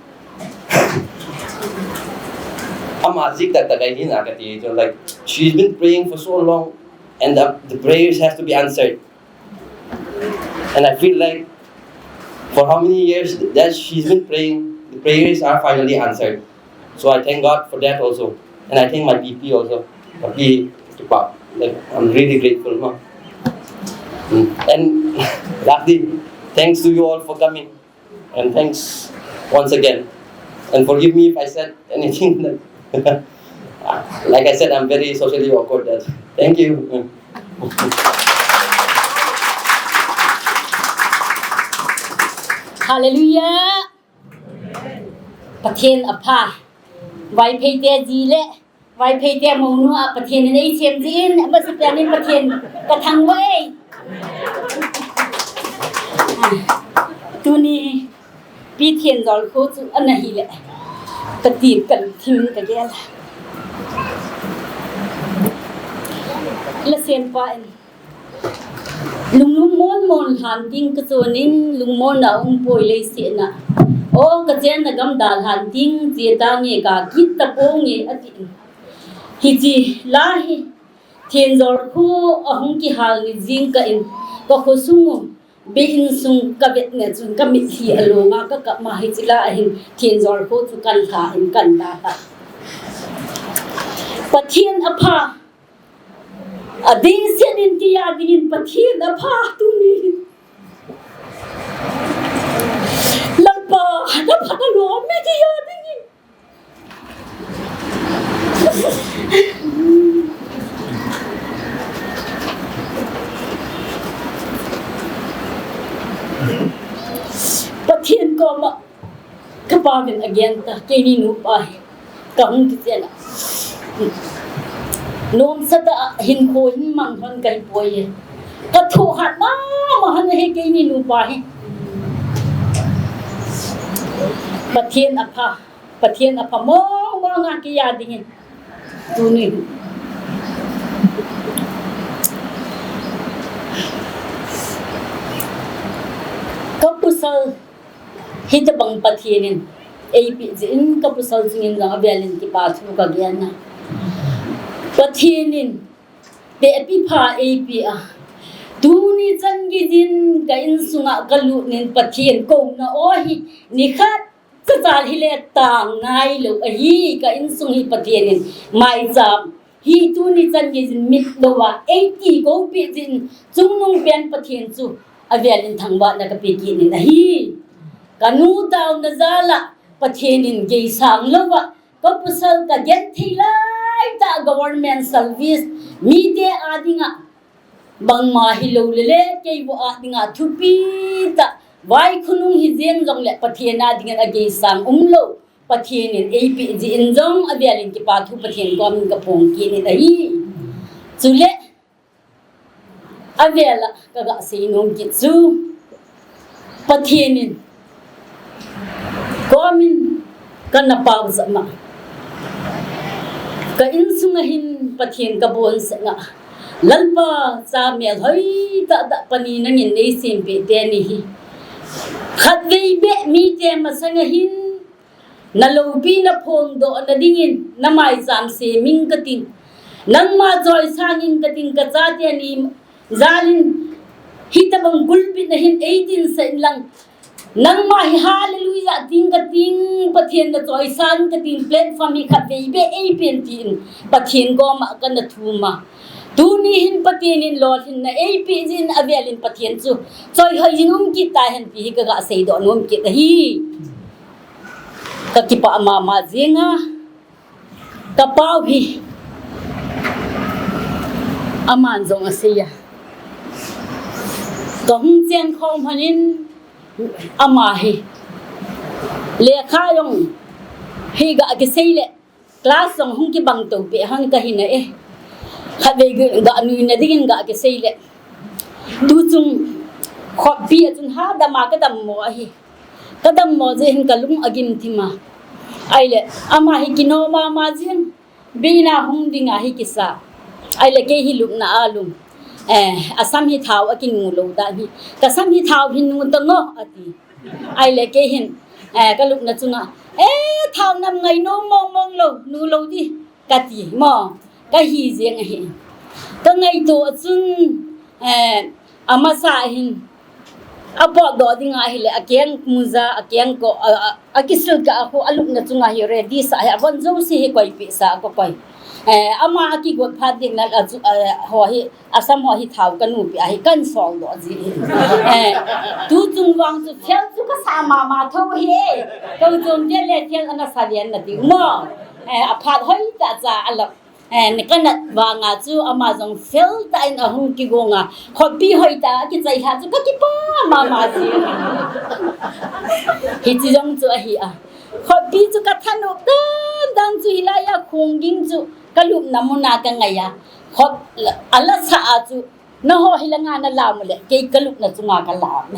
Ama zik tak tak ai ni na ka ti, so, like, she's been praying for so long, and the, the prayers have to be answered. And I feel like for how many years that she's been praying, the prayers are finally answered. So I thank God for that also. And I thank my P P also. P P, like, I'm really grateful, ma. Mm. And lastly, thanks to you all for coming. And thanks once again. And forgive me if I said anything that, like I said, I'm very socially awkward. That. Thank you. Hallelujah. Pathen apha. Vaiphei te ji le Vaiphei te mounu a Pathen in ei chem jin, ama si pian in Pathen ka thangvah e. Tuni Pi Thenjol kho chu ana hi le. Ka ti ka thim ka gel. La sempa in Lungmon mon lhan ding ka chon in, lungmon na um poi lei sih na. O ka chenna gam da lhan ding, che ta nge ka kit ta po nge a ti. Hichi la hi, Thenjol kho a hung kihal ni jing ka in, ka khosung u, be in sung ka vet ne chun ka mit hi a lo nga ka kap ma hichi la a hin, Thenjol kho chu kan lha in kan da ta. Pathen apha, Ading sian in tia dingin Pathen apha tuni. Lalpa, na pha na lom e tia dingin. Pathen koma Ka pa vin a gen ta, keini nupa hi. Ka hung kichen a. Nomsa ta a hinkho hin mang hon ka hi poi e. Ka thoh hat mama hon a hi keini nupa hi. Pathen apha, Pathen apha mong mong a kei a dingin. Tuni. Ka pasal Hitabang Pathen in eipeh jeh in ka pasal chungin jong avel in kipa thu ka gen a. Pathen in tehpi pha eipeh a. Tuni chan geiyin ka insunga ka lut nin Pathen kouna o hi nikhat chachal hile tang nailou ahi ka insung hi Pathen in maicham Hi tuni chan geiyin mit louva, eiti koupeh jin chungnung pen Pathen chu avel in thangvahna kapeh kit in ahi. Kanu taona jal a Pathen in geisang louva, ka pasal kagenthei laitah government service mite a dinga bangma hilou lele, keiho a dinga thupi tah, vaikhonung hijeng jongle Pathen a dingin ageisang umlou. Pathen in eipeh jeh in jong avel in kipa thu Pathen komin kaphong kit in ahi. Chule, avel a kaga seinom kit chu, Pathen in komin kana pao jama. Ka insunga hin Pathen kabonsa nga. Lalpa, cha melhoi tahtah pani nangin neisempeh teni hi. Khatvei beh mite masanga hin naloupi naphongdohna dingin namaicham sem ing kating. Nangma choisang ing kating, kachate ni jal in hitabang pulpit na hin eidinsah in lang. Nangma hi hallelujah ting kating, Pathen nachoisang kating, platform hi khatvei beh eipen tin Pathen koma kana thum a. Tuni hin Pathen in lolhinna eipeh jeh in avel in Pathen chu choihoi jin um kit tahen ti hi kaga seidoh nom kit ahi. Kakipah mama jeng a, kapau hi aman jong asei a. Kahung chen khom hon in ama hi lekha jong hi ga kisei le class jong hung kibang to pe hon kahi na e. Khatvei ga nuina dingin ga kisei le. Tuchung khoppi a chun hadam a kadam mo ahi. Kadam mo jeh hin kalung agim thim a. Ahile ama hi kino mama jing. Bina hung ding ahi kisa. Ahile kei hi lupna a lum. Eh, asam hi thao akinu lou dan hi. Kasam hi thao hin nu tang o ati. Ahile kei hin, eh, kalupna chunga, eh, thao nam ngai nom mong mong lou, nu lou di, kati mo. Kahi jeng ahi. Kangaito a chun, eh, amasa hin apotdoh ding ahile, akeng muja, akeng ko, a, a, akisil ka a khu, alupna chunga hi ready sa hi, avon jouse hi koipi sa, akoi koi. Eh, ama akigot phat ding na, a chu, eh, ho hi, asam ho hi thao kanu pi ahi, kan soldoh ji hi. Eh, tuchung vang chu fail chu kasa mama tho hi. Kochom te le fail ana sa lian na ding mo. Eh, aphat hoitah cha alap. Eh, ni kanat vanga chu ama jong fail tah in ahung kigong a. Khoppi hoitah a kichai lha chu kakipa mama ji. Hichi jong chu ahi a. Khoppi chu kathanop dan dan chu hilai a khongging chu kalupna muna kangai a. Khop, alasa a chu naho hilanga nalam u le kei kalupna chunga kalam.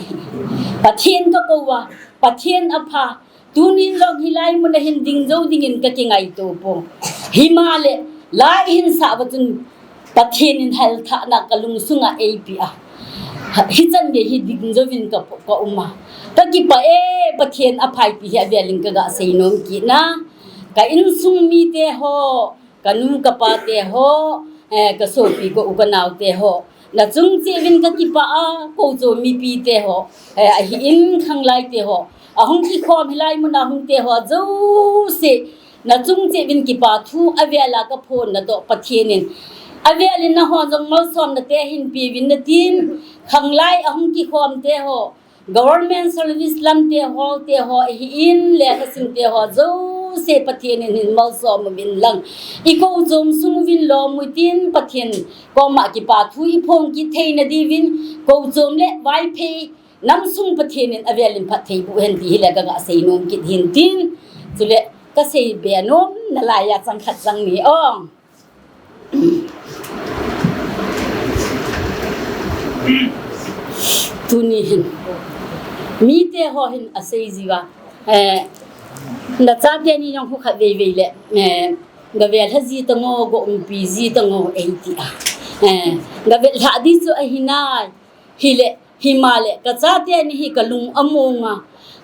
Pathen kakou a, Pathen apha, Tunin jong hilai mun a hin ding jou dingin kakingaito poi. Hima le, lai hin sa va chun Pathen in halthahna kalungsunga eipi a. Hichan gei hi ding jouvin ka, ka um a. Kakipa e, Pathen aphaipi hi avelin kaga seinom kit na. Ka insung mite ho, kanu kapa te ho, eh, kasopi ka u kanao te ho. Nachung cheh uvin kakipa a, kochom mipi te ho, eh, ahin khanglai te ho. Ahung kikhom hilai mun a hung te ho jouse. Nachung cheh uvin kipa thu avel a kaphon natoh Pathen in. Avelin naho jong malsomna te hin peuvin natin. Khanglai ahung kikhom te ho. Government service lam te ho, te ho, ahin le kasim te ho, jouse Pathen in hin malsom uvin lang. I kochom sung uvin lom utin Pathen koma kipa thu i phong kit theina diuvin, kochom le Vaiphei nam sung Pathen in avelin phatthei boh hen ti hi le kaga seinom kit hin tin. Chule kasei be nom nalai a chang khat chang ni ong. Tuni hin. Mite ho hin asei jiuva. Eh, nachate ni jong khu khatvei vei le. Eh, gavel lha ji tango, ga umpi ji tango, eiti a. Eh, gavel lha di chu ahi nai. Hile, hima le, kachate ni hi kalung among a.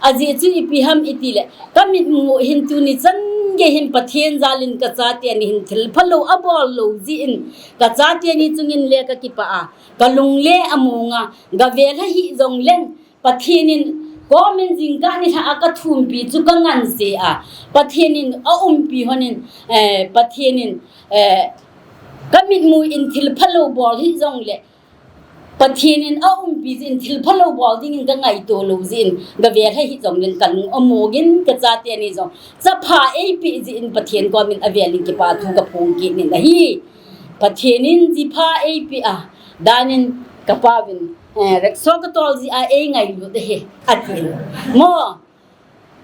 Ajeh chu ipi ham iti le, kamitmu hin tuni chan gei hin Pathen jalin kachate ni hin thil phalou abol lou jeh in, kachate ni chungin le kakipa a, kalung le among a, gavel lha hih jong leng, Pathen in komin jingkah nilhah a kathumpi chu kangan se a, Pathen in aumpi hon in, eh, Pathen in, eh, kamitmu in thil phalou bol hih jong le, Pathen in aumpi jeh in thil phalou bol dingin kangaito lou jeh in, gavel lha hih jong leng kalung among in kachate ni jong. Chapa eipeh jeh in Pathen komin avelin kipa thu kaphong kit nin ahi. Pathen in jipha eipeh a, danin kapa uvin, eh, rickshaw katol jeh a eingailut ahi, atin. Mo,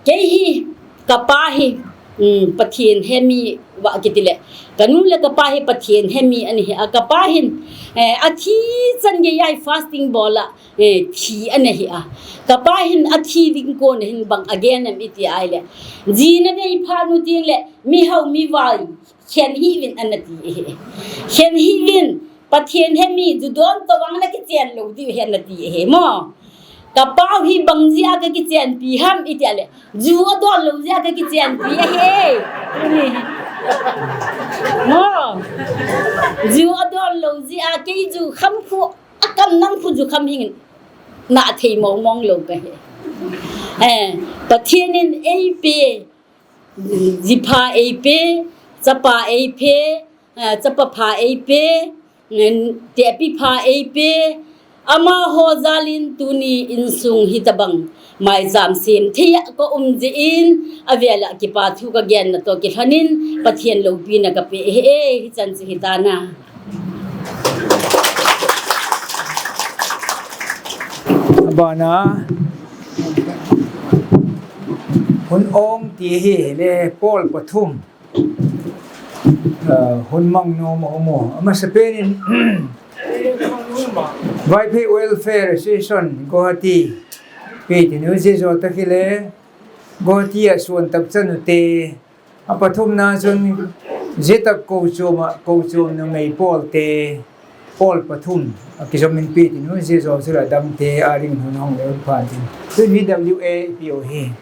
Kei hi, kapa hi, um, Pathen hemi va kiti le. Kanu le kapa hi Pathen hemi ana hi a, kapa hin, eh, athi chan gei a fasting bol a, eh, thi ana hi a. Kapa hin athi ding kon hin bang agen em iti ahile. Jina nei phat u teng le, mihao mivai. Khen hih uvin ana ti ahi. Khen hih uvin, Pathen hemi, ju don tou vang nakichen lou diu ahi ana ti ahi mo. Kapa u hi bang jeh a kakichenpi ham iti le. Ju adon lou jeh a kakichenpi ahi. Mo. Ju adon lou jeh a kei ju kham khu, akam nang khu ju kham hing. Na thei mong mong lou kahi. Eh, Pathen in eipe. Jipha eipe, chapa eipe, eh, chapa pha eipe, eh, tepi pha eipe, amaho jalin tuni insung hitabang maicham sem thei a ka um jeh in, avel a kipa thu kagen natoh kilhonin, Pathen loupina kape e, hichan chu hitana. Bana hun ong ti hi le pawl pathum, ah, hun mang nom a um u. Amasapen in Vaiphei Welfare Association Guwahati, pi tinu je zo ta khi le Guwahati a suan tak chanu te, a pathumna chun Zetak Kochom a Kochom numei pawl te, pawl pathum a kizomin pi tinu je zo chu la dam te a ring hun hong le pha tin. Chu V W A P O hi.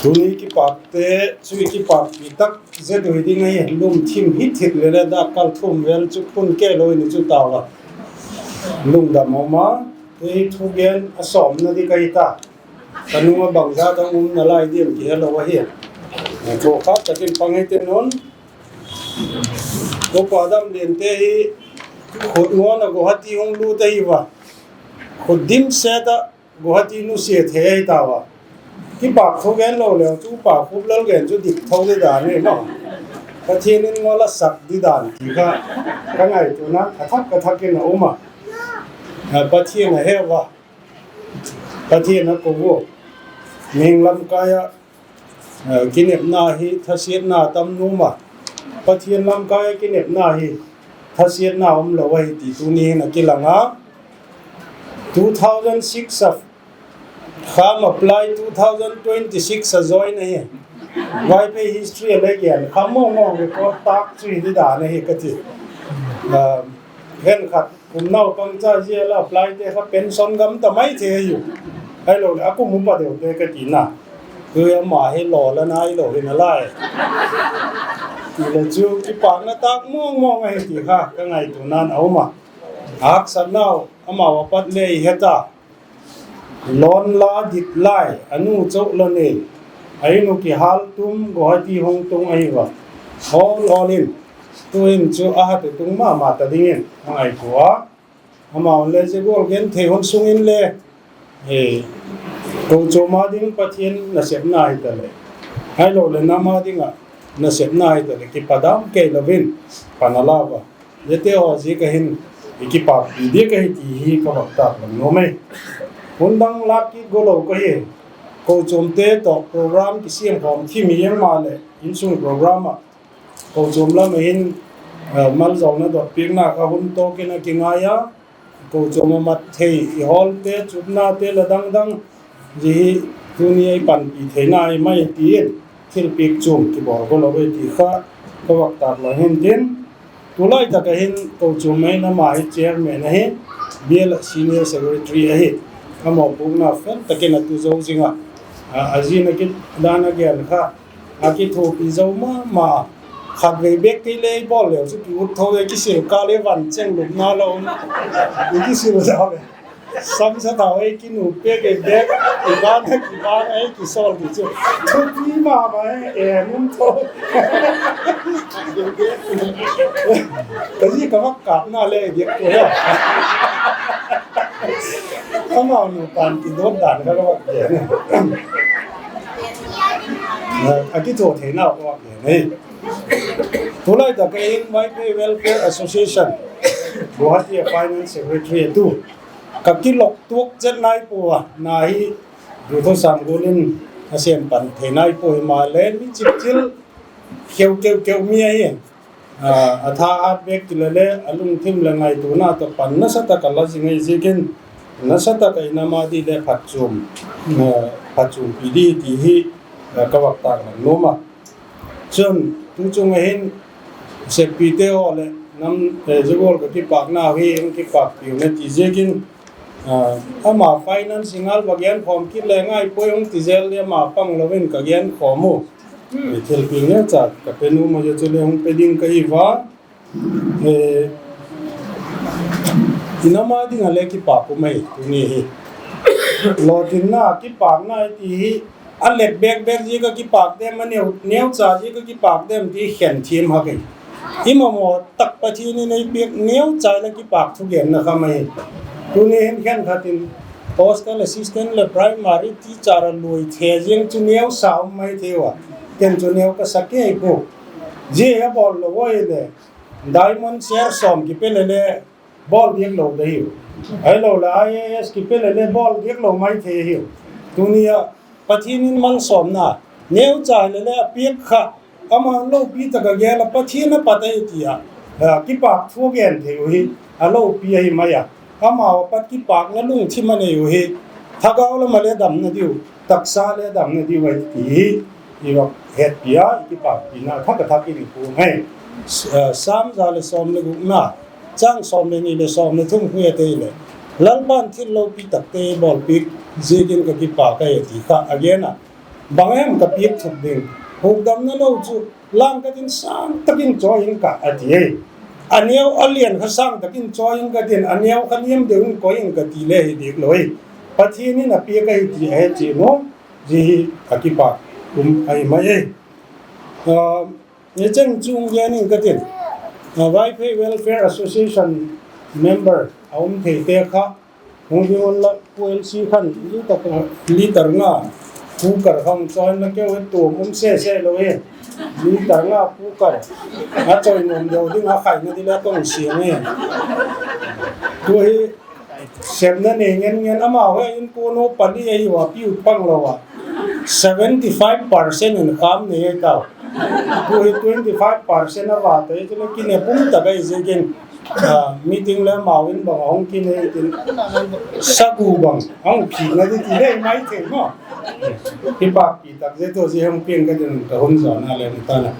Tuni kipak te, chu kipak pi tak je tu ding ai lum thim hit hit le le da kal thum vel chu phun ke lo ni chu taw la. Lungdam oma, te thu gen a som na di kai ta. Kanung a bangza tang um na lai dim ki hello ahi. Ko khat takin pang hite non. Ko pa dam den te hi khut ngon a Guwahati hung lut ahi va. Khut dim se ta Guwahati nu se the ahi ta va. Kipak thu gen lo le chu pa khup lal gen chu dik tho di dan ni ma. Pathian in ngol a sak di dan ti kha. Ka ngaituna, a thak ka thak in a um a. A Pathian a he va. Pathian a ko vo. Mihing lamkai a, eh, kinepna hi thasiatna tam nom a. Pathian lamkai a kinepna hi thasiatna um lo ahi ti tuni hin a kilang a. Two thousand six a kham apply, two thousand twenty-six a join ahi. Vaiphei history a le gen kham mong mong record tak chu hi di dan ahi ka ti. Eh, hen khat Kum naupang cha jia la apply te kha pension gam ta mai thei ahi u. Ahilou le, a kum upa deu te ka ti na. Tu ama hi lo la na ahilou hi na lai. Ti le chu kipakna tak mong mong ahi ti kha, ka ngaitunan a um a. Haksatnau, amau a pat le i heta. Lon la dit lai, a nu chauh la nei. A inu kihal tum, Guwahati hung tung ahi va. All, all in. Tu in chu a hat tung ma ma ta ding in. A ngai ko a. Amau le je gol gen thei hon sung in le. Eh, Kochom a ding Pathian nasepna hi ta le. Ahilou le nam a ding a nasepna hi ta le. Kipa dam kei lovin. Pana la va. Jete ho ji ka hin i kipakpi di ka hi ti hi ka vak tak lang nom e. Hun dang lak kit go lo ka hi. Kochom te to program kisiam khom thim hi jeng ma le insung program a. Kochom lam a hin, eh, maljaona dot piakna ka hun to kina kingai a. Kochom a mat thei i hol te, chutna te la dang dang. Ji hi tuni a i panpi theina ahi mai ti in, thilpiak chom kibol go lo e ti kha, ka vak tak lang hin tin. Tulai tak a hin Kochom a hin ama hi chairman ahi, Bial a senior secretary ahi. Amau pukna fel takin a tu zo jing a. A, a jin a kit dan a gen kha. A kithopi zo ma ma. Khatvei bek kei le i bol leu chu ki ut tho le kisil ka le van cheng lup na lo. I kisil zo le. Sam sa thau ei kinu pe kei bek. I ban ha ki ban ei kisol ki chu. Thupi ma ma ei e num tho. Ka ji ka vak kap na le bek ko ya. Amau nu pan ki dot dan ka vak ke. A kitho thei na ko vak ke. Nei. Tulai tak a hin Vaiphei Welfare Association, Guwahati a Finance Secretary a tu. Ka kilok tuak chet nai pua, na hi, Ruto Samgul in a sem pan thei nai pua hi ma le, mi chip chil, keu keu keu mi a hi. A, a tha at bek ti le le, a lungthim le ngaituna to pan nasa tak a la jing ei jikin, nasa tak a i nam a di le phatchom, a, phatchompi di ti hi, a, ka vak tak lang nom a. Chun, tu chung a hin, sepi te ho le, nam, eh, jigol ka kipakna hi, hung kipakpi u na ti jikin, ah, ama finance ngal va gen khom kit le ngai poi hung ti jel le ama pang lovin ka gen khom u. Hmm. Eh, thilpi nge cha, ka pe nom a chu le hung pe ding ka hi va. Eh, i nam a ding a le kipak u mai, tuni hi. Lotlinna, kipakna ti hi, a lek bek bek ji ka kipak dem, a neu, neu cha ji ka kipak dem ti khen thim ha kei. I mamo tak Pathian in ei piak neu cha le kipak thugenna kha mai. Tuni hin khen khat in postal assistant le primary teacher a lui the jing chu neu sa um mai thei ua. Ken chu neu ka sa kei pu. Ji a bol lo oi le. Diamond share som kipe le le. Bol diak lou ding ahiu. Ahilou le I A S kipe le le bol diak lou maithei ahiu. Tunia Pathen in malsomna neocha le le apiak kha, ama loupi tah a gel a Pathen apat ahi tia, ah, kipak thu gen thei u hi aloupi ahi mai a. Ama apat kipakna lungthim anei u hi thagau lam a le damna diu, taksa le damna diu ahi ti hi i va hetpi a, i kipakpina thak a thak in i pu ngai. Ah, Sam ja le som le gukna, chang som le ni le som le thum khu a te le, Lalpan thil loupi takte eibolpi ziakin ka kipak ahi ti kha a gen a. Bang em ka piak thuk ding? Hukdamna lou chu lang ka tin sang takin choi in ka ati e. Aneo alian kha sang takin choi in ka tin, aneo kha niam deu in koi in ka ti le hi dik lou e. Pathen in apiak ahi ti ahe chi mo, ji hi a kipak um ahi mai e. Ah, Ni cheng chung gen in ka tin. Ah, Vaiphei Welfare Association member a um thei te kha, hung ding un la, Pu L C khan liter, liter nga cooker kha hung choi in la, keu he tuam um se se lou he. Liter nga cooker a choi nom deu ding a khaina di la tong siang e. Tu hi Semna nei ngen ngen, amaho in kono pali ahi uva, pi u pang lou a. Seventy five percent in kham nei ahi tau. Tu hi twenty five percent a va ta, chule kine pum ta kai ziakin, ah, meeting le amau in bang ahung kine tin. Sagu bang ahung phi na di ti le mai thei mo. Hi pa Pi tak je to ji hung piang ka din ka hun jo na le ta na.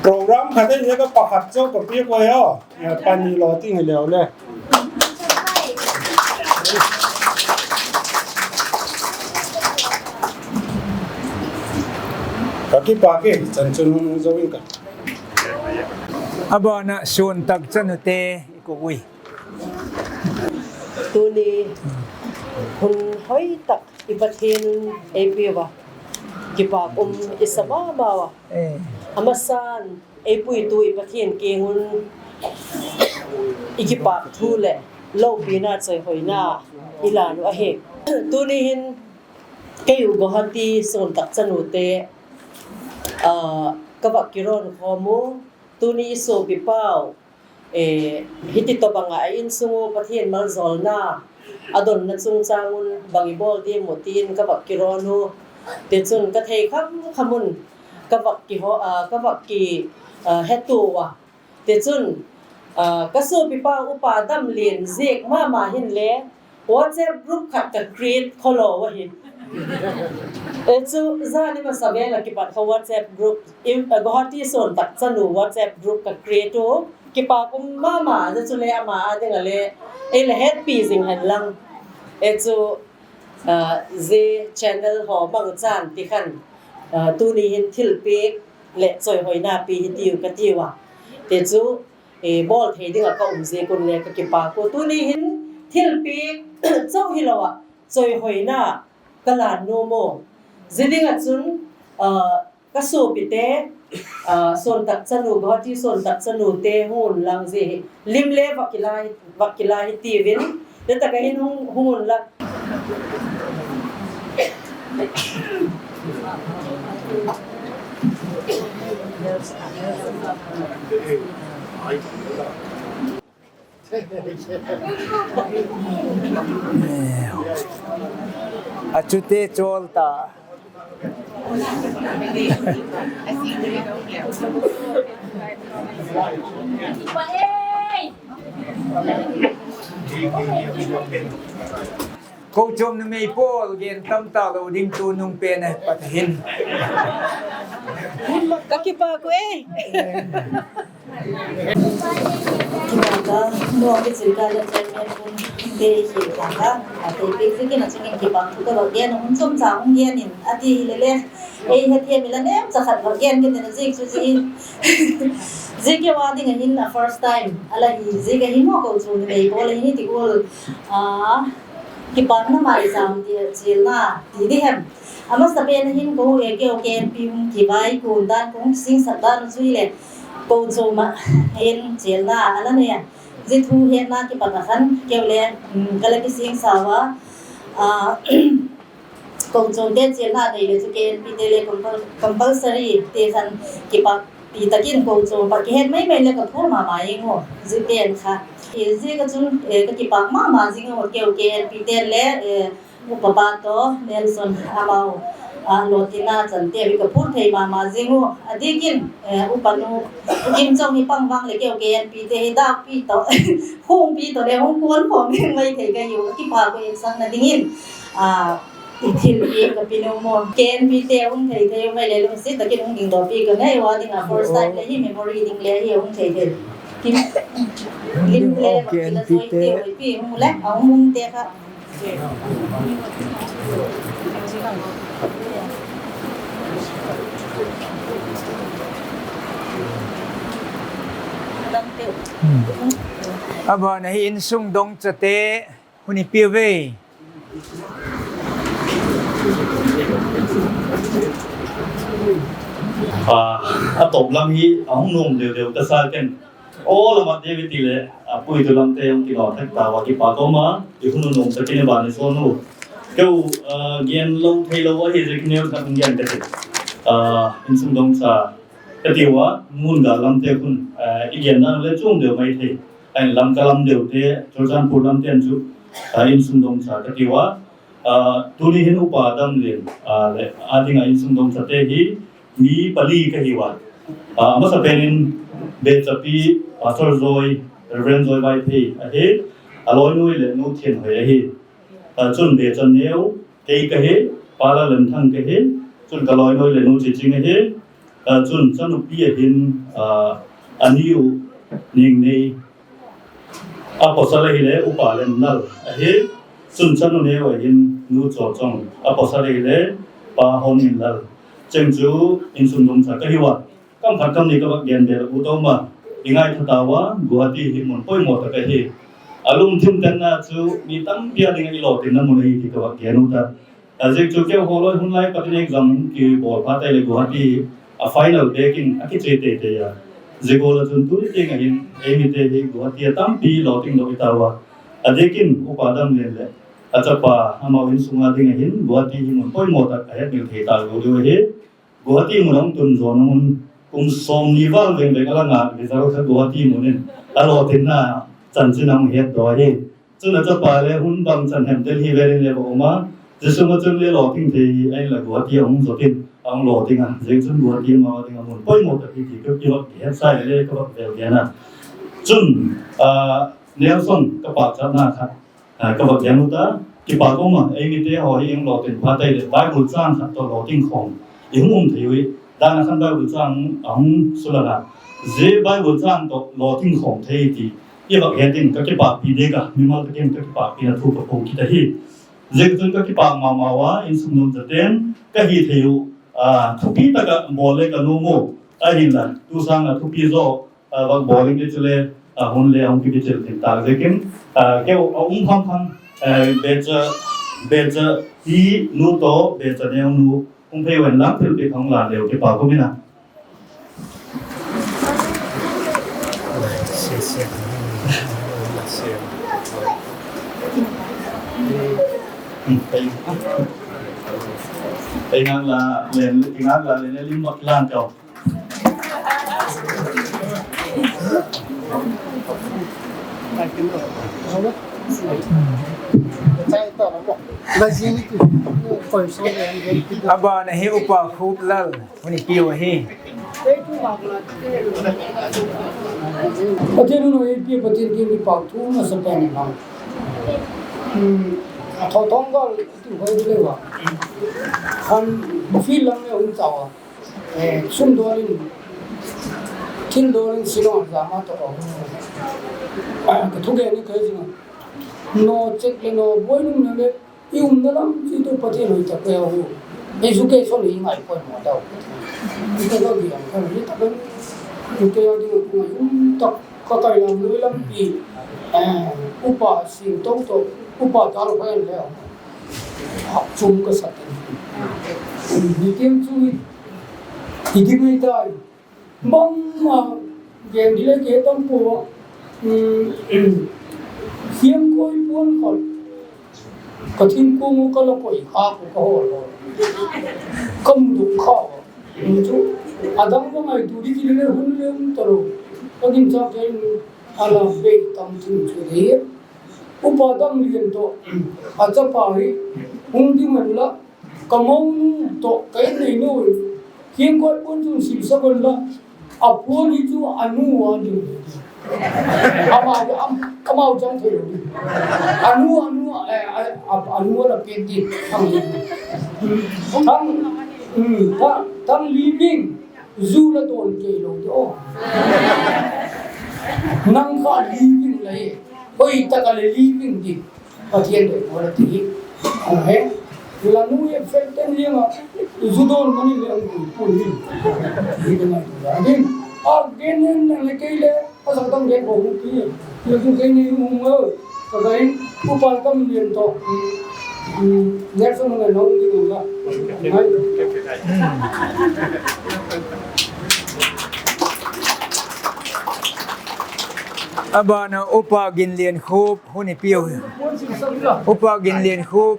Program khat je ka pakhat cho ka pi ko yo. Ya pani lo ting le le. Ka kipak e, chan chun hung jo in ka. Abana sun tak chanu te i ko ui. Tuni hun hoi tak i Pathen in ei pe uva kipak um i sa mama uva. Eh. Amasan ei puitu i Pathen kiang un i kipak thu le loupina choihoina i lan u ahi. Tuni hin kei u Guwahati sun tak chanu te, ah, ka va kiron khom u. Tuni i sopi pau, eh, hiti tobang a insung u Pathen maljolna a donna chungchang un bang i bol ding u tin ka va kiron u. Tichun ka thei kham kham un ka va kiho, ah, ka va ki, ah, hetu uva. Tichun, ah, ka sopi pau Upa Damlen ziak mama hin le, WhatsApp group khat ka create kholo u ahi. E chu, jani masa vel a kipat kha WhatsApp group, i, a, Guwahati sun tak chanu WhatsApp group ka create u. Kipak um mama, je chu le ama a ding a le, ei le hetpi jing hen lang. E chu, a, je channel ho mang chan ti khan, a, tuni hin thilpek le choihoina pe hi tiu ka tiu a. Te chu, e, bol thei ding a ka um je kun le ka kipak u. Tuni hin thilpek chau hi lo a, choihoina ka lan nom u. Ji ding a chun, a, ka sopi te, a, sun tak chanu, Guwahati sun tak chanu te hung un lang ji hi. Lim le va kila hi, va kila hi tiuvin. Te tak a hin hung, hung un lang. Achute chol ta. Ko chom numei pol gen tam ta lo ding tu nung pen a pat hin. Ka kipak u e. Kipak a, mo ke chil ka la chairman pun te hi ka ka, a te pe si ke na chingin kipak tu ka ba gen, hun chom cha hung gen in, a ti hi le le. Ei, hethem ila nem cha khat va gen ke na ji chu ji. Ji ke wa ding a hin a first time. Ala hi ji ke hin mo ko chu ni mei ko le hin ti ko. A, kipakna maicham ti chilna ti di hem. Amasapen a hin ko e ke o ke en pi hung kivai kun dan kong sing sak dan chu le. Ko chu ma hin chilna ala ne. Ji thu hetna kipat a khan ke le, mm, kala kising sawa. A, Kong chom te chilna nei le chu K N P te le compul-, compulsory te khan kipak Ti takin ko chu pa kihet mai mai le ka phur mama jing u. Jiten kha. E, jeh a chun, e, ka kipak mama jing u keu K N P te le, e, Upa pa to Nelson amau, a, lotinna chante hi ka phur thei mama jing u. Adikin, e, upa nu, u Kim Chong hi pang vang le keu K N P te hi dak pi to, hung pi to le hung kuan khom ding mai thei ka hiu. Kipa ko insang na dingin, a, i thil pi ka pi nu mo. K N P te hung thei thei mai le lungset takin hung ding doh pi ka nei u ading a first time le hi memory ding le hi hung thei thei. Kim, lim le, oh, K N P te. Pi hung le, a hung te kha. Hmm. Abana hi insung dongchate, hung ipi uve. Ah, atop lam hi, ahung nom deu deu kasa ken. All about David ti le, a, Pu Itu Lamte jong kino thak tauva kipa koma, i hung nom sa kine bani sonu. Keu, a, gen lou thei lou ahi jeh kine u thak gen kati. A, insung dongcha kati uva, mun ga lamte khun, a, i gen na le chung deu mai thei. Ahin lam ka lam deu te, Churachandpur lamte an chu, a, insung dongcha kati uva. A, tuni hin Upa Damlen, a, le, adinga insung dongchate hi, mi pali ka hi uva. A, amasapen in Bechapi, Pastor Joy, Reverend Joy Vaiphei ahi, aloinu le Nu Thianhoi ahi. A, chun Becha neo, kei ka hi, Pa Lallemthang ka hi, chun ka loinu le Nu Chiching ahi, a, chun chanupi ahin, a, aniu Ningnei, a pasal ahile Upa Lemnal ahi, chun chanu neo ahin Nu Chorchong, a pasal ahile Pa Honminlal. Cheng chu insung dongcha ka hi uva. Kam khat kam ni ka vak gen be la u toma. I ngaitha tauva, Guwahati hi mun poimo tah ahi. Alungthim tenna chu mi tampi a dinga i lotinna mun ahi ti ka vak gen u ta. Ajeh chu keiho loi hun lai patin exam kibol phat tah le Guwahati a final bekin akiche teitei a. Jeh a chun tuni teng ahin, eimite hi Guwahati a tampi loting doh i tauva. Adekin Upa Damlen le achapa amau insunga ding ahin Guwahati hi mun poimo tah a hetmil thei talou diu ahi. Guwahati mun ahung tun jon ahung kum somni val veng veng a langa result kha Guwahati mun in alotinna chanchin ahung het doh ahi. Chun achapa le hun bang chan hem Delhi vel in le va um a, Jesu ma chun le loting thei ahin la Guwahati ahung jot in ahung loting a, jeh chun Guwahati ma ding a mun poimo tah ahi ti ka kivak het sai le ka vak vel gen a. Chun, a, Nelson ka pachatna khat, a, ka vak gen u ta, kipa koma, eimite ho hi i hung loting phat tah le Bible chang khat toh loting khom i hung um thei u hi, dan a khan Bible chang ahung sulang a, jeh Bible chang toh loting khom thei ti i vak het in ka kipahpi ding a, mimal takin ka kipahpina thu ka phong kit ahi. Jeh chun ka kipak mama uva, insung dongcha ten ka hithei u, a, thupi tah a bol le ka nom u, ahinla, tu sang a thupi jo, a, vak bol in chule, a, hun le ahung kibichil tin tak jeh in, a, keu a um kham kham, a, Becha, Bechapi nu toh, Becha neo nu, hung phei uvin lang thilpeh hung la leu kipa koma. Ei ngang la len, ei ngang la len, lim mak lang kau. Abana hi Upa Khuplal, hung ipi u ahi. Pathen in eipe, Pathen kin kipa thu masapen in lang. Hmm, a tho thong gal tu hoi le wa. Han feel lang le hung chawa. Eh, sum dol in, thil dol in, silong jama toh. Ah, ka thugen ni ka jing. No check le no boi nung na le, i umna lam chi tu Pathen hoi ta ka ho. Education hi ngai poimo tau. I ka lo gi ang ka ni ta ben. I ka ya di ko ngai um ta ka kai lam lui lampi. Eh, upa sing tong to, upa dal hoi le. Hak chum ka sa ten. Ni tiang chu i, i ding i tai. Bang ma, gen di le ke tam po. Hmm, siam koi puan khol. Ka thingkung u ka la koi kha ko ka hol hol. Kam duk kha. Ni chu. Adang ko ngaito di kile hun le um talou. Ka ginchat kei in ala be tam thim chu dei. Upa Damlien toh, achapa hi, hung ding hen la, ka monu toh, ka in neinu, hinkoi pon chun sipsa gon la, apon hi chu anu a ding. Ama, am, amau chang thei lou ding. Anu, anu, eh, eh, ap-, anu la pen ding, thang ding. Thang, hmm, thang, thang living. Ju la don kei lou ding o. Nang kha living la hi. Hoitah a le living ding. Pathen dei ko la ti. Ahe. La nu ye fel ten liang a. Ju don mani le ang ku ni. Ni ka ngai tu la. Din. A gen nen le kei le. Pasal tang gen ko ti. Ni tu kei ni hung o. Ka gai, Upa Damlien toh, hmm, Nelson ngai nong di nong la. Ngai. Abana Upa Ginlienkhup, hun i piu. Upa Ginlienkhup.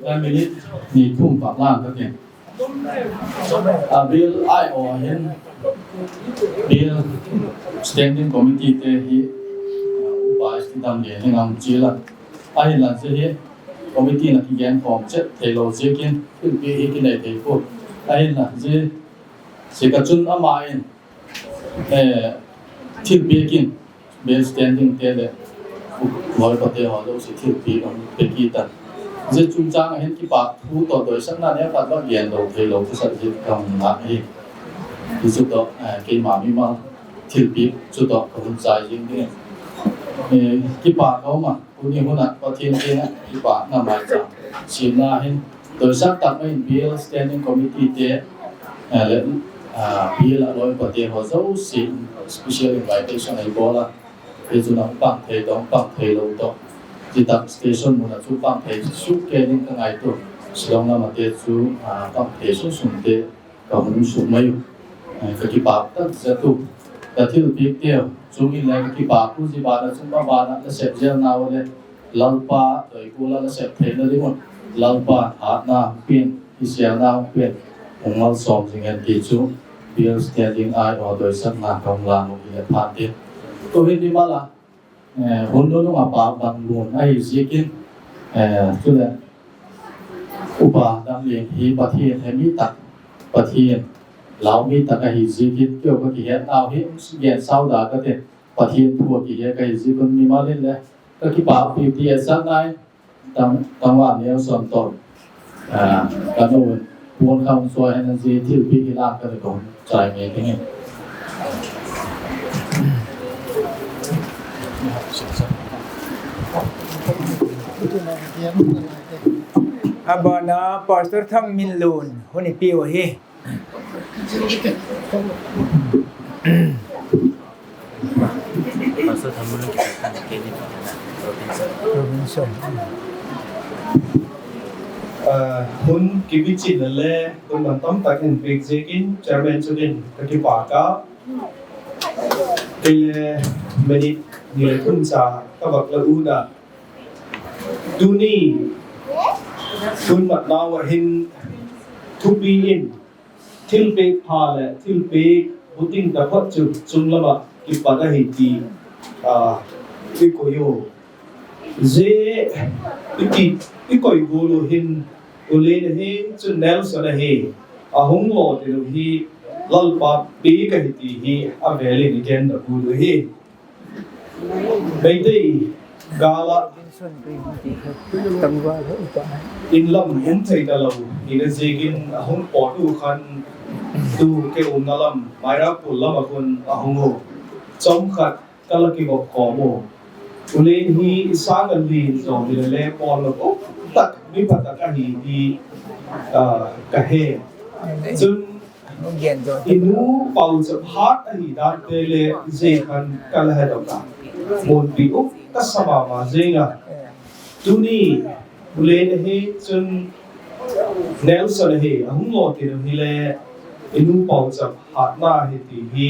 Nine minute, ni thum pak lang ka tin. A bill ai o hin, bill standing committee te hi, uh, Upa S T Damlien hi ngam chi la. Ahin la je hi, committee na kigen khom chet thei lou je kin, thilpeh hi kinei thei ko. Ahin la je, se ka chun ama in, eh, thilpeh kin, bill standing te le, loi pa te ho lo se thilpeh ang pe ki ta. Je chungchang a hin kipa thu toh doisakna ne khat ba gen lou thei lou thusat je kam na hi. Ti chu toh, eh, keima mimal thilpeh chu toh ka hun chai jing ding. Eh, kipa ka um a. Tuni hun a Pathen kiang a kipana maicham semna hin, doisak tak mai in bill standing committee te, eh, le, ah, bill a loi pa te ho jouse special invitation a i bol a. Hichu nang pang thei toh, pang thei lou toh. Chutah station mun a chu pang thei suh kei ding ka ngaito. Shillong lam a te chu, ah, pang thei suh sum te ka hung suk mai u. Eh, ka kipa tah jeh u. Ka thilpeh te u. Chung in le ka kipa u ji bana chung ba bana la sep jel nau le. Lalpa, doi ku la la sep thei na ding un. Lalpa, hatna, pin, i sialna, pin. Hung malsom jing hen ti chu. Bill standing ai o doisakna ka hung lang u hi le phan tin. Tu hin ni mala. Eh, hun nunung a pa bang lun ahi zikin, eh, chule Upa Damlien hi Pathen hemi tak, Pathen lau mi tak ahi zikin, keu ka kihet nau hi, gen sau da ka te, Pathen thu a kihet ka hi zikin, mimal in le, ka kipa pi ti a sang nai, Tang, tangva Nelson toh, ah, ka nu, pon khang soi hen ji thilpeh hi lang ka ni kong chai nge kenge. Abana Pastor Thangminlun, hun i piu hi. Pastor Thamul Robinson. Robinson. Ah, hun kibichi le le, hun man tam tak in big jekin, chairman chukin, ka kipa ka. Kei le minute ni le thum cha ka bak la u da. Tuni, hun mat nau a hin thupi in, thilpeh pha le thilpeh buting taphot chu chunglam a kipat ahi ti, ah, i koi u. Je i ki, i koi gol u hin, u le na hi chu Nelson ahi, a hung lo ti lo hi, Lalpa peh ka hi ti hi, a vel in i gen da gol u hi. Meitei gal a in lam hung thei ta lo, ina zikin a hung pot u khan tu kei umna lam, Mairapur lam a khun a hung u. Chomkhat ka la kivop khom u. U Len hi i sang a lin jong hi le le pon lo, um tak, mi pha tak ahi hi, ah, ka he. Chun i nu Pauchap hat ahi dan te le, je khan ka la he doh a. Monpi um ka sa mama jeng a. Tuni, u Len hi chun Nelson hi a hung lo ti lo hi le, i nu Pauchap hatna hi ti hi,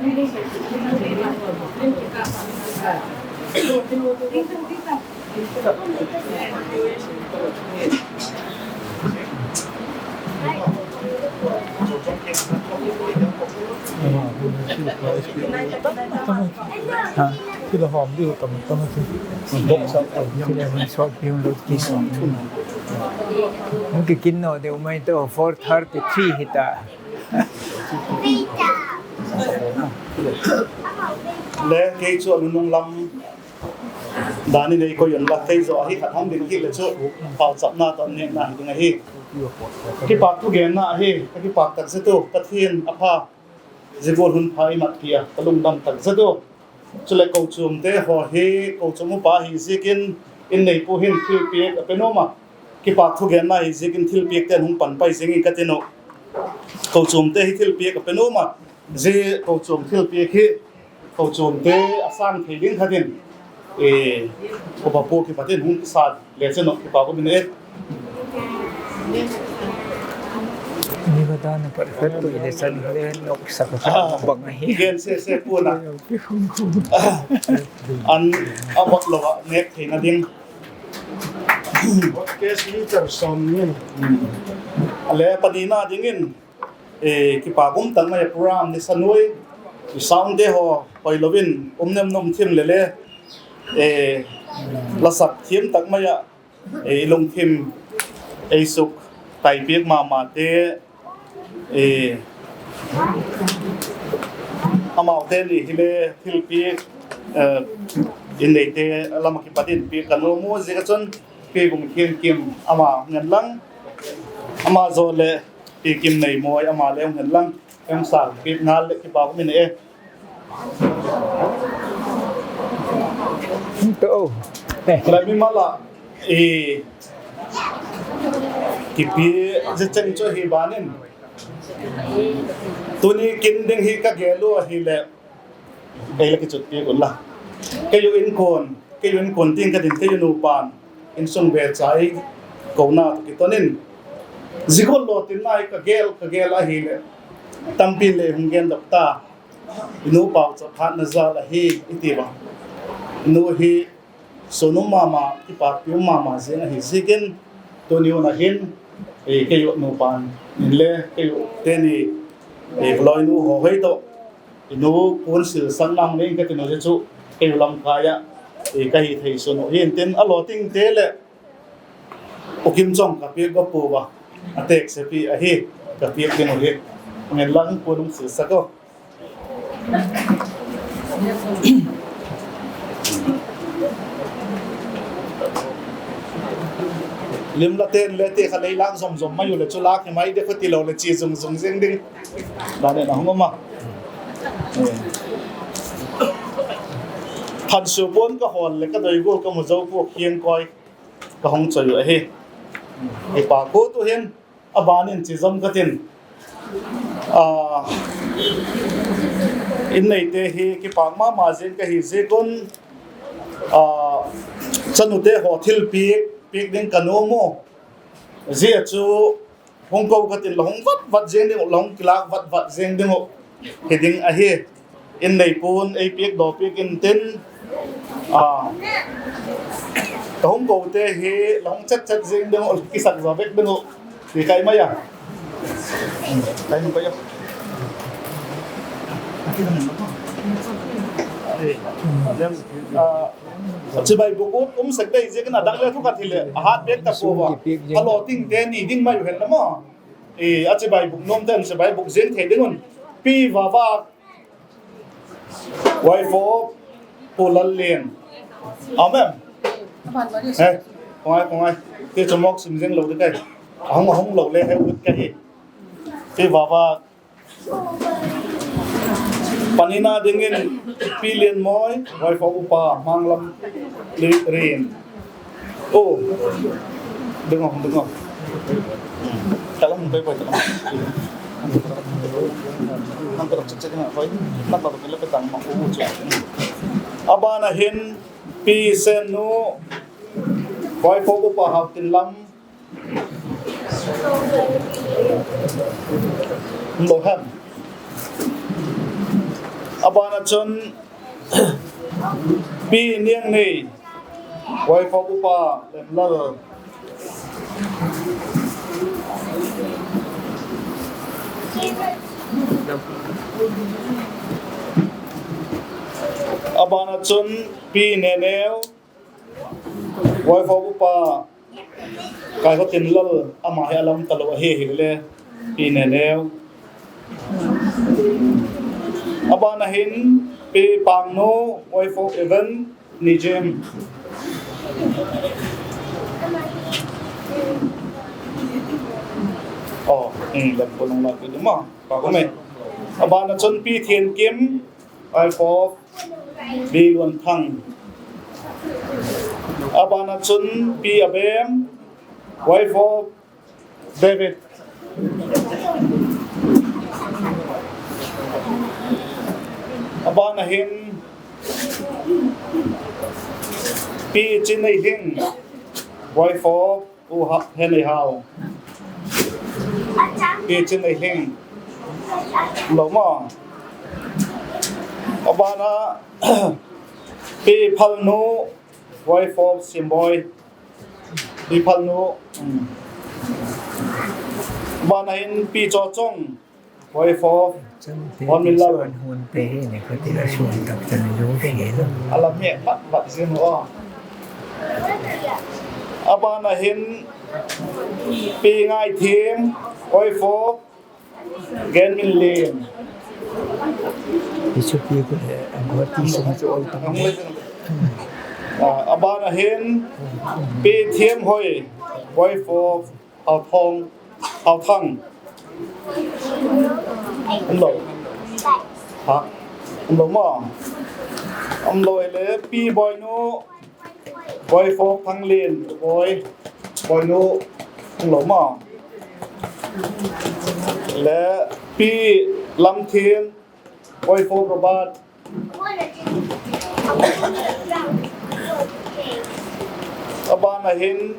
Ha, sila hom diu tam tam si. Box up tam sila hom short film lo ki. Hung kikin no deu mai to four thirty three hita. Le kei chu anunung lam dan in eikoi un la, kei joh hi khat hung ding kit le chu pauchapna toh nehna hiding ahi. Kipak thugenna ahi, ka kipak tak jeh tu, Pathen apha, jigol hun pha imat pi a, ka lungdam tak jeh tu. Chule kochom te ho hi, kochom upa hi jikin, in neipu hin thilpeh ape nom a, kipak thugenna hi jikin thilpeh ten hung pan pai jing in ka ti nom. Kochom te hi thilpeh ape nom a, ji kochom thilpeh hi, kochom te asang thei ding khat in, eh, upa pu kipat in hung kisat le chen nom kipak um in e. Ni ba dan perfect tu ile san le nok sa ka bang ahi. Gen se se pu na. An abot lo a nek thei na ding. Case meter som ni. Ale pani na ding in, eh, kipak um tang mai a program ni sanoi, i sound te ho hoi lovin um nem nom thim le le, eh, lasak thim tak mai a, eh, i lungthim ei suk tai piak mama te, eh, amau te ni hile thilpeh, eh, in nei te lam a kipat in peh ka nom u jeh a chun Pi Gumkhenkim ama ngen lang, ama jo le Pi Kimneimoi ama le ngen lang, em sa pi ngal le kipa ko min e. To. La mi mala e kipi je cheng cho hi banin. Tuni kin ding hi ka gelu hi le. Kei la kichut pi kun la. Kei u in kon, kei u in kon ting ka din kei u nu pan. In sung be chai ko na to kitonin. Jikol lo tin nai ka gel, ka gel a hi le. Tampi le hung gen dok ta. Inu pau cha phat na za la hi iti ba. Nu hi Sunum mama, kipa piu mama jing ahi jikin, tuni u na hin, eh, kei u nu pan, nin le, kei u teni, eh, loi nu ho hoi to, inu kun sil sang nang ning ka tinu je chu, kei u lam kaya, eh, ka hi thei sunu hin tin, a lo ting te le, u kim chong ka pi go pu ba, a tek se pi ahi, ka pi ding u hi, ngen lang kun sil sa ko. Lim la ten le te kha lei lang zom zom mai u le chu lak hi mai de kho ti lo le chi zung zung zing ding. Da ne na hung ma. Than su pon ka hol le ka doi gol ka mu zo pu khiang koi ka hong choi u ahi. Kipa ko tu hin. A banin chi zom ka tin. Ah, in nei te hi kipak mama jing ka hi jikun, ah, chanu te ho thil pi, pi ding ka nu mu. Ji a chu hung ko ka tin la hung vat vat jing ding u, la hung kilak vat vat jing ding u. Hi ding ahi. In nei pun, ei piak do piak in tin. Ah. Ka hung ko te hi, la hung chat chat jing ding u, kisak za bek ding u. Ti kai mai a. Kai nu kai a. Ah, chibai buk um sek dei jing na dang le thu ka thil le. A hat bek ta ko ba. A lo ting te ni ding mai u hen na mo. Eh, a chibai buk nom ten, chibai buk jing thei ding un. Pi va va. Wai fo, Pu Lallien. Amen. Eh, kongai, kongai. Te chomok sim jeng lo de kai. Ahung, ahung lo le he ut kai. Te va va. Panina dingin Pi Lienmoi, wai fo upa, Manglam Ri-, Rin. Oh. Ding o, ding o. Kalam hung pai pai kalam. Nang kalam cek cek na pai. Nang kalam kila petang ma u chu. Abana hin Pi Sennu, wai fo upa Hautinlam. Lo ham. Abana chun Pi Niangnei, wife of Upa Lemlal. Abana chun Pi Neneo, wife of Upa Kaikhotinlal, ama hi alam talou ahi, hileh Pi Neneo. Abana hin Pi Pangnu, wife of Evan Nijem. Oh, hmm, lam ko nung la ko duma. Pa ko me. Abana chun Pi Thiankim, wife of Pi Luanthang. Abana chun Pi Abem, wife of David. Abana hin Pi Chinneihing, wife of U Ha-, Henei Hao. Pi Chinneihing. Lou mo. Abana Pi Phalnu, wife of Simboi. Pi Phalnu. Hmm. Abana hin Pi Chochong, wife of Hon Min Lal. Hon pe hi ni ko ti la sun tak chan jo fi lo. Alam he mat mat jin o. Abana hin Pi Ngaithim, wife of Gen Min Lin. Isu pi ko le, ang ko ti sung jo ol tang. Ah, abana hin Pi Thiamhoi, wife of Hao Thong, Hao Thang. Umlou. Ha? Umlou mo. Umlou le Pi Boinu, wife of Thanglin, Boi, Boinu. Umlou mo. Le Pi Lamthin, wife of Robert. Abana hin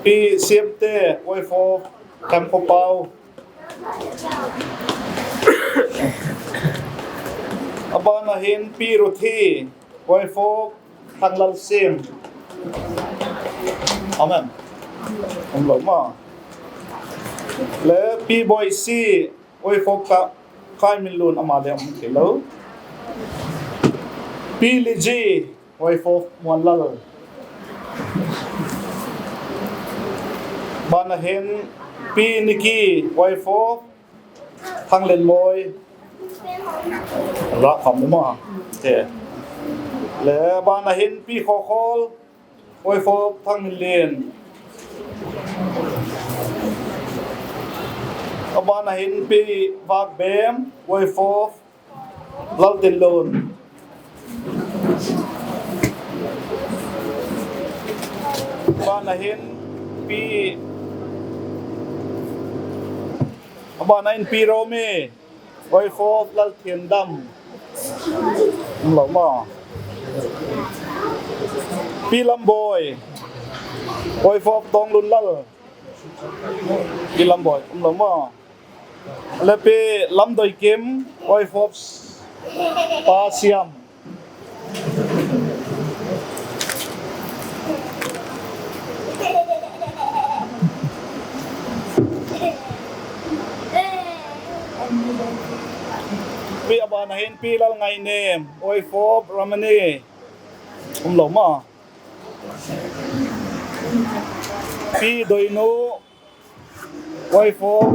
Pi Siamte, wife of Themkhopau. Abana hin Pi Ruthi, wife of Thanglalsim. Amen. Umlou mo. Le Pi Boisi, wife of Ka-, Kaiminlun, ama le um thei lou. Pi Liji, wife of Muanlal. Abana hin Pi Niki, wife of Thanglenmoi. Ra kham mo. Te. Le abana hin Pi Khokhol, wife of Thangminlen. Abana hin Pi Vakbem, wife of Laltinlun. Abana hin Pi, abana hin Pi Romi, wife of Lalthiandam. Umlou mo. Pi Lamboi, wife of Tonglunlal. Pi Lamboi, umlou mo. Le Pi Lamdoikim, wife of Pa Siam. Pi abana hin Pi Lalngainem, wife of Ramani. Umlou mo. Pi Doinu, wife of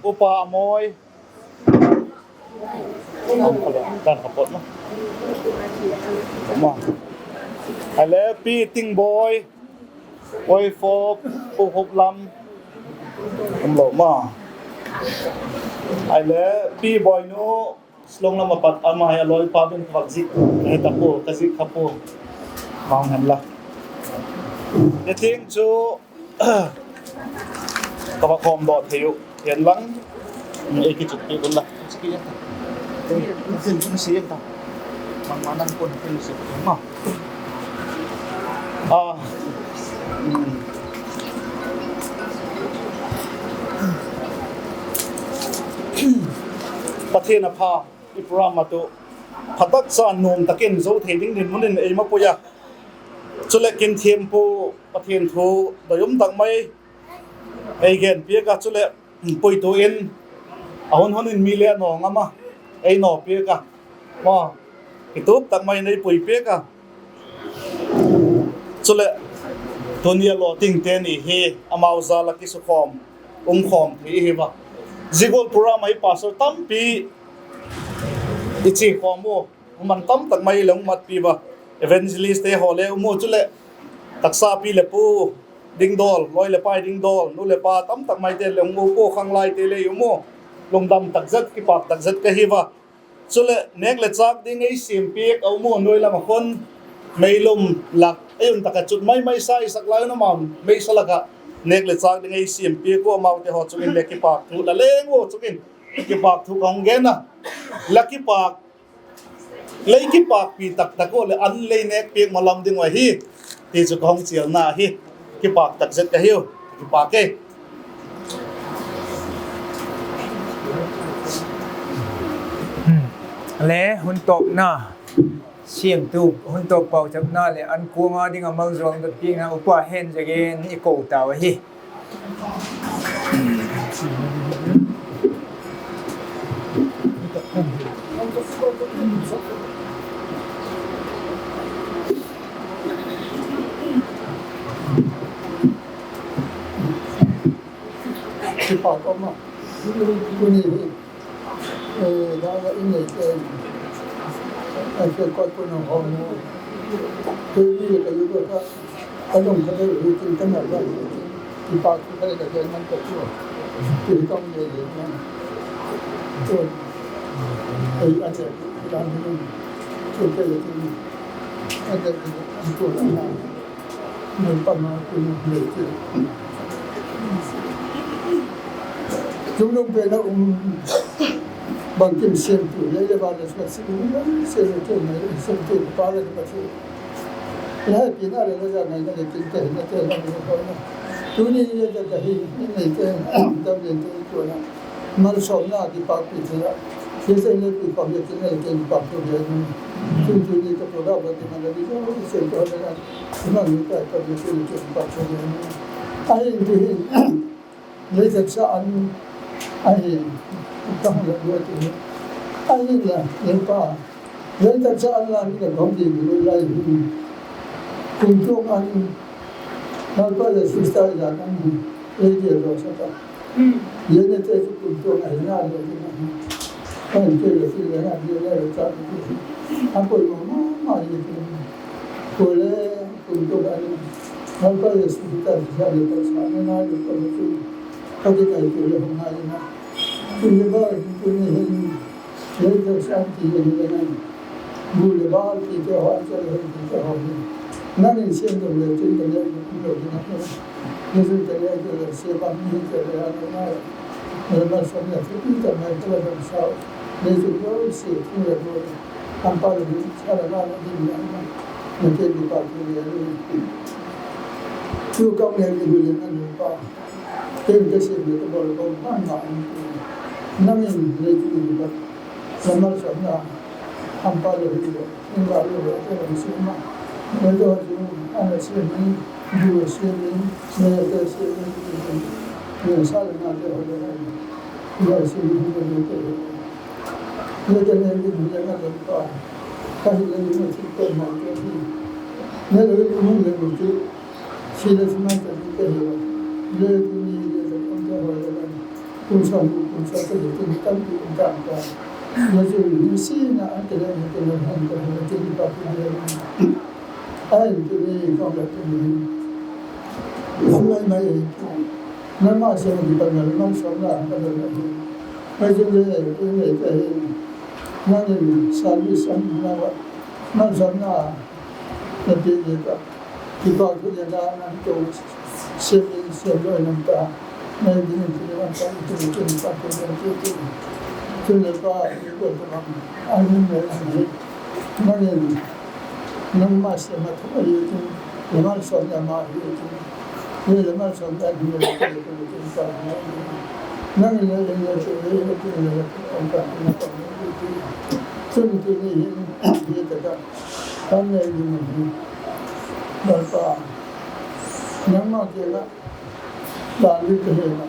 Upa Amoi. Dan ka pot mo. Mo. Ale Pi Tingboi, wife of Pu Hoplam. Umlou mo. Ale Pi Boinu, Shillong lam apat, ama hi aloipa ding kavak jih, kahe tapou, kajih khapou. Mang hen la. Hitin chu, kavak khom doh thei u. Hihen lang, ei kichih pi un la. Kichih pi un la. Mang ma nang pon, kichih pi un la. Ah. Pathen apha, i program a tu, phatak cha nom takin zo thei ding dinmun in eima pui a. Chule kin thempu Pathen thu doi um tak mai ei gen pek a, chule puitu in a hun hun in mi le no ngam a ei no pek a. Ma, kitup tak mai nei pui pek a. Chule tunia lo ting teni hi amau jal a kisukhom, umkhom thei hi va. Zigol pura mai pastor tampi i chi khom u, man tam tak mai le um mat pi va. Evangelist te ho le um u chule taksa pi le pu ding dol, loi le pai ding dol, nu le pa tam tak mai te le um u, pu khang lai te le um u. Lungdam tak zet, kipak tak zet ka hi va. Chule nek le chak ding ei sim pek a um u, noi lam a khun meilum lak ei un taka chut mai mai sa i sak lai na ma, meisa laka nek le chak ding ei sim pek u, amau te ho chungin le kipak thu la leng u chungin kipak thu ka hung gen a. La kipak, lei kipak pi tak tak u le an lei nek pek ma lam ding u ahi. Ti chu ka hung chial na hi. Kipak tak zet ka hiu. Kipak e. Hmm. Le hun top na. Siam tu hun top pau chap na le an kuang a ding a mal zong dot pi na upa hen jagen i ko ta u ahi. Kipak koma. Tuni hi, eh, dala in nei te. Ai ke koi ko no ho mo. Ke ni ka yu ko ka. Ka dong ka dei hu tin ka na ba. Kipak thu ka dei ka dei man ka thu. Ki kong ye ye man. Thu. Ai a che dan ni. Thu ke ye tin. A che ki thu na. Mun pa ma ku ni le ti. Chung nung pe na um bang kim siam tu le le ba le sa si um siam tu mai siam tu pa le pa ti. La pi na le la ja ngai na le tin te na te na le ko na. Tuni le ja ka hi ni te tam le te ko na. Malsomna kipak pi thei a. Hiche le pi pam le tin le tin kipak thu le ni. Tun tuni ka program ba tin le ni ko se ko le na. Tuna ni ka ka le tin le tin kipak thu le ni. Ahin tu hin. Leiset sa an ahin. Ka le ni tu. Ahin la, le pa. Leiset sa an la ni ka dong di ni lai hin. Kum chung an Lalpa Jesu Christa ijat an hi, eiti lo sa ta. Ye ne te chu kum tua ngai na le ni na. Kan te le ti le na le le cha ni. An ko mo ma ma ye ti. Ko le kum tua ngai. Lalpa Jesu Christa ijat le ta sa na na le ko le chu. Ka ti kai tu le ho ngai na. Tu le ba tu ni hin. Leiset sa an ti le le ngai. Bu le bal ti te ho, an cha le ti te ho hi. Nangin siam dom le tin ka le kum lo ding ahi. Leiset ka le ka le siam bang ni ka le a le na. Le ma sa le ti ti ta mai ka le dom sa. Leiset lo si ti le lo. An pa le ni sa le na le ni na. Na ke ni pa ki le ni. Tu ka le ni bu le na ni pa. Tin ka siam le ka bol bol bang ma an. Nangin leiset ni ba. Lamar sa na, hampa lo hi lo, in la lo lo, te lo si ma. Lo lo ju, ana si ni, ju si ni, ne te si ni, ne sa le na te ho le na. Lo si ni, ho le te ho. Le te ne ni, le na le pa. Ka hi le ni mo ti ko ma te ni. Ne lo ni mo le mo ti. Sila sima ta ni ka hi wa. Le tu ni le ta kon ta wa le kan. Kun sa mu kun sa ta le tu ni kan tu kun ta ta. Le tu ni si na an ta le ni ta le han ta le tu ni pa tu le. Ai tu ni ka le tu ni. Mai mai. Na ma se ni pa na ma sa na ka le ni. Mai tu le tu ni ta hi. Na ni sa ni sa na wa. Ma sa na. Na te ni ka. Kipak thu le na nang to siam in siam loi nang ta. Nai ding in thu le nang ta, thu le kipak thu le kipak thu. Thu le pa, thu le pa. Amin le amin. Nangin nangma siam a thu a ye thu. Le malsom le ma ye thu. Le le malsom le thu le kipak thu. Nangin le le le thu le le thu le kipak thu. Tuni hin, hitaka, kanei ding hi. Lalpa, nangma kianga, dan ding kahi na.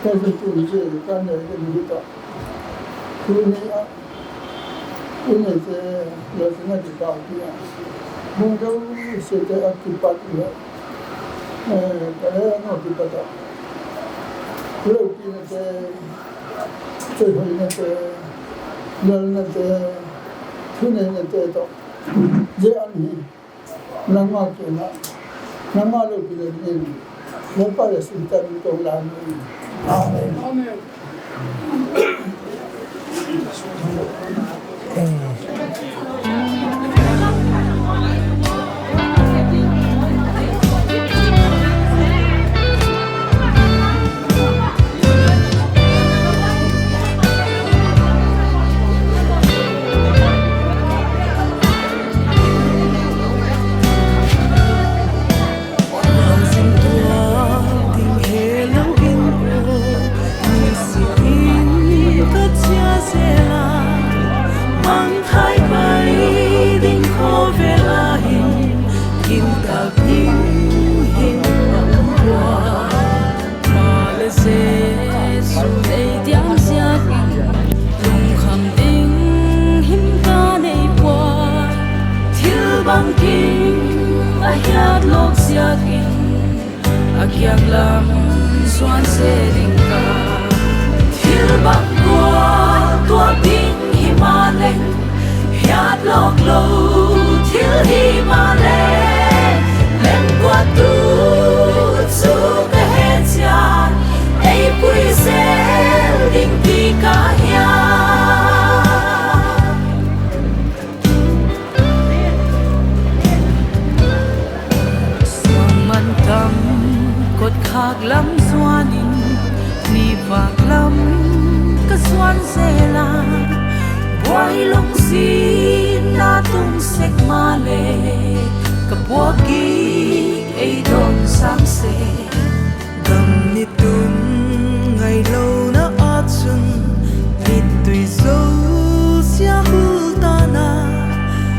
Kahin tuni hi, kanei ding hita. Tuni a, tuni te, lalpa na kipa kia. Mungkeu sete a kipa kia. Eh, kale no kipata. Loupina te, Choihoina te, lalna te, thuneina te toh. Hijeh a hi, nangma kianga, nangma loupina dingin, Lalpa Jesu min in tong lhan in. Amen. Amen. Lungkham ding hin kanei poi, thil bangkim ahiat lou jeh in, akiang lam suan se ding ka. Thil bang gual tuak ding himaleng, hiat lou lou thil himaleng, lengkuatu chu kahe chia, eipui sel ding ti kahi a. Suangman tam kotkhak lam suan in, nivak lam kasuan sela, buai lungsin na tung sek male, kapuak kik eidon sang se. Gam ni tum ngailouna a chun, mittui jouse ahul tan a,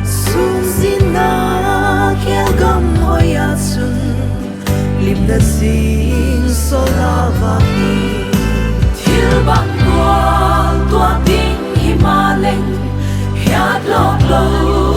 sumjinna khel gam hoi a chun, limna jing sol a vang hi. Thil bang gual tuak ding himaleng, hiat lou lou